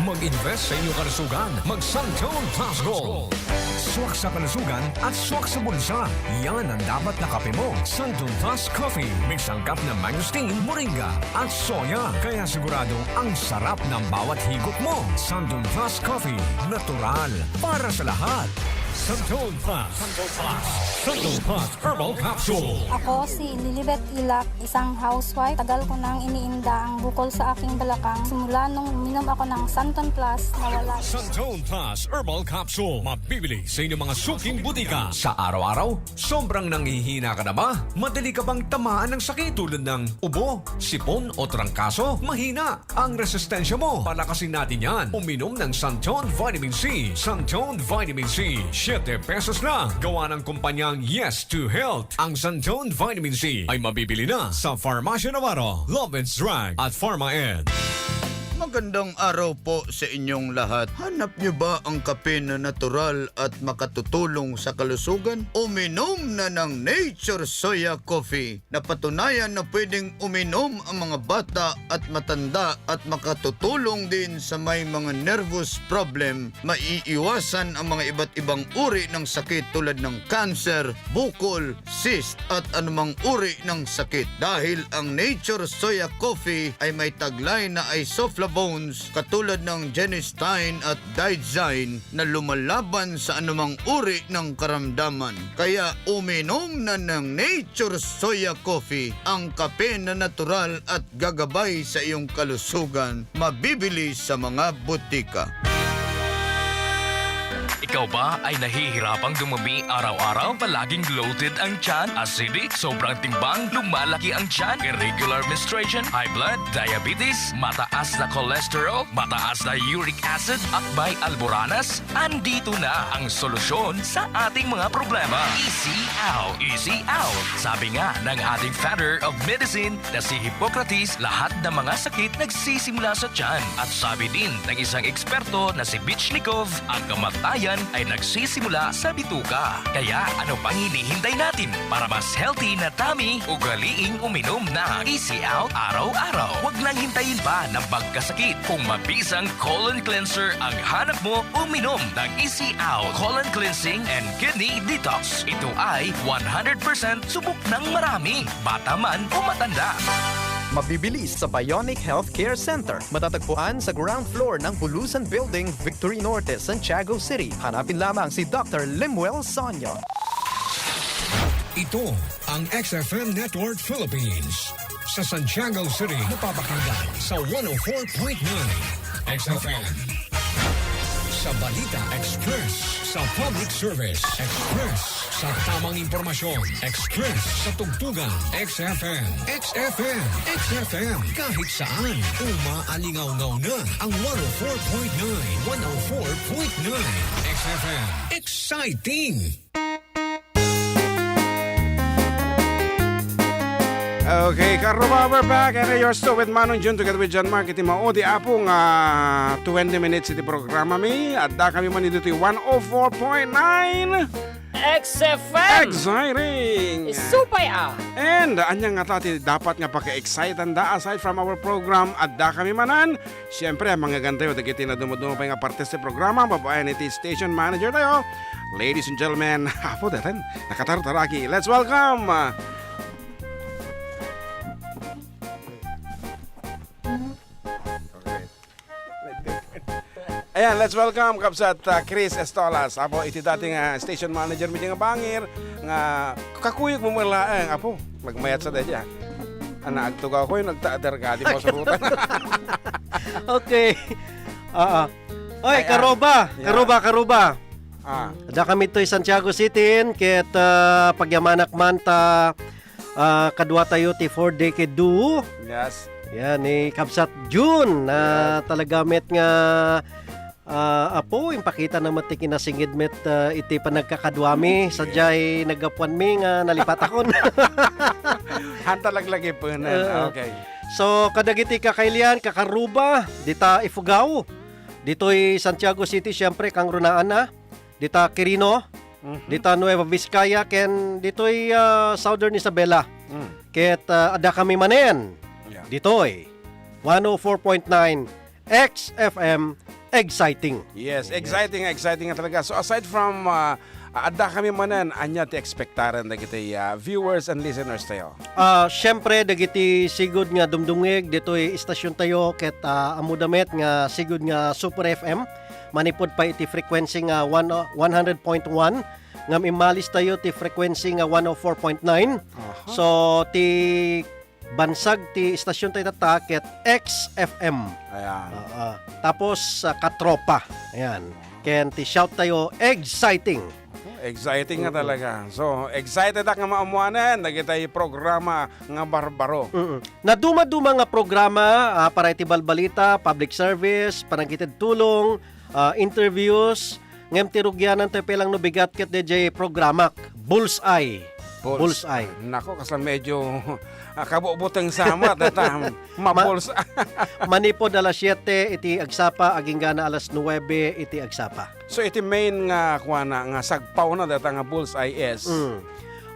Mag-invest sa inyong kalusugan. Mag Santon Plus Gold. Swak sa kalusugan at swak sa bulsa. Yan ang dapat na kape mo. Santon Plus Coffee. May sangkap na mangosteen, moringa, at soya. Kaya siguradong ang sarap ng bawat higop mo. Santon Plus Coffee. Natural. Para sa lahat. Santon Plus. Santon Plus. Santon Plus Herbal Capsule. Ako si Lilibet Ilak, isang housewife. Tagal ko nang iniinda ang bukol sa aking balakang. Simula nung uminom ako ng Santon Plus, nawala. Santon Plus Herbal Capsule. Mabibili sa inyong mga suking butika. Sa araw-araw, sobrang nanghihina ka na ba? Madali ka bang tamaan ng sakit tulad ng ubo, sipon o trangkaso? Mahina ang resistensya mo. Palakasin natin yan. Uminom ng Santon Vitamin C. Santon Vitamin C, siete pesos lang. Gawa ng kumpanyang Yes to Health. Ang Santon Vitamin C ay mabibili na sa Farmacia Navarro, Lovin's Drug at Pharma Ed. Magandang araw po sa inyong lahat. Hanap niyo ba ang kape na natural at makatutulong sa kalusugan? Uminom na ng Nature Soya Coffee. Napatunayan na pwedeng uminom ang mga bata at matanda at makatutulong din sa may mga nervous problem. Maiiwasan ang mga iba't ibang uri ng sakit tulad ng cancer, bukol, cyst at anumang uri ng sakit dahil ang Nature Soya Coffee ay may taglay na isoflavones katulad ng genistein at daidzein na lumalaban sa anumang uri ng karamdaman. Kaya uminom na ng Nature Soya Coffee, ang kape na natural at gagabay sa iyong kalusugan, mabibili sa mga butika. Ikaw ba ay nahihirapang dumumi araw-araw? Palaging bloated ang tiyan, acidic, sobrang timbang, lumalaki ang tiyan, irregular menstruation, high blood, diabetes, mataas na cholesterol, mataas na uric acid, akbay alboranas? Andito na ang solusyon sa ating mga problema. Easy out, easy out. Sabi nga ng ating father of medicine na si Hippocrates, lahat ng mga sakit nagsisimula sa tiyan. At sabi din ng isang eksperto na si Bichnikov, ang kamatayan ay nagsisimula sa bituka. Kaya ano pang hinihintay natin para mas healthy na tummy? Ugaliing uminom ng Easy Out araw-araw. Huwag nang hintayin pa na magkasakit. Kung mabisang colon cleanser ang hanap mo, uminom ng Easy Out Colon Cleansing and Kidney Detox. Ito ay one hundred percent subok ng marami, bata man o matanda. Mabibili sa Bionic Healthcare Center. Matatagpuan sa ground floor ng Bulusan Building, Victory Norte, Santiago City. Hanapin lamang si Doctor Lemuel Sonyo. Ito ang X F M Network Philippines. Sa Santiago City, napapakinggan sa one oh four point nine X F M. Sa Balita Express, sa Public Service Express, sa tamang impormasyon Express, sa tugtugan X F M. X F M, X F M, kahit saan, umaalingawngaw na ang one oh four point nine, one oh four point nine X F M. Exciting! Okay, Karuba, we're back. And you're still with Manong Jun together with John Mark. Iti maudi, Apo, nga twenty minutes iti programa mi. Adda kami man ditoy one oh four point nine. X F M. Exciting! Supay a! And ania ngata ti dapat nga paka-excitanda aside from our program, adda kami manen? Siyempre, manggagantayo dagiti naduma-duma pay nga partes ti programa, babaen iti station manager tayo. Ladies and gentlemen, apo deten, nakatartaraki. Let's welcome, uh, Okay. Ayan, let's welcome Kabsat, uh, Chris Estolas. Apo, iti dating, uh, station manager mi nga bangir, nga kakuyog mo laeng, apo, nagmayat sa dadya. Ana, agtugaw ko yung nagtaadar ka, di mo surutan. Okay. Oo. Oy, Ay, ah. Karuba, Yeah. Karuba, Karuba. Ah. Adda kami toy Santiago City, ket, ah, pagyamanak man ta, ah, kadua tayo ti Four Decade Duo. Yes. Yan, ni Kabsat Jun, na Yeah. talaga met nga, ah, apo, impakita na met ti kinasingid met, ah, iti panagkakaduami, Yeah. sadiay naggapuanmi nga nalipatakon. Hanta laglagipenen. Oo. Okay. So, kadagiti kakailian, kakaruba, dita Ifugao, ditoy Santiago City, siyempre, kangrunaanna. Dita Quirino, Mhm. dita Nueva Vizcaya, ken ditoy, ah, Southern Isabela. Mm. Ket, ah, adda kami manen. Yeah. Ditoy, one oh four point nine X F M, exciting. Yes, Yes. exciting, exciting nga talaga. So, aside from, ah, adda kami manen, ania ti ekspektaren dagiti, ah, viewers and listeners tayo? Ah, siyempre, dagiti sigud nga dumdumngeg ditoy istasyon tayo ket, ah, ammoda met nga sigud nga Super F M. Manipud pay iti frequency nga one, one hundred point one, ngem immalis tayo ti frequency nga one oh four point nine. Aha. So, ti bansag ti istasyon tayo tatta ket X F M. Ayan. Oo. Tapos, ah, Katropa. Ayan. Ken ti shout tayo, exciting. Oh, exciting nga Mm-mm. talaga. So, excited ak nga maammoanen dagiti programa nga barbaro. Mm-mm. Naduma-duma nga programa, ah, para iti balbalita, public service, panagkited tulong, ah, interviews, ngem ti rugianan tayo pay lang no bigat ket D J programak, Bullseye. Bulls-, Bullseye. Nako, kasla medyo, ah, kabubuteng sama, data, Ma-, mabuls-, manipod alas siete iti agsapa, agingga na alas nuebe iti agsapa. So, iti main nga, kuana, nga sagpawna data nga Bullseye is Mm.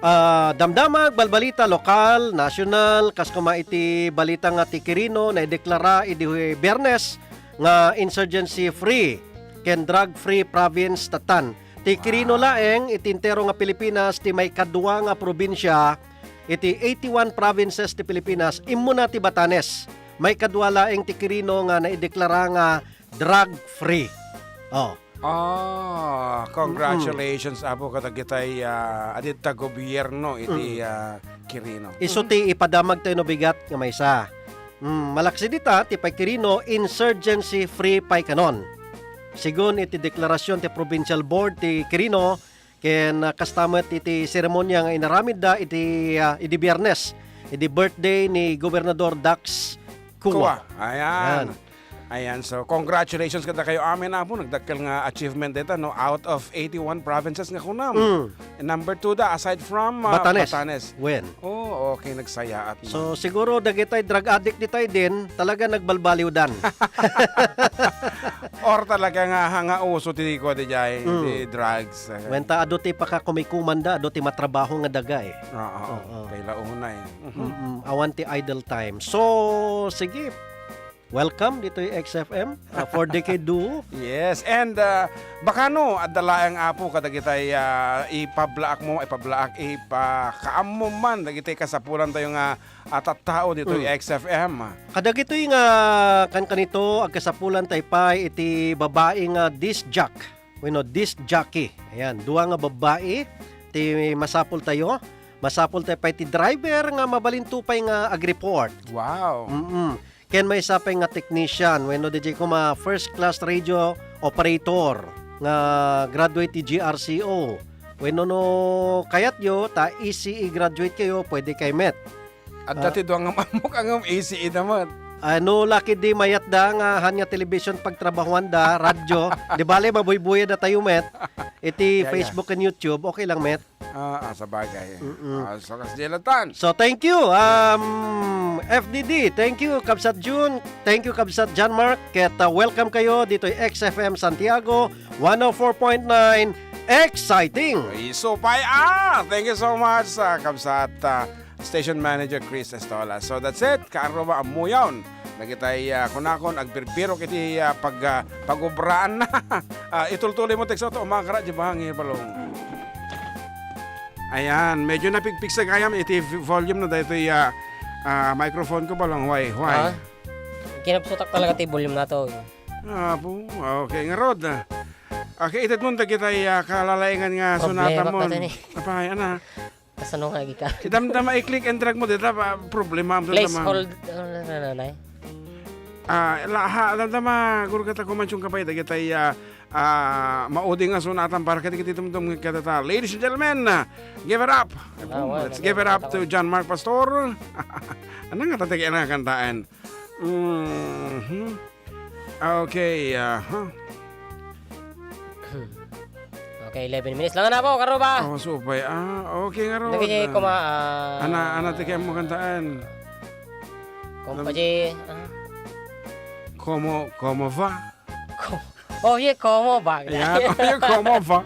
Ah, damdama, agbalbalita, lokal, nasyonal, kas kuma iti balita nga ti Quirino, naideklara idi Biyernes nga insurgency free ken drug free province tattan. Ti Quirino Wow. laeng iti entero nga Pilipinas ti maikadua nga probinsia iti eighty-one provinces ti Pilipinas, immuna ti Batanes. Maikadua laeng ti Quirino nga naideklara nga drug free. Oh. Ah, congratulations, Mm-mm. Apo, kadagitay, ah, adita gobierno iti, Mm. ah, Quirino. Isu ti ipadamag tayo no bigat nga maysa. Mm, malaksi dita, ti pay Quirino, insurgency free pay kanon. Sigun iti deklarasyon ti Provincial Board ti Quirino, ken, ah, kasta met iti seremonia nga inaramidda iti, ah, idi Biyernes, idi birthday ni Gobernador Dax Cua. Cua. Ayan. Ayan. Ayan, so congratulations kada kayo amin, Apo. Nagdakkel nga achievement dita, no? Out of eighty-one provinces nga kunam. Mm. Number two da, aside from, ah, Batanes. Batanes. Wen. Oh, okay, nagsayaat na. So, siguro dagitay drug addict ditay din, talaga nagbalbaliwdan. Or talaga nga, nga uso ti kua di jay, Mm. ti drugs. Wen ta adu ti pakakumikumanda, adu ti matrabaho nga daga eh. Oo, Oo. Kailaunay. Mhm. Mm-mm. Awan ti idle time. So, sige. Welcome ditoy X F M, ah, for Decade Duo. Yes, and, ah, baka no, adda laeng, Apo, kadagitay, ah, ipablaak mo, ipablaak, ipakaammo man dagitay kasapulan tayo nga, ah, tattao ditoy Mm. X F M. Kadagitoy nga kankanito, agkasapulan tayo pay iti babae nga disc jock. Wenno disc jockey. Ayan, dua nga babbai ti masapul tayo. Masapul tayo pay ti driver nga mabalinto pay nga ag-report. Wow. Mm-mm. Ken maysa pay nga technician, wenno D J kuma first class radio operator nga graduate ti G R C O. Wenno no kayatyo, ta E C E graduate kayo, pwede kay met. Adda Ah. ti dua nga mammok a ngem E C E da met. Ah, no, lucky di mayatda nga han nga television pagtrabahuanda, radyo. Di bale, mabuybuyad da tayo met. Iti Yeah, yeah. Facebook and YouTube, okay lang met. Ah, ah, sabagay. Mm-mm. Ah, so, kas di latan. So, thank you, um, F D D. Thank you, Kabsat June. Thank you, Kabsat John Mark. Ket, ah, welcome kayo ditoy X F M Santiago, one oh four point nine, Exciting! Isu pay, ah! Thank you so much, ah, kabsat, ah, Station Manager Chris Estola. So that's it, kaarruba, ammoyon. Dagitay, ah, kunakon, agbirbirok iti, ah, pag, ah, pagubraan na. Ah, itultuloy mo, tekso to, umakara, di ba, ang balong? Ayan, medyo napigpigsa gayam iti v-, volume na daytoy, ah, ah, microphone ko, balong, why, why? Ah, kinapsutak talaga ti volume na to. Apo, okay, ngarud, ah. Okay, ited mo dagitay, ah, kalalaingan nga sonata mo. Problema ka tani. Apay, ana. Kasano nga agika? Damdama, i-click and drag mo dita, pa, problema, damdama. Place hold, ano, ano, ano, ano, eh? Ah, la-, ha, damdama, gurgata ko mansyong kapay, dagitay, ah, ah, maudi nga sonata para kadagiti tumtum kadata. Ladies and gentlemen, ah, give it up. Ah, wala, let's give it up to John Mark Pastor. Ano nga tatag-, ano nga kantaan? Mhm. Okay, aha. Okay, eleven minutes lang na po, karuba. Oh, supay. Ah, okay nga ron. Dagiti kuma, ah, Ana, ana, ti kayat mo kantaan. Kumpa di, ah. Como, como va? Ko-, oh, yeah, como va? Ayan, oh, yeah, como va?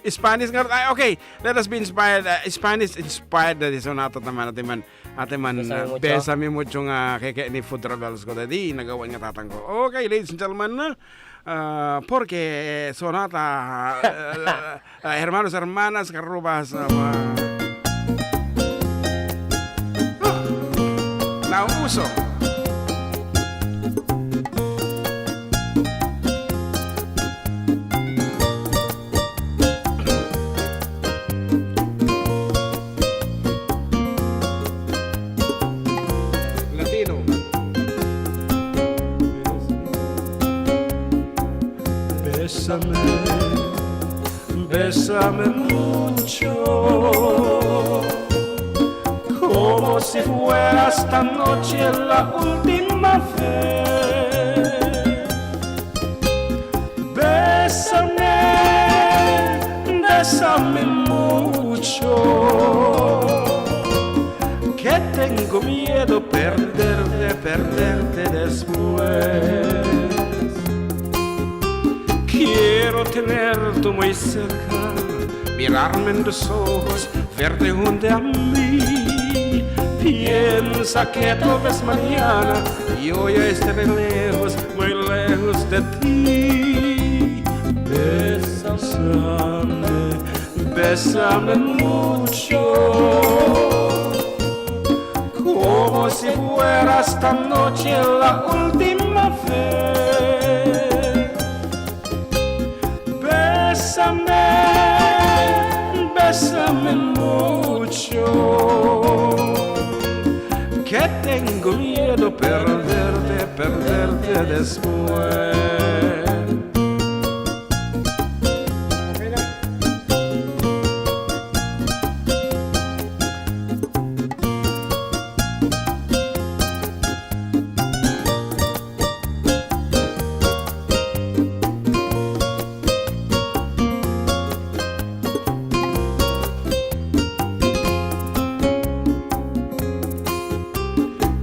Spanish nga ron. Ay, okay. Let us be inspired. Uh, Spanish inspired na di sonata taman, ati man. Ate man, Bésame mucho. Bésame mucho nga keke ni Food Travels ko, daddy, nagawan nga tatang ko. Okay, ladies and gentlemen, ah, porque sonata, ah, ah, hermanos, hermanas, karrubas, ah, ma-, ah, nauso. Latino. Bésame, bésame mucho, como si fuera esta noche la última vez. Bésame, bésame mucho, que tengo miedo perderte, perderte después. Quiero tenerte muy cerca, mirarme en los ojos, verte junto a mí. Piensa que tal vez mañana yo ya estaré lejos, muy lejos de ti. Bésame, bésame mucho, como si fuera esta noche la última vez. Bésame, bésame mucho, que tengo miedo perderte, perderte después.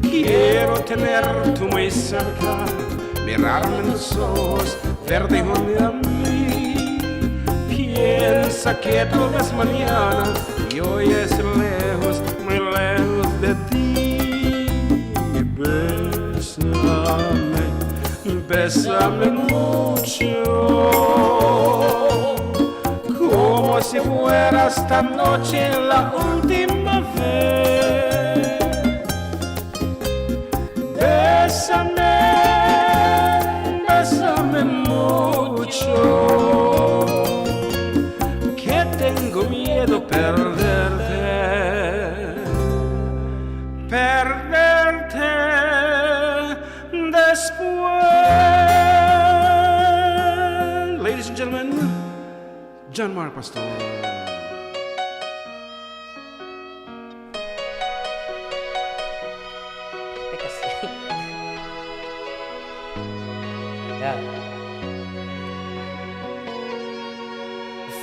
Quiero tenerte muy cerca, mirarme en los ojos, verte junto a mí. Piensa que tal vez mañana yo ya esté lejos, muy lejos de ti. Bésame, bésame mucho, como si fuera esta noche la última vez. Bésame, bésame mucho, que tengo miedo perderte, perderte después. Ladies and gentlemen, John Mark Pastor. Yeah.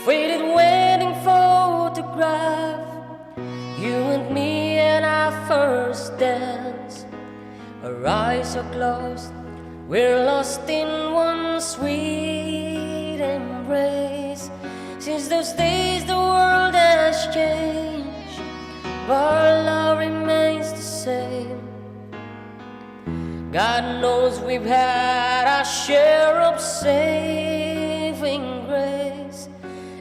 Faded wedding photograph, you and me and our first dance. Our eyes are closed, we're lost in one sweet embrace. Those days the world has changed, but our love remains the same. God knows we've had our share of saving grace,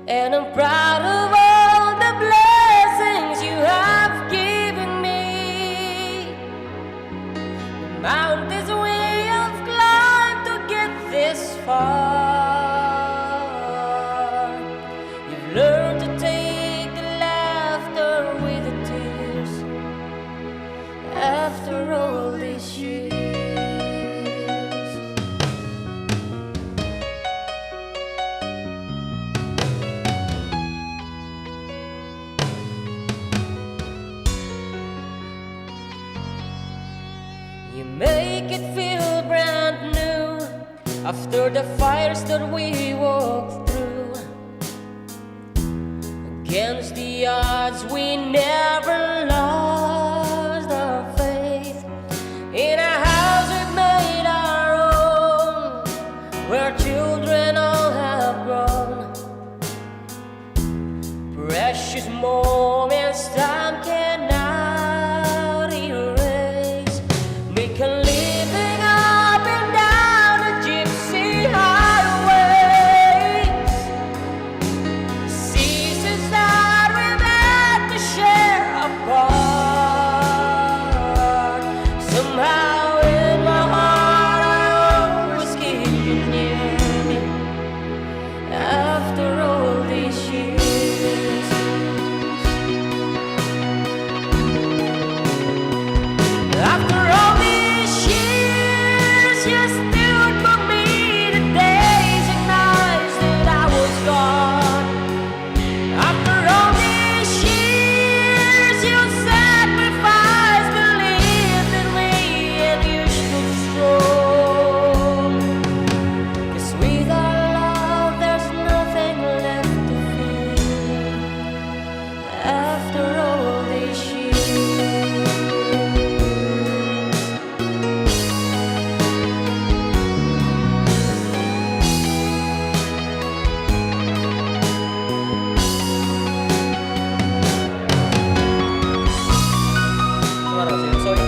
and I'm proud of all the blessings you have given me. The mountains we have climbed to get this far. You've learned to take the laughter with the tears after all these years. You make it feel brand new after the fires that we walked through. Against the odds, we never lost our faith. In a house we've made our own, where children all have grown. Precious moments time cannot erase. Make a living up and down the gypsy highways. Seasons that we've had to share apart. Somehow in my heart I always keep you near me. After all these years, after all these years, you stood by me the days and nights that I was gone. After all these years, you sacrificed, believed in me, and you stood strong. 'Cause with our love, there's nothing left to fear. After all these years. Suara, sorry.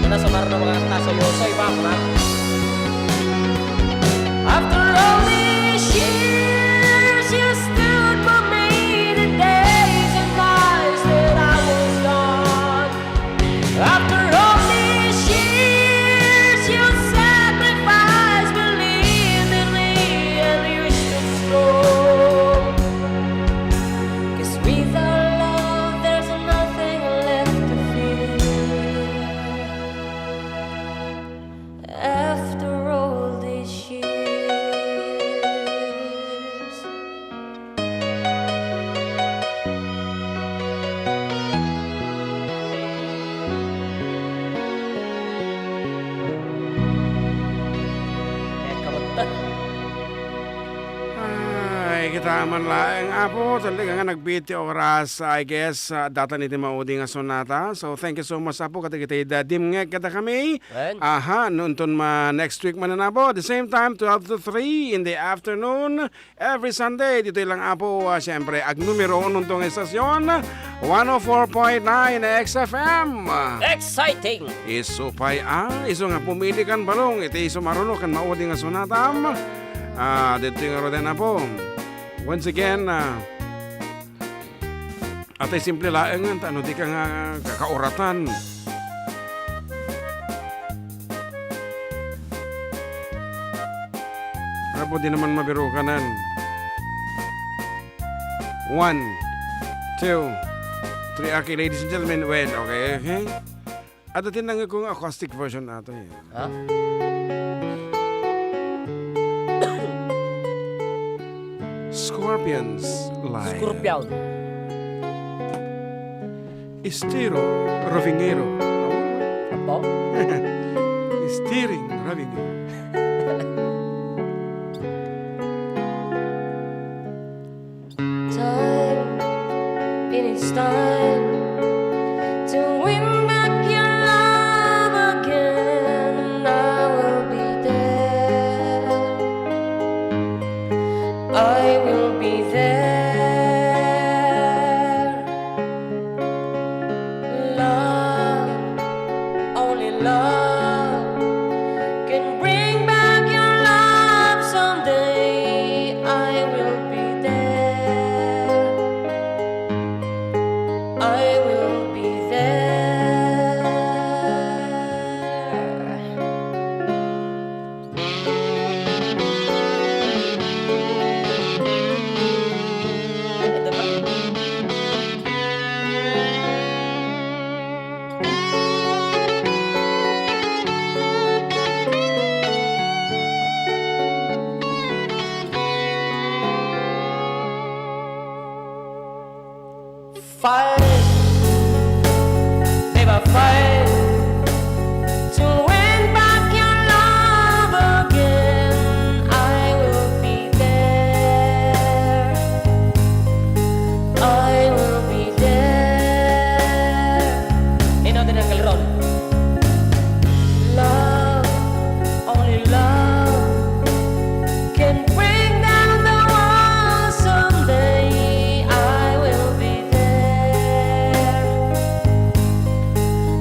Ano, sumar na mga taso yoso, iba, mga After all these years, you stood by me the days and nights that I was gone. After all these years, you sacrificed, believed in me, and you stood strong. 'Cause with our love, there's nothing left to fear. After all these years. Ay, kita man laeng, Apo, talaga nga nagbiit ti oras, I guess, ah, datan iti maudi nga sonata. So, thank you so much, Apo, kadagiti da-, dimngeg kadakami. Wen. Aha, no, inton ma-, next week manen, Apo. The same time, twelve to three in the afternoon, every Sunday. Ditoy lang, Apo, ah, siyempre, agnumero uno tong estasyon, one oh four point nine X F M. Exciting! Isu pay, ah, isu nga pumili kan balong, iti isu maruno kan maudi nga sonatam. Ah, ditoy nga ruden, Apo. Once again, ah, Atay simple laeng nga, ta no di ka nga kakauratan. Apo, di naman mabirukanan. One, two, three. Okay, ladies and gentlemen, well, okay, okay. Adda ti nangngegko nga acoustic version ato, eh. Ha? Scorpions Live. Scorpion. Estero Rovingero. Apo? Steering Rovingero. Time, it is time to win back your love again. I Fight, never fight to win back your love again. I will be there. I will be there. Nino din ang kalron. Love, only love can bring down the walls someday. I will be there.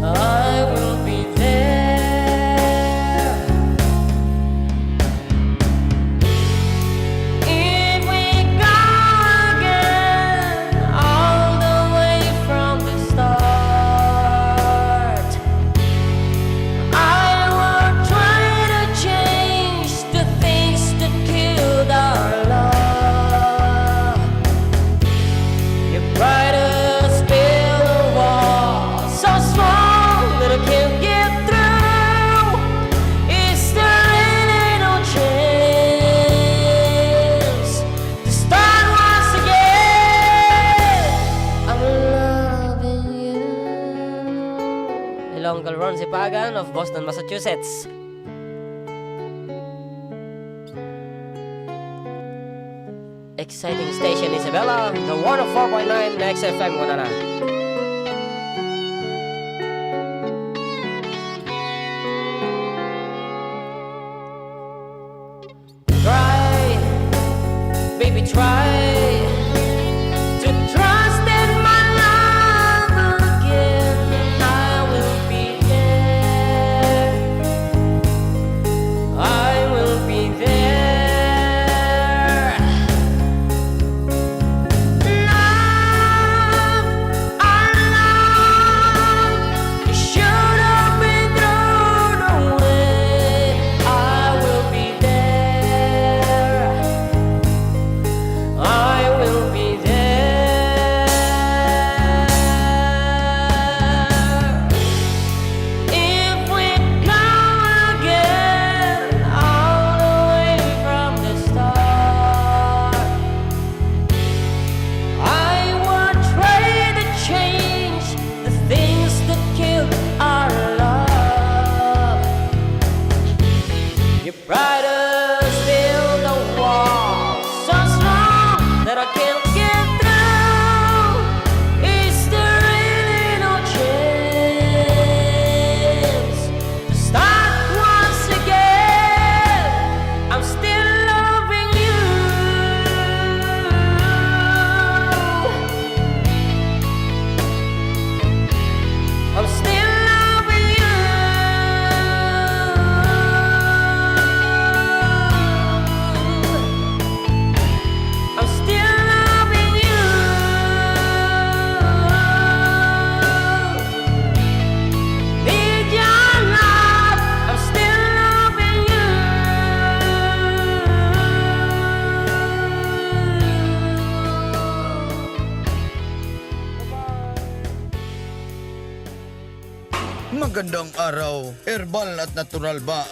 I will be there. If we go again all the way from the start, I will try to change the things that killed our love. Your pride has built a wall so strong that I can't get through. Is there any no chance to start once again? I'm loving you. Hello, Uncle Ron Sipagan of Boston, Massachusetts. Exciting station, Isabela, the one oh four point nine X F M, kunana. Try, baby, try to trust in my love again. I will be there. I will be there. Love, our love should have been thrown away. I will be there. I will be there. If we go again all the way from the start, I would try to change the things that killed our love. Your pride has built a wall so strong that I can't get through. Is there really no chance to start once again? I'm still loving you. I'm still loving you. I'm still loving you. Need your love. I'm still loving you. Magandang araw. Herbal at natural ba